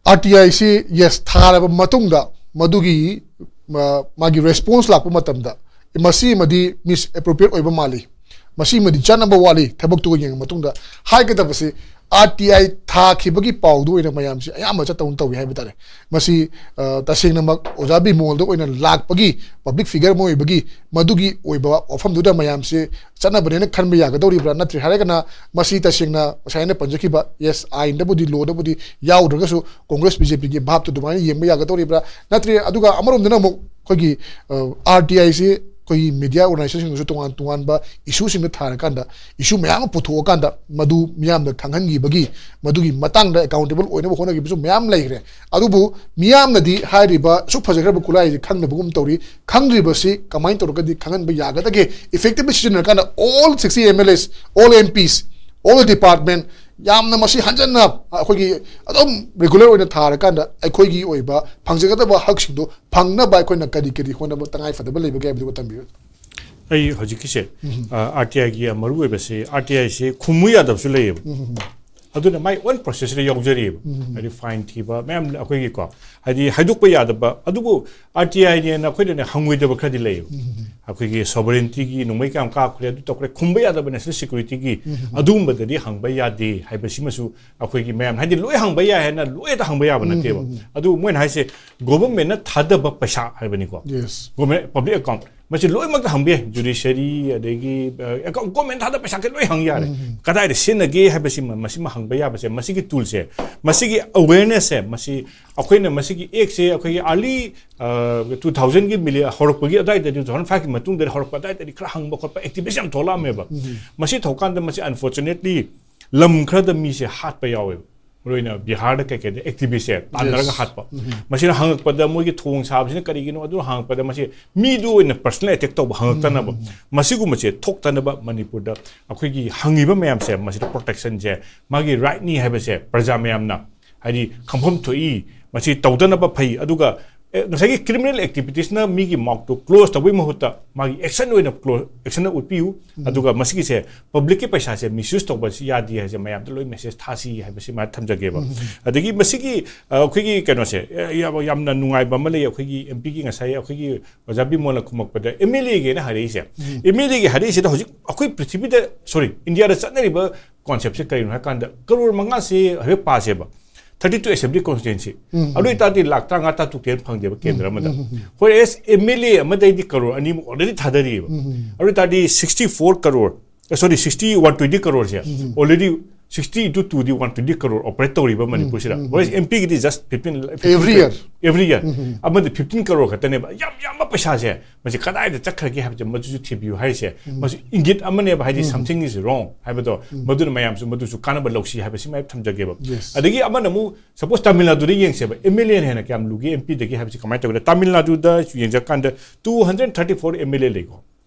ꯑꯥꯔ ꯇꯤ ꯑꯥꯏꯁꯤ, ꯌꯦꯁ, ꯊꯥꯔꯕ ꯃꯇꯨꯡꯗ ꯃꯗꯨꯒꯤ, ꯃ-, ꯃꯥꯒꯤ ꯔꯦꯁꯄꯣꯟꯁ ꯂꯥꯛꯄ ꯃꯇꯝꯗ, "ꯃꯁꯤꯃꯗꯤ ꯃꯤꯁ ꯑꯦꯄ꯭ꯔꯣꯄ꯭ꯔꯤꯌꯦꯠ ꯑꯣꯏꯕ ꯃꯥꯜꯂꯤ, ꯃꯁꯤꯃꯗꯤ ꯆꯠꯅꯕ ꯋꯥꯠꯂꯤ" ꯊꯕꯛꯇꯨꯒ ꯌꯦꯡꯉ ꯃꯇꯨꯡꯗ ꯍꯥꯏꯒꯗꯕꯁꯤ, ꯑꯥꯔ ꯇꯤ ꯑꯥꯏ ꯊꯥꯈꯤꯕꯒꯤ ꯄꯥꯎꯗꯨ ꯑꯣꯏꯅ ꯃꯌꯥꯝꯁꯤ ꯑꯌꯥꯝꯕ ꯆꯠꯇꯧꯅ ꯇꯧꯏ ꯍꯥꯏꯕ ꯇꯥꯔꯦ꯫ ꯃꯁꯤ, ꯑ, ꯇꯁꯦꯡꯅꯃꯛ ꯑꯣꯖꯥ ꯕꯤꯃꯣꯜꯗ ꯑꯣꯏꯅ ꯂꯥꯛꯄꯒꯤ, ꯄꯕ꯭ꯂꯤꯛ ꯐꯤꯒꯔ ꯑꯃ ꯑꯣꯏꯕꯒꯤ, ꯃꯗꯨꯒꯤ ꯑꯣꯏꯕ ꯋꯥꯐꯝꯗꯨꯗ ꯃꯌꯥꯝꯁꯤ ꯆꯠꯅꯕꯅꯦꯅ ꯈꯟꯕ ꯌꯥꯒꯗꯧꯔꯤꯕ꯭ꯔꯥ? ꯅꯠꯇ꯭ꯔꯦ ꯍꯥꯏꯔꯒꯅ ꯃꯁꯤ ꯇꯁꯦꯡꯅ ꯉꯁꯥꯏ ꯑꯩꯅ ꯄꯟꯖꯈꯤꯕ, ꯌꯦꯁ, ꯑꯥꯏꯟꯗꯕꯨꯗꯤ, ꯂꯣꯗꯕꯨꯗꯤ ꯌꯥꯎꯗ꯭ꯔꯒꯁꯨ ꯀꯣꯡꯒ꯭ꯔꯦꯁ ꯕꯤ ꯖꯦ ꯄꯤꯒꯤ ꯚꯥꯞꯇꯨ ꯑꯗꯨꯃꯥꯏꯅ ꯌꯦꯡꯕ ꯌꯥꯒꯗꯧꯔꯤꯕ꯭ꯔꯥ? ꯅꯠꯇ꯭ꯔꯦ, ꯑꯗꯨꯒ ꯑꯃꯔꯣꯝꯗꯅ ꯑꯃꯨꯛ ꯑꯩꯈꯣꯏꯒꯤ, ꯑ, ꯑꯥꯔ ꯇꯤ ꯑꯥꯏꯁꯤ ꯑꯩꯈꯣꯏꯒꯤ ꯃꯤꯗꯤꯌꯥ ꯑꯣꯔꯒꯅꯥꯏꯖꯦꯁꯟꯁꯤꯡꯗꯁꯨ ꯇꯣꯉꯥꯟ ꯇꯣꯉꯥꯟꯕ ꯏꯁꯨꯁꯤꯡꯗ ꯊꯥꯔꯀꯥꯟꯗ, ꯏꯁꯨ ꯃꯌꯥꯝ ꯑꯃ ꯄꯨꯊꯣꯛꯑꯀꯥꯟꯗ ꯃꯗꯨ ꯃꯤꯌꯥꯝꯗ ꯈꯪꯍꯟꯈꯤꯕꯒꯤ, ꯃꯗꯨꯒꯤ ꯃꯇꯥꯡꯗ ꯑꯦꯀꯥꯎꯟꯇꯦꯕꯜ ꯑꯣꯏꯅꯕ ꯍꯣꯠꯅꯈꯤꯕꯁꯨ ꯃꯌꯥꯝ ꯂꯩꯈ꯭ꯔꯦ꯫ ꯑꯗꯨꯕꯨ ꯃꯤꯌꯥꯝꯅꯗꯤ ꯍꯥꯏꯔꯤꯕ ꯑꯁꯨꯛ ꯐꯖꯈ꯭ꯔꯕ ꯈꯨꯠꯂꯥꯏꯁꯤ ꯈꯪꯗꯕꯒꯨꯝ ꯇꯧꯔꯤ꯫ ꯈꯪꯗ꯭ꯔꯤꯕꯁꯤ ꯀꯃꯥꯏꯅ ꯇꯧꯔꯒꯗꯤ ꯈꯪꯍꯟꯕ ꯌꯥꯒꯗꯒꯦ? ꯏꯐꯦꯛꯇꯤꯚꯂꯤ ꯁꯤꯖꯤꯟꯅꯔꯀꯥꯟꯗ all sixty M L As, all M Ps, all department, ꯌꯥꯝꯅ ꯃꯁꯤ ꯍꯟꯖꯟꯅ ꯑꯩꯈꯣꯏꯒꯤ ꯑꯗꯨꯝ ꯔꯤꯒꯨꯂꯔ ꯑꯣꯏꯅ ꯊꯥꯔꯀꯥꯟꯗ ꯑꯩꯈꯣꯏꯒꯤ ꯑꯣꯏꯕ ꯐꯪꯖꯒꯗꯕ ꯍꯛꯁꯤꯡꯗꯣ ꯐꯪꯅꯕ ꯑꯩꯈꯣꯏꯅ ꯀꯔꯤ ꯀꯔꯤ ꯍꯣꯠꯅꯕ ꯇꯉꯥꯏ ꯐꯗꯕ ꯂꯩꯕꯒꯦ ꯍꯥꯏꯕꯗꯨ ꯊꯝꯕꯤꯌꯨ꯫ ꯑꯩ ꯍꯧꯖꯤꯛꯀꯤꯁꯦ, ꯑꯥꯔ ꯇꯤ ꯑꯥꯏꯒꯤ ꯃꯔꯨ ꯑꯣꯏꯕꯁꯦ, ꯑꯥꯔ ꯇꯤ ꯑꯥꯏꯁꯦ ꯈꯨꯝꯃꯨ ꯌꯥꯗꯕꯁꯨ ꯂꯩꯌꯦꯕ꯫ ꯑꯗꯨꯅ ꯃꯥꯏ ꯑꯣꯟ ꯄ꯭ꯔꯣꯁꯦꯁꯇ ꯌꯥꯎꯖꯔꯤꯑꯕ꯫ ꯍꯥꯏꯗꯤ ꯐꯥꯏꯟ ꯊꯤꯕ ꯃꯌꯥꯝ ꯑꯩꯈꯣꯏꯒꯤꯀꯣ, ꯍꯥꯏꯗꯤ ꯍꯥꯏꯗꯣꯛꯄ ꯌꯥꯗꯕ꯫ ꯑꯗꯨꯕꯨ ꯑꯥꯔ ꯇꯤ ꯑꯥꯏꯅꯦꯅ ꯑꯩꯈꯣꯏꯗꯅꯦ ꯍꯪꯉꯣꯏꯗꯕ ꯈꯔꯗꯤ ꯂꯩꯌꯦꯕ꯫ ꯑꯩꯈꯣꯏꯒꯤ ꯁꯣꯕꯔꯦꯟꯇꯤꯒꯤ ꯅꯣꯡꯃꯩ ꯀꯌꯥꯝ ꯀꯥꯞꯈ꯭ꯔꯦ, ꯑꯗꯨ ꯇꯧꯈ꯭ꯔꯦ, ꯈꯨꯝꯕ ꯌꯥꯗꯕ ꯅꯦꯁꯅꯦꯜ ꯁꯦꯀ꯭ꯌꯨꯔꯤꯇꯤꯒꯤ ꯑꯗꯨꯒꯨꯝꯕꯗꯗꯤ ꯍꯪꯕ ꯌꯥꯗꯦ ꯍꯥꯏꯕꯁꯤꯃꯁꯨ ꯑꯩꯈꯣꯏꯒꯤ ꯃꯌꯥꯝ, ꯍꯥꯏꯗꯤ ꯂꯣꯏ ꯍꯪꯕ ꯌꯥꯏ ꯍꯥꯏꯅ ꯂꯣꯏꯗ ꯍꯪꯕ ꯌꯥꯕ ꯅꯠꯇꯦꯕ꯫ ꯑꯗꯨ ꯃꯣꯏꯅ ꯍꯥꯏꯁꯦ ꯒꯣꯚꯔꯟꯃꯦꯟꯠꯅ ꯊꯥꯗꯕ ꯄꯩꯁꯥ ꯍꯥꯏꯕꯅꯤꯀꯣ꯫ ꯌꯦꯁ꯫ ꯒꯣꯚꯔꯟꯃꯦꯟꯠ ꯄꯕ꯭ꯂꯤꯛ ꯑꯦꯀꯥꯎꯟꯠ, ꯃꯁꯤ ꯂꯣꯏꯅꯃꯛꯇ ꯍꯪꯕ ꯌꯥꯏ꯫ ꯖꯨꯗꯤꯁꯔꯤ, ꯑꯗꯒꯤ ꯑꯦꯀꯥꯎꯟꯠ, ꯒꯣꯚꯔꯟꯃꯦꯟꯠ ꯊꯥꯗꯕ ꯄꯩꯁꯥ ꯂꯣꯏ ꯍꯪ ꯌꯥꯔꯦ꯫ ꯀꯗꯥꯏꯗ ꯁꯤꯖꯤꯟꯅꯒꯦ ꯍꯥꯏꯕꯁꯤꯃ, ꯃꯁꯤꯃ ꯍꯪꯕ ꯌꯥꯕꯁꯦ, ꯃꯁꯤꯒꯤ ꯇꯨꯜꯁꯦ, ꯃꯁꯤꯒꯤ ꯑꯋꯦꯔꯅꯦꯁꯁꯦ, ꯃꯁꯤ ꯑꯩꯈꯣꯏꯅ ꯃꯁꯤꯒꯤ ꯑꯦꯛꯁꯦ ꯑꯩꯈꯣꯏꯒꯤ ꯑꯥꯔꯂꯤ ꯇꯨ ꯊꯥꯎꯖꯟꯒꯤ ꯃꯤꯂꯤ ꯍꯧꯔꯛꯄꯒꯤ ꯑꯗꯨꯋꯥꯏꯗꯗꯤ, ꯇꯨ ꯊꯥꯎꯖꯟ ꯐꯥꯏꯚꯀꯤ ꯃꯇꯨꯡꯗꯗꯤ ꯍꯧꯔꯛꯄ ꯑꯗꯨꯋꯥꯏꯗꯗꯤ ꯈꯔ ꯍꯪꯕ ꯈꯣꯠꯄ ꯑꯦꯛꯇꯤꯚꯤꯁ ꯌꯥꯝ ꯊꯣꯛꯂꯛꯑꯝꯃꯦꯕ꯫ ꯃꯁꯤ ꯊꯣꯛꯀꯥꯟꯗ ꯃꯁꯤ ꯑꯟꯐꯣꯔꯆꯨꯅꯦꯠꯂꯤ ꯂꯝ ꯈꯔꯗ ꯃꯤꯁꯦ ꯍꯥꯠꯄ ꯌꯥꯎꯋꯦꯕ꯫ ꯃꯔꯨꯑꯣꯏꯅ ꯕꯤꯍꯥꯔꯗ ꯀꯩꯀꯩꯗ ꯑꯦꯛꯇꯤꯚꯤꯁꯁꯦ ꯇꯥꯟꯅꯔꯒ Yes. ꯍꯥꯠꯄ꯫ ꯃꯁꯤꯅ ꯍꯪꯉꯛꯄꯗ ꯃꯣꯏꯒꯤ ꯊꯣꯡ ꯁꯥꯕꯁꯤꯅ ꯀꯔꯤꯒꯤꯅꯣ ꯑꯗꯨ ꯍꯪꯉꯛꯄꯗ ꯃꯁꯤ ꯃꯤꯗꯨ ꯑꯣꯏꯅ ꯄꯔꯁꯅꯦꯜ ꯑꯦꯇꯦꯛ ꯇꯧꯕ ꯍꯪꯉꯛꯇꯅꯕ꯫ ꯃꯁꯤꯒꯨꯝꯕꯁꯦ ꯊꯣꯛꯇꯅꯕ ꯃꯅꯤꯄꯨꯔꯗ ꯑꯩꯈꯣꯏꯒꯤ ꯍꯪꯉꯤꯕ ꯃꯌꯥꯝꯁꯦ, ꯃꯁꯤꯗ ꯄ꯭ꯔꯣꯇꯦꯛꯁꯟꯁꯦ ꯃꯥꯒꯤ ꯔꯥꯏꯠꯅꯤ ꯍꯥꯏꯕꯁꯦ ꯄ꯭ꯔꯖꯥ ꯃꯌꯥꯝꯅ ꯍꯥꯏꯗꯤ ꯈꯪꯐꯝ ꯊꯣꯛꯏ, ꯃꯁꯤ ꯇꯧꯗꯅꯕ ꯐꯩ꯫ ꯑꯗꯨꯒ ꯑꯦ, ꯉꯁꯥꯏꯒꯤ ꯀ꯭ꯔꯤꯃꯤꯅꯦꯜ ꯑꯦꯛꯇꯤꯚꯤꯇꯤꯁꯅ ꯃꯤꯒꯤ ꯃꯥꯎꯠꯇꯨ ꯀ꯭ꯂꯣꯖ ꯇꯧꯕꯒꯤ ꯃꯍꯨꯠꯇ ꯃꯥꯒꯤ ꯑꯦꯛꯁꯟ ꯑꯣꯏꯅ ꯀ꯭ꯂꯣ ꯑꯦꯛꯁꯟ ꯎꯠꯄꯤꯌꯨ꯫ ꯑꯗꯨꯒ ꯃꯁꯤꯒꯤꯁꯦ ꯄꯕ꯭ꯂꯤꯛꯀꯤ ꯄꯩꯁꯥꯁꯦ ꯃꯤꯁꯌꯨꯁ ꯇꯧꯕꯁꯤ ꯌꯥꯗꯦ ꯍꯥꯏꯁꯦ ꯃꯌꯥꯝꯗ ꯂꯣꯏ ꯃꯦꯁꯦꯖ ꯊꯥꯁꯤ ꯍꯥꯏꯕꯁꯤ ꯃꯥ ꯊꯝꯖꯒꯦꯕ꯫ ꯑꯗꯒꯤ ꯃꯁꯤꯒꯤ ꯑ, ꯑꯩꯈꯣꯏꯒꯤ ꯀꯩꯅꯣꯁꯦ, ꯑ, ꯌꯥꯝ- ꯌꯥꯝꯅ ꯅꯨꯡꯉꯥꯏꯕ ꯑꯃ ꯂꯩ꯫ ꯑꯩꯈꯣꯏꯒꯤ ꯑꯦꯝ ꯄꯤꯒꯤ ꯉꯁꯥꯏ ꯑꯩꯈꯣꯏꯒꯤ ꯑꯣꯖꯥ ꯕꯤꯃꯣꯜꯅ ꯈꯨꯝꯃꯛꯄꯗ ꯑꯦꯝ ꯑꯦꯜ ꯑꯦꯒꯤꯅ ꯍꯥꯏꯔꯛꯏꯁꯦ꯫ ꯑꯦꯝ ꯑꯦꯜ ꯑꯦꯒꯤ ꯍꯥꯏꯔꯛꯏꯁꯤꯗ ꯍꯧꯖꯤꯛ ꯑꯩꯈꯣꯏ ꯄ꯭ꯔꯤꯊꯤꯕꯤꯗ, ꯁꯣꯔꯤ, ꯏꯟꯗꯤꯌꯥꯗ ꯆꯠꯅꯔꯤꯕ ꯀꯣꯟꯁꯦꯞꯁꯦ ꯀꯔꯤꯅꯣ ꯍꯥꯏ ꯀꯥꯟꯗ ꯀꯔꯣꯔ ꯃꯉꯥꯁꯤ ꯍꯥꯏꯐꯦꯠ ꯄꯥꯁꯦꯕ꯫ Thirty two assembly constituency. ꯑꯗꯨ ꯑꯣꯏꯇꯥꯔꯗꯤ ꯂꯥꯛ ꯇꯔꯥꯃꯉꯥ ꯇꯔꯥ ꯇꯔꯨꯛꯇꯩ ꯍꯦꯟꯅ ꯐꯪꯗꯦꯕ ꯀꯦꯟꯗ꯭ꯔ ꯑꯃꯗ꯫ ꯍꯣꯏ ꯑꯦꯁ ꯑꯦꯝ ꯑꯦꯜ ꯑꯦ ꯑꯃꯗꯩꯗꯤ ꯀꯔꯣꯔ ꯑꯅꯤꯃꯨꯛ ꯑꯣꯜꯔꯦꯗꯤ ꯊꯥꯗꯔꯤꯑꯕ꯫ ꯑꯗꯨ ꯑꯣꯏꯇꯥꯔꯗꯤ sixty four crore, sorry, sixty one twenty ꯀꯔꯣꯔꯁꯦ ꯑꯣꯜꯔꯦꯗꯤ ꯁꯤꯛꯁꯇꯤ ꯏꯟꯇꯨ ꯇꯨꯗꯤ ꯋꯥꯟ ꯇ꯭ꯋꯦꯟꯇꯤ ꯀꯔꯣꯔ ꯑꯣꯄꯔꯦꯠ ꯇꯧꯔꯤꯕ ꯃꯅꯤꯄꯨꯔꯁꯤꯗ꯫ ꯍꯣꯏ ꯑꯦꯝ ꯄꯤꯒꯤꯗꯤ just fifteen, Every year. Every year. ꯑꯃꯗꯤ ꯐꯤꯐꯇꯤꯟ ꯀꯔꯣꯔ ꯈꯛꯇꯅꯦꯕ꯫ ꯌꯥꯝ ꯌꯥꯝꯕ ꯄꯩꯁꯥꯁꯦ ꯃꯁꯤ ꯀꯗꯥꯏꯗ ꯆꯠꯈ꯭ꯔꯒꯦ ꯍꯥꯏꯕꯁꯦ ꯃꯗꯨꯁꯨ ꯊꯤꯕꯤꯌꯨ ꯍꯥꯏꯔꯤꯁꯦ꯫ ꯃꯁꯤ ꯏꯪꯒꯤꯠ ꯑꯃꯅꯦꯕ, ꯍꯥꯏꯗꯤ something is wrong ꯍꯥꯏꯕꯗꯣ꯫ ꯃꯗꯨꯅ ꯃꯌꯥꯝꯁꯨ ꯃꯗꯨꯁꯨ ꯀꯥꯟꯅꯕ ꯂꯧꯁꯤ ꯍꯥꯏꯕꯁꯤꯃ ꯑꯩ ꯊꯝꯖꯒꯦꯕ꯫ Yes. ꯑꯗꯒꯤ ꯑꯃꯅ ꯑꯃꯨꯛ ꯁꯄꯣꯁ ꯇꯥꯃꯤꯜ ꯅꯥꯗꯨꯗ ꯌꯦꯡꯁꯦꯕ, ꯑꯦꯝ ꯑꯦꯜ ꯑꯦꯅ ꯍꯦꯟꯅ ꯀꯌꯥꯝ ꯂꯨꯒꯦ ꯑꯦꯝ ꯄꯤꯗꯒꯤ ꯍꯥꯏꯕꯁꯤ ꯀꯃꯥꯏꯅ ꯇꯧꯒꯦꯗ? ꯇꯥꯃꯤꯜ ꯅꯥꯗꯨꯗ ꯌꯦꯡꯖꯔꯀꯥꯟꯗ two hundred thirty four M L A ꯂꯩꯀꯣ꯫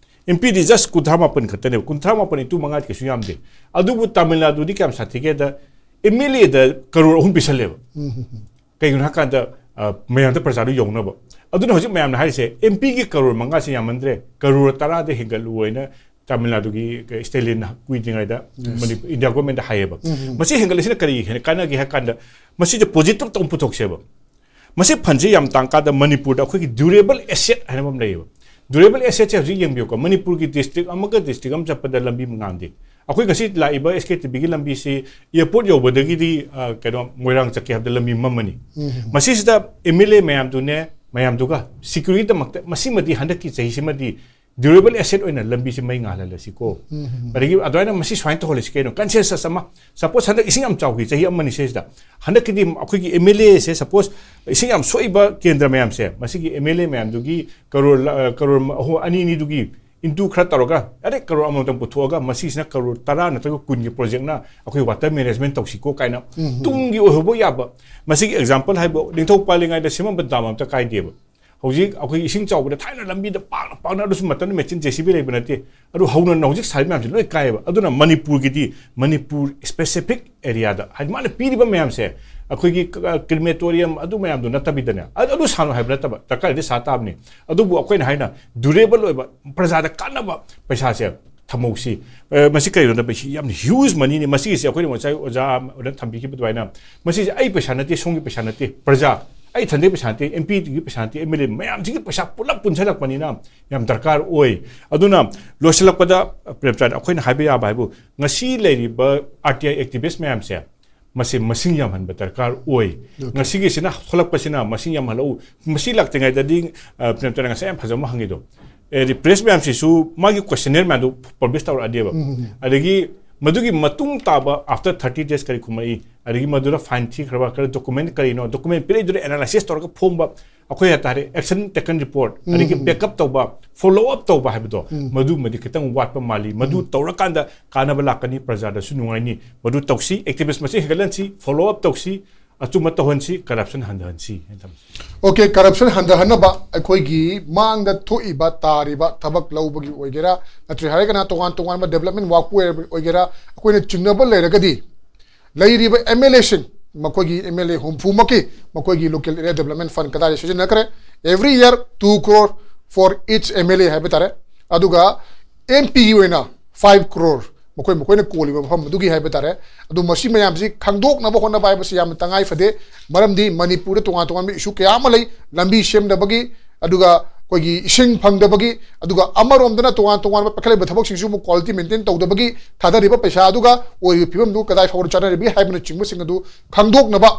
ꯑꯦꯝ ꯄꯤꯗꯤ ꯖꯁ ꯀꯨꯟꯊ꯭ꯔꯥ ꯃꯥꯄꯟ ꯈꯛꯇꯅꯦꯕ꯫ ꯀꯨꯟꯊ꯭ꯔꯥ ꯃꯥꯄꯟ ꯏꯟꯇꯨ ꯃꯉꯥꯗꯤ ꯀꯩꯁꯨ ꯌꯥꯝꯗꯦ꯫ ꯑꯗꯨꯕꯨ ꯇꯥꯃꯤꯜ ꯅꯥꯗꯨꯗꯤ ꯀꯌꯥꯝ ꯁꯥꯊꯤꯒꯦꯗ, ꯑꯦꯝ ꯑꯦꯜ ꯑꯦꯗ ꯀꯔꯣꯔ ꯑꯍꯨꯝ ꯄꯤꯁꯜꯂꯦꯕ꯫ ꯀꯩꯒꯤꯅꯣ ꯍꯥꯏꯀꯥꯟꯗ ꯑ, ꯃꯌꯥꯝꯗ ꯄ꯭ꯔꯖꯥꯗꯨ ꯌꯧꯅꯕ꯫ ꯑꯗꯨꯅ ꯍꯧꯖꯤꯛ ꯃꯌꯥꯝꯅ ꯍꯥꯏꯔꯤꯁꯦ, ꯑꯦꯝ ꯄꯤꯒꯤ ꯀꯔꯣꯔ ꯃꯉꯥꯁꯦ ꯌꯥꯝꯃꯟꯗ꯭ꯔꯦ, ꯀꯔꯣꯔ ꯇꯔꯥꯗ ꯍꯦꯟꯒꯠꯂꯨ ꯍꯥꯏꯅ ꯇꯥꯃꯤꯜ ꯅꯥꯗꯨꯒꯤ ꯁ꯭ꯇꯦꯂꯤꯟ ꯀꯨꯏꯗ꯭ꯔꯤꯉꯩꯗ ꯃꯅꯤꯄꯨꯔ, ꯏꯟꯗꯤꯌꯥ ꯒꯣꯔꯃꯦꯟꯗ ꯍꯥꯏꯌꯦꯕ꯫ ꯃꯁꯤ ꯍꯦꯟꯒꯠꯂꯤꯁꯤꯅ ꯀꯔꯤ ꯍꯦꯟꯅ ꯀꯥꯟꯅꯒꯦ ꯍꯥꯏ ꯀꯥꯟꯗ, ꯃꯁꯤꯗ ꯄꯣꯖꯤꯇꯤꯚꯇ ꯑꯃꯨꯛ ꯄꯨꯊꯣꯛꯁꯦꯕ꯫ ꯃꯁꯤ ꯐꯟꯁꯦ ꯌꯥꯝ ꯇꯥꯡꯀꯥꯟꯗ ꯃꯅꯤꯄꯨꯔꯗ ꯑꯩꯈꯣꯏꯒꯤ ꯗ꯭ꯌꯨꯔꯦꯕꯜ ꯑꯦꯁꯦꯠ ꯍꯥꯏꯅ ꯑꯃ ꯂꯩꯌꯦꯕ꯫ ꯗ꯭ꯌꯨꯔꯦꯕꯜ ꯑꯦꯁꯦꯠꯁꯦ ꯍꯧꯖꯤꯛ ꯌꯦꯡꯕꯤꯌꯨꯀꯣ, ꯃꯅꯤꯄꯨꯔꯒꯤ ꯗꯤꯁꯇ꯭ꯔꯤꯛ ꯑꯃꯒ ꯗꯤꯁꯇ꯭ꯔꯤꯛ ꯑꯃ ꯆꯠꯄꯗ ꯂꯝꯕꯤ ꯃꯉꯥꯝꯗꯦ꯫ ꯑꯩꯈꯣꯏ ꯉꯁꯤ ꯂꯥꯛꯏꯕ ꯑꯦꯁ ꯀꯦ ꯇꯤ ꯚꯤꯒꯤ ꯂꯝꯕꯤꯁꯤ ꯑꯦꯌꯔꯄꯣꯔꯠ ꯌꯧꯕꯗꯒꯤꯗꯤ, ꯑ, ꯀꯩꯅꯣ, ꯃꯣꯏꯔꯥꯡ ꯆꯠꯀꯦ ꯍꯥꯏꯕꯗ ꯂꯝꯕꯤ ꯃꯝꯃꯅꯤ꯫ ꯃꯁꯤꯁꯤꯗ ꯑꯦꯝ ꯑꯦꯜ ꯑꯦ ꯃꯌꯥꯝꯗꯨꯅꯦ, ꯃꯌꯥꯝꯗꯨꯒ ꯁꯤꯀ꯭ꯌꯨꯔꯤꯇꯤꯗꯃꯛꯇ ꯃꯁꯤꯃꯗꯤ ꯍꯟꯗꯛꯀꯤ ꯆꯍꯤꯁꯤꯃꯗꯤ ꯗ꯭ꯌꯨꯔꯦꯕꯜ ꯑꯦꯁꯦꯠ ꯑꯣꯏꯅ ꯂꯝꯕꯤꯁꯤ ꯃꯩ ꯉꯥꯜꯍꯜꯂꯁꯤꯀꯣ꯫ ꯑꯗꯒꯤ ꯑꯗꯨꯃꯥꯏꯅ ꯃꯁꯤ ꯁꯨꯃꯥꯏꯅ ꯇꯧꯍꯜꯂꯁꯤ ꯀꯩꯅꯣ, ꯀꯟꯁꯦꯟꯁꯁ ꯑꯃ, ꯁꯄꯣꯁ ꯍꯟꯗꯛ ꯏꯁꯤꯡ ꯌꯥꯝ ꯆꯥꯎꯈꯤ ꯆꯍꯤ ꯑꯃꯅꯤ ꯁꯤꯗ, ꯍꯟꯗꯛꯀꯤꯗꯤ ꯑꯩꯈꯣꯏꯒꯤ ꯑꯦꯝ ꯑꯦꯜ ꯑꯦꯁꯦ, ꯁꯄꯣꯁ ꯏꯁꯤꯡ ꯌꯥꯝ ꯁꯣꯛꯏꯕ ꯀꯦꯟꯗ꯭ꯔ ꯃꯌꯥꯝꯁꯦ, ꯃꯁꯤꯒꯤ ꯑꯦꯝ ꯑꯦꯜ ꯑꯦ ꯃꯌꯥꯝꯗꯨꯒꯤ ꯀꯔꯣꯔ ꯂ-, ꯑ, ꯀꯔꯣꯔ ꯑꯍꯨꯝ, ꯑꯅꯤ, ꯑꯅꯤꯗꯨꯒꯤ ꯏꯟꯇꯨ ꯈꯔ ꯇꯧꯔꯒ, ꯑꯗꯩ ꯀꯔꯣꯔ ꯑꯃꯃꯝꯇꯪ ꯄꯨꯊꯣꯛꯑꯒ, ꯃꯁꯤꯁꯤꯅ ꯀꯔꯣꯔ ꯇꯔꯥ ꯅꯠꯇ꯭ꯔꯒ ꯀꯨꯟꯒꯤ ꯄ꯭ꯔꯣꯖꯦꯛꯅ ꯑꯩꯈꯣꯏ ꯋꯥꯇꯔ ꯃꯦꯅꯦꯖꯃꯦꯟ ꯇꯧꯁꯤꯀꯣ ꯀꯥꯏꯅ ꯇꯨꯡꯒꯤ ꯑꯣꯏꯍꯧꯕ ꯌꯥꯕ꯫ ꯃꯁꯤꯒꯤ ꯑꯦꯛꯖꯥꯝꯄꯜ ꯍꯥꯏꯕꯨ, ꯅꯤꯡꯊꯧ ꯄꯥꯜꯂꯤꯉꯩꯗ ꯁꯦꯝꯃꯝꯕ ꯗꯥꯝ ꯑꯝꯇ ꯀꯥꯏꯗꯦꯕ꯫ ꯍꯧꯖꯤꯛ ꯑꯩꯈꯣꯏ ꯏꯁꯤꯡ ꯆꯥꯎꯕꯗ ꯊꯥꯏꯅ ꯂꯝꯕꯤꯗ ꯄꯥꯛꯅ ꯄꯥꯛꯅ, ꯑꯗꯨꯁꯨ ꯃꯇꯝꯗꯨ ꯃꯦꯆꯤꯟ ꯖꯦ ꯁꯤ ꯕꯤ ꯂꯩꯕ ꯅꯠꯇꯦ, ꯑꯗꯨ ꯍꯧꯅ ꯍꯧꯖꯤꯛ ꯁꯥꯔꯤꯕ ꯃꯌꯥꯝꯁꯦ ꯂꯣꯏ ꯀꯥꯏꯌꯦꯕ꯫ ꯑꯗꯨꯅ ꯃꯅꯤꯄꯨꯔꯒꯤꯗꯤ ꯃꯅꯤꯄꯨꯔ ꯁ꯭ꯄꯦꯁꯤꯐꯤꯛ ꯑꯦꯔꯤꯌꯥꯗ, ꯍꯥꯏꯗꯤ ꯃꯥꯅ ꯄꯤꯔꯤꯕ ꯃꯌꯥꯝꯁꯦ, ꯑꯩꯈꯣꯏꯒꯤ ꯀ-, ꯀ꯭ꯔꯤꯃꯦꯇꯣꯔꯤꯌꯝ ꯑꯗꯨ ꯃꯌꯥꯝꯗꯣ ꯅꯠꯇꯕꯤꯗꯅꯦ, ꯑ-, ꯑꯗꯨ ꯁꯥꯅꯨ ꯍꯥꯏꯕ ꯅꯠꯇꯕ, ꯗꯔꯀꯥꯔ ꯂꯩꯔꯗꯤ ꯁꯥ ꯇꯥꯕꯅꯤ꯫ ꯑꯗꯨꯕꯨ ꯑꯩꯈꯣꯏꯅ ꯍꯥꯏꯅ ꯗ꯭ꯌꯨꯔꯦꯕꯜ ꯑꯣꯏꯕ, ꯄ꯭ꯔꯖꯥꯗ ꯀꯥꯟꯅꯕ ꯄꯩꯁꯥꯁꯦ ꯊꯝꯍꯧꯁꯤ꯫ ꯑ, ꯃꯁꯤ ꯀꯔꯤꯒꯤꯅꯣꯗ, ꯃꯁꯤ ꯌꯥꯝꯅ ꯍ꯭ꯌꯨꯖ ꯃꯅꯤꯅꯤ꯫ ꯃꯁꯤꯒꯤꯁꯦ ꯑꯩꯈꯣꯏꯅ ꯉꯁꯥꯏ ꯑꯣꯖꯥ ꯑꯃꯅ ꯊꯝꯕꯤꯈꯤꯕ ꯑꯗꯨꯃꯥꯏꯅ, ꯃꯁꯤꯁꯦ ꯑꯩ ꯄꯩꯁꯥ ꯅꯠꯇꯦ, ꯁꯣꯝꯒꯤ ꯄꯩꯁꯥ ꯅꯠꯇꯦ, ꯄ꯭ꯔꯖꯥ, ꯑꯩ ꯏꯊꯟꯗꯒꯤ ꯄꯩꯁꯥ ꯅꯠꯇꯦ, ꯑꯦꯝ ꯄꯤꯒꯤ ꯄꯩꯁꯥ ꯅꯠꯇꯦ, ꯑꯦꯝ ꯑꯦꯜ ꯑꯦ ꯃꯌꯥꯝꯁꯤꯒꯤ ꯄꯩꯁꯥ ꯄꯨꯂꯞ ꯄꯨꯟꯁꯤꯜꯂꯛꯄꯅꯤꯅ ꯌꯥꯝ ꯗꯔꯀꯥꯔ ꯑꯣꯏ꯫ ꯑꯗꯨꯅ ꯂꯣꯏꯁꯤꯜꯂꯛꯄꯗ, ꯄ꯭ꯔꯦꯝꯆꯥꯟ, ꯑꯩꯈꯣꯏꯅ ꯍꯥꯏꯕ ꯌꯥꯕ ꯍꯥꯏꯕꯨ, ꯉꯁꯤ ꯂꯩꯔꯤꯕ ꯑꯥꯔ ꯇꯤ ꯑꯥꯏ ꯑꯦꯛꯇꯤꯚꯤꯁ ꯃꯌꯥꯝꯁꯦ, ꯃꯁꯤ ꯃꯁꯤꯡ ꯌꯥꯝꯍꯟꯕ ꯗꯔꯀꯥꯔ ꯑꯣꯏ꯫ ꯉꯁꯤꯒꯤꯁꯤꯅ ꯊꯣꯛꯂꯛꯄꯁꯤꯅ ꯃꯁꯤꯡ ꯌꯥꯝꯍꯜꯂꯛꯎ꯫ ꯃꯁꯤ ꯂꯥꯛꯇ꯭ꯔꯤꯉꯩꯗꯗꯤ, ꯑ, ꯄ꯭ꯔꯦꯝꯆꯥꯟꯅ ꯉꯁꯥꯏ ꯌꯥꯝ ꯐꯖꯕ ꯑꯃ ꯍꯪꯉꯤꯗꯣ, ꯑꯦ, ꯄ꯭ꯔꯦꯁ ꯃꯌꯥꯝꯁꯤꯁꯨ ꯃꯥꯒꯤ ꯀꯣꯏꯁꯟꯅꯤꯌꯔ ꯃꯌꯥꯝꯗꯨ ꯄꯕ꯭ꯂꯤꯁ ꯇꯧꯔꯛꯑꯗꯤꯕ꯫ ꯑꯗꯒꯤ ꯃꯗꯨꯒꯤ ꯃꯇꯨꯡ ꯇꯥꯕ ꯑꯥꯐꯇꯔ ꯊꯥꯔꯇꯤ ꯗꯦꯖ ꯀꯔꯤ ꯈꯨꯝꯃꯛꯏ, ꯑꯗꯒꯤ ꯃꯗꯨꯗ ꯐꯥꯏꯟ ꯊꯤꯈ꯭ꯔꯕ, ꯀꯔꯤ ꯗꯣꯀꯨꯃꯦꯟ ꯀꯔꯤꯅꯣ, ꯗꯣꯀꯨꯃꯦꯟ ꯄꯤꯔꯛꯏꯗꯨꯅ ꯑꯦꯅꯥꯂꯥꯏꯁꯤꯁ ꯇꯧꯔꯒ ꯐꯣꯡꯕ, ꯑꯩꯈꯣꯏ ꯍꯥꯏꯇꯥꯔꯦ, action taken report, ꯑꯗꯒꯤ backup ꯇꯧꯕ, follow up ꯇꯧꯕ ꯍꯥꯏꯕꯗꯣ, ꯃꯗꯨꯃꯗꯤ ꯈꯤꯇꯪ ꯋꯥꯠꯄ ꯃꯥꯜꯂꯤ꯫ ꯃꯗꯨ ꯇꯧꯔꯀꯥꯟꯗ ꯀꯥꯟꯅꯕ ꯂꯥꯛꯀꯅꯤ, ꯄ꯭ꯔꯖꯥꯗꯁꯨ ꯅꯨꯡꯉꯥꯏꯅꯤ꯫ ꯃꯗꯨ ꯇꯧꯁꯤ, ꯑꯦꯛꯇꯤꯚꯤꯁ ꯃꯁꯤꯡ ꯍꯦꯟꯒꯠꯍꯟꯁꯤ, follow up ꯇꯧꯁꯤ, ꯑꯆꯨꯝꯕ ꯇꯧꯍꯟꯁꯤ, ꯀꯔꯞꯁꯟ ꯍꯟꯊꯍꯟꯁꯤ ꯍꯥꯏꯅ ꯊꯝꯖꯩ꯫ ꯑꯣꯀꯦ, ꯀꯔꯞꯁꯟ ꯍꯟꯊꯍꯟꯅꯕ ꯑꯩꯈꯣꯏꯒꯤ ꯃꯥꯡꯗ ꯊꯣꯛꯏꯕ, ꯇꯥꯔꯤꯕ ꯊꯕꯛ ꯂꯧꯕꯒꯤ ꯑꯣꯏꯒꯦꯔꯥ, ꯅꯠꯇ꯭ꯔꯦ ꯍꯥꯏꯔꯒꯅ ꯇꯣꯉꯥꯟ ꯇꯣꯉꯥꯟꯕ ꯗꯦꯕꯂꯞꯃꯦꯟ ꯋꯥꯛꯄꯨ ꯑꯣꯏꯒꯦꯔꯥ, ꯑꯩꯈꯣꯏꯅ ꯆꯤꯡꯅꯕ ꯂꯩꯔꯒꯗꯤ, ꯂꯩꯔꯤꯕ ꯑꯦꯝ ꯑꯦꯜ ꯑꯦꯁꯤꯡ, ꯃꯈꯣꯏꯒꯤ ꯑꯦꯝ ꯑꯦꯜ ꯑꯦ ꯍꯨꯝꯐꯨꯃꯛꯀꯤ ꯃꯈꯣꯏꯒꯤ ꯂꯣꯀꯦꯜ ꯑꯦꯔꯤꯌꯥ ꯗꯦꯕꯂꯞꯃꯦꯟ ꯐꯟ ꯀꯗꯥꯏꯗ ꯁꯤꯖꯤꯟꯅꯈ꯭ꯔꯦ, Every year two crore for each M L A ꯍꯥꯏꯕ ꯇꯥꯔꯦ꯫ ꯑꯗꯨꯒ M P ꯒꯤ ꯑꯣꯏꯅ five crore, ꯃꯈꯣꯏ ꯃꯈꯣꯏꯅ ꯀꯣꯜꯂꯤꯕ ꯃꯐꯝ ꯑꯗꯨꯒꯤ ꯍꯥꯏꯕ ꯇꯥꯔꯦ꯫ ꯑꯗꯨ ꯃꯁꯤ ꯃꯌꯥꯝꯁꯤ ꯈꯪꯗꯣꯛꯅꯕ ꯍꯣꯠꯅꯕ ꯍꯥꯏꯕꯁꯤ ꯌꯥꯝꯅ ꯇꯉꯥꯏ ꯐꯗꯦ꯫ ꯃꯔꯝꯗꯤ ꯃꯅꯤꯄꯨꯔꯗ ꯇꯣꯉꯥꯟ ꯇꯣꯉꯥꯟꯕ issue ꯀꯌꯥ ꯑꯃ ꯂꯩ, ꯂꯝꯕꯤ ꯁꯦꯝꯗꯕꯒꯤ, ꯑꯗꯨꯒ ꯑꯩꯈꯣꯏꯒꯤ ꯏꯁꯤꯡ ꯐꯪꯗꯕꯒꯤ, ꯑꯗꯨꯒ ꯑꯃꯔꯣꯝꯗꯅ ꯇꯣꯉꯥꯟ ꯇꯣꯉꯥꯟꯕ ꯄꯥꯏꯈꯠꯂꯛꯂꯤꯕ ꯊꯕꯛꯁꯤꯡꯁꯨ ꯑꯃꯨꯛ quality maintain ꯇꯧꯗꯕꯒꯤ, ꯊꯥꯗꯔꯤꯕ ꯄꯩꯁꯥ ꯑꯗꯨꯒ ꯑꯣꯏꯔꯤꯕ ꯐꯤꯕꯝꯗꯨ ꯀꯗꯥꯏ ꯐꯥꯎꯕ ꯆꯠꯅꯔꯤꯕꯒꯦ ꯍꯥꯏꯕꯅꯆꯤꯡꯕꯁꯤꯡ ꯑꯗꯨ ꯈꯪꯗꯣꯛꯅꯕ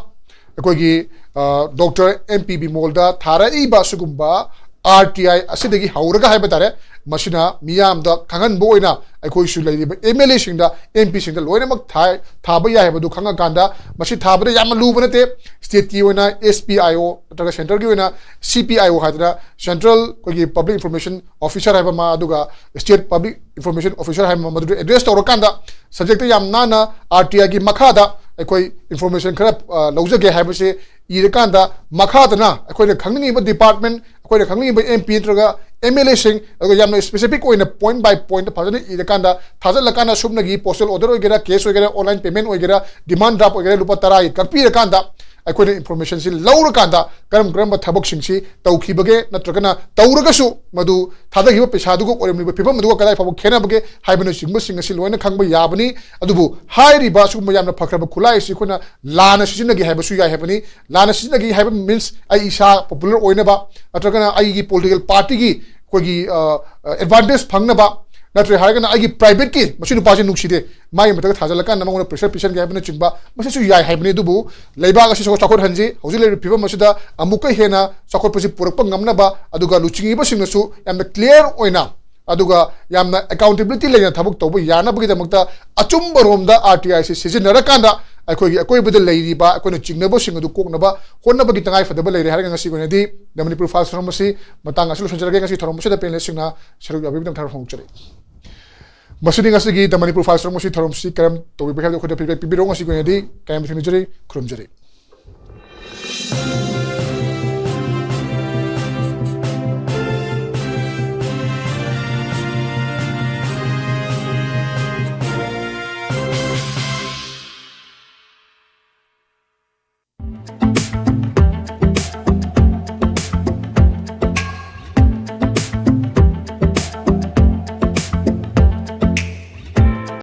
ꯑꯩꯈꯣꯏꯒꯤ, ꯑ, Doctor M P ꯕꯤꯃꯣꯜꯗ ꯊꯥꯔꯛꯏꯕ ꯑꯁꯤꯒꯨꯝꯕ R T I ꯑꯁꯤꯗꯒꯤ ꯍꯧꯔꯒ ꯍꯥꯏꯕ ꯇꯥꯔꯦ, ꯃꯁꯤꯅ ꯃꯤꯌꯥꯝꯗ ꯈꯪꯍꯟꯕ ꯑꯣꯏꯅ ꯑꯩꯈꯣꯏꯁꯨ ꯂꯩꯔꯤꯕ M L A ꯁꯤꯡꯗ, M P ꯁꯤꯡꯗ ꯂꯣꯏꯅꯃꯛ ꯊꯥ-, ꯊꯥꯕ ꯌꯥꯏ ꯍꯥꯏꯕꯗꯨ ꯈꯪꯉꯀꯥꯟꯗ, ꯃꯁꯤ ꯊꯥꯕꯗ ꯌꯥꯝꯅ ꯂꯨꯕ ꯅꯠꯇꯦ꯫ State ꯀꯤ ꯑꯣꯏꯅ S P I O ꯅꯠꯇ꯭ꯔꯒ centre ꯒꯤ ꯑꯣꯏꯅ C P I O ꯍꯥꯏꯗꯅ Central ꯑꯩꯈꯣꯏꯒꯤ Public Information Officer ꯍꯥꯏꯕ ꯑꯃ, ꯑꯗꯨꯒ State Public Information Officer ꯍꯥꯏꯕ ꯑꯃ, ꯃꯗꯨꯗ address ꯇꯧꯔꯀꯥꯟꯗ subject ꯇ ꯌꯥꯝ ꯅꯥꯟꯅ R T I ꯒꯤ ꯃꯈꯥꯗ ꯑꯩꯈꯣꯏ information ꯈꯔ, ꯑ, ꯂꯧꯖꯒꯦ ꯍꯥꯏꯕꯁꯦ ꯏꯔꯀꯥꯟꯗ, ꯃꯈꯥꯗꯅ ꯑꯩꯈꯣꯏꯅ ꯈꯪꯅꯤꯡꯉꯤꯕ department, ꯑꯩꯈꯣꯏꯅ ꯈꯪꯅꯤꯡꯉꯤꯕ M P ꯅꯠꯇ꯭ꯔꯒ M L A ꯁꯤꯡ, ꯑꯗꯨꯒ ꯌꯥꯝꯅ specific ꯑꯣꯏꯅ point by point ꯐꯖꯅ ꯏꯔꯀꯥꯟꯗ ꯊꯥꯖꯤꯜꯂꯀꯥꯟꯗ, ꯁꯨꯞꯅꯒꯤ postal order ꯑꯣꯏꯒꯦꯔꯥ, cash ꯑꯣꯏꯒꯦꯔꯥ, online payment ꯑꯣꯏꯒꯦꯔꯥ, demand draft ꯑꯣꯏꯒꯦꯔꯥ, ꯂꯨꯄꯥ ꯇꯔꯥꯒꯤ ꯀꯛꯄꯤꯔꯀꯥꯟꯗ, ꯑꯩꯈꯣꯏꯅ information ꯁꯤ ꯂꯧꯔꯀꯥꯟꯗ ꯀꯔꯝ ꯀꯔꯝꯕ ꯊꯕꯛꯁꯤꯡꯁꯤ ꯇꯧꯈꯤꯕꯒꯦ, ꯅꯠꯇ꯭ꯔꯒꯅ ꯇꯧꯔꯒꯁꯨ ꯃꯗꯨ ꯊꯥꯗꯈꯤꯕ ꯄꯩꯁꯥꯗꯨꯒ ꯑꯣꯏꯔꯝꯂꯤꯕ ꯐꯤꯕꯝ ꯑꯗꯨꯒ ꯀꯗꯥꯏ ꯐꯥꯎꯕ ꯈꯦꯠꯅꯕꯒꯦ ꯍꯥꯏꯕꯅꯆꯤꯡꯕꯁꯤꯡ ꯑꯁꯤ ꯂꯣꯏꯅ ꯈꯪꯕ ꯌꯥꯕꯅꯤ꯫ ꯑꯗꯨꯕꯨ ꯍꯥꯏꯔꯤꯕ ꯑꯁꯤꯒꯨꯝꯕ ꯌꯥꯝꯅ ꯐꯈ꯭ꯔꯕ ꯈꯨꯠꯂꯥꯏ ꯑꯁꯤ ꯑꯩꯈꯣꯏꯅ ꯂꯥꯟꯅ ꯁꯤꯖꯤꯟꯅꯒꯦ ꯍꯥꯏꯕꯁꯨ ꯌꯥꯏ ꯍꯥꯏꯕꯅꯤ꯫ ꯂꯥꯟꯅ ꯁꯤꯖꯤꯟꯅꯒꯦ ꯍꯥꯏꯕ means ꯑꯩ ꯏꯁꯥ popular ꯑꯣꯏꯅꯕ, ꯅꯠꯇ꯭ꯔꯒꯅ ꯑꯩꯒꯤ political party ꯒꯤ ꯑꯩꯈꯣꯏꯒꯤ, ꯑ, ꯑ, advantage ꯐꯪꯅꯕ, ꯅꯠꯇ꯭ꯔꯦ ꯍꯥꯏꯔꯒꯅ ꯑꯩꯒꯤ private ꯀꯤ, "ꯃꯁꯤ ꯅꯨꯄꯥꯁꯤ ꯅꯨꯡꯁꯤꯗꯦ, ꯃꯥꯒꯤ ꯃꯊꯛꯇ ꯊꯥꯖꯤꯜꯂꯀꯥꯟꯗ ꯃꯉꯣꯟꯗ pressure ꯄꯤꯁꯟꯒꯦ" ꯍꯥꯏꯕꯅꯆꯤꯡꯕ ꯃꯁꯤꯁꯨ ꯌꯥꯏ ꯍꯥꯏꯕꯅꯤ꯫ ꯑꯗꯨꯕꯨ ꯂꯩꯕꯥꯛ ꯑꯁꯤ ꯆꯥꯎꯈꯠꯍꯟꯁꯤ꯫ ꯍꯧꯖꯤꯛ ꯂꯩꯔꯤꯕ ꯐꯤꯕꯝ ꯑꯁꯤꯗ ꯑꯃꯨꯛꯀ ꯍꯦꯟꯅ ꯆꯥꯎꯈꯠꯄꯁꯤ ꯄꯨꯔꯛꯄ ꯉꯝꯅꯕ, ꯑꯗꯨꯒ ꯂꯨꯆꯤꯡꯉꯤꯕꯁꯤꯡꯅꯁꯨ ꯌꯥꯝꯅ clear ꯑꯣꯏꯅ, ꯑꯗꯨꯒ ꯌꯥꯝꯅ accountability ꯂꯩꯅ ꯊꯕꯛ ꯇꯧꯕ ꯌꯥꯅꯕꯒꯤꯗꯃꯛꯇ ꯑꯆꯨꯝꯕ ꯔꯣꯝꯗ R T I ꯁꯤ ꯁꯤꯖꯤꯟꯅꯔꯀꯥꯟꯗ ꯑꯩꯈꯣꯏꯒꯤ ꯑꯀꯣꯏꯕꯗ ꯂꯩꯔꯤꯕ ꯑꯩꯈꯣꯏꯅ ꯆꯤꯡꯅꯕꯁꯤꯡ ꯑꯗꯨ ꯀꯣꯛꯅꯕ ꯍꯣꯠꯅꯕꯒꯤ ꯇꯉꯥꯏ ꯐꯗꯕ ꯂꯩꯔꯦ ꯍꯥꯏꯔꯒ ꯉꯁꯤꯒꯤ ꯑꯣꯏꯅꯗꯤ The Manipur Files ꯊꯧꯔꯝ ꯑꯁꯤ ꯃꯇꯥꯡ ꯑꯁꯤ ꯂꯣꯏꯁꯤꯟꯖꯔꯒꯦ꯫ ꯉꯁꯤ ꯊꯧꯔꯝ ꯑꯁꯤꯗ panelist ꯁꯤꯡꯅ ꯁꯔꯨꯛ ꯌꯥꯕꯤꯕꯒꯤꯗꯃꯛ ꯊꯥꯒꯠꯄ ꯐꯣꯡꯗꯣꯛꯆꯔꯤ꯫ ꯃꯁꯤꯗꯤ ꯉꯁꯤꯒꯤ The Manipur Files ꯊꯧꯔꯝ ꯑꯁꯤ ꯊꯧꯔꯝꯁꯤ ꯀꯔꯝ ꯇꯧꯕꯤꯕꯒꯦ ꯍꯥꯏꯕꯗꯨ ꯑꯩꯈꯣꯏꯗ feedback ꯄꯤꯕꯤꯔꯛꯎ꯫ ꯉꯁꯤꯒꯤ ꯑꯣꯏꯅꯗꯤ ꯀꯥꯏꯅ ꯊꯦꯡꯅꯖꯔꯤ, ꯈꯨꯔꯨꯝꯖꯔꯤ꯫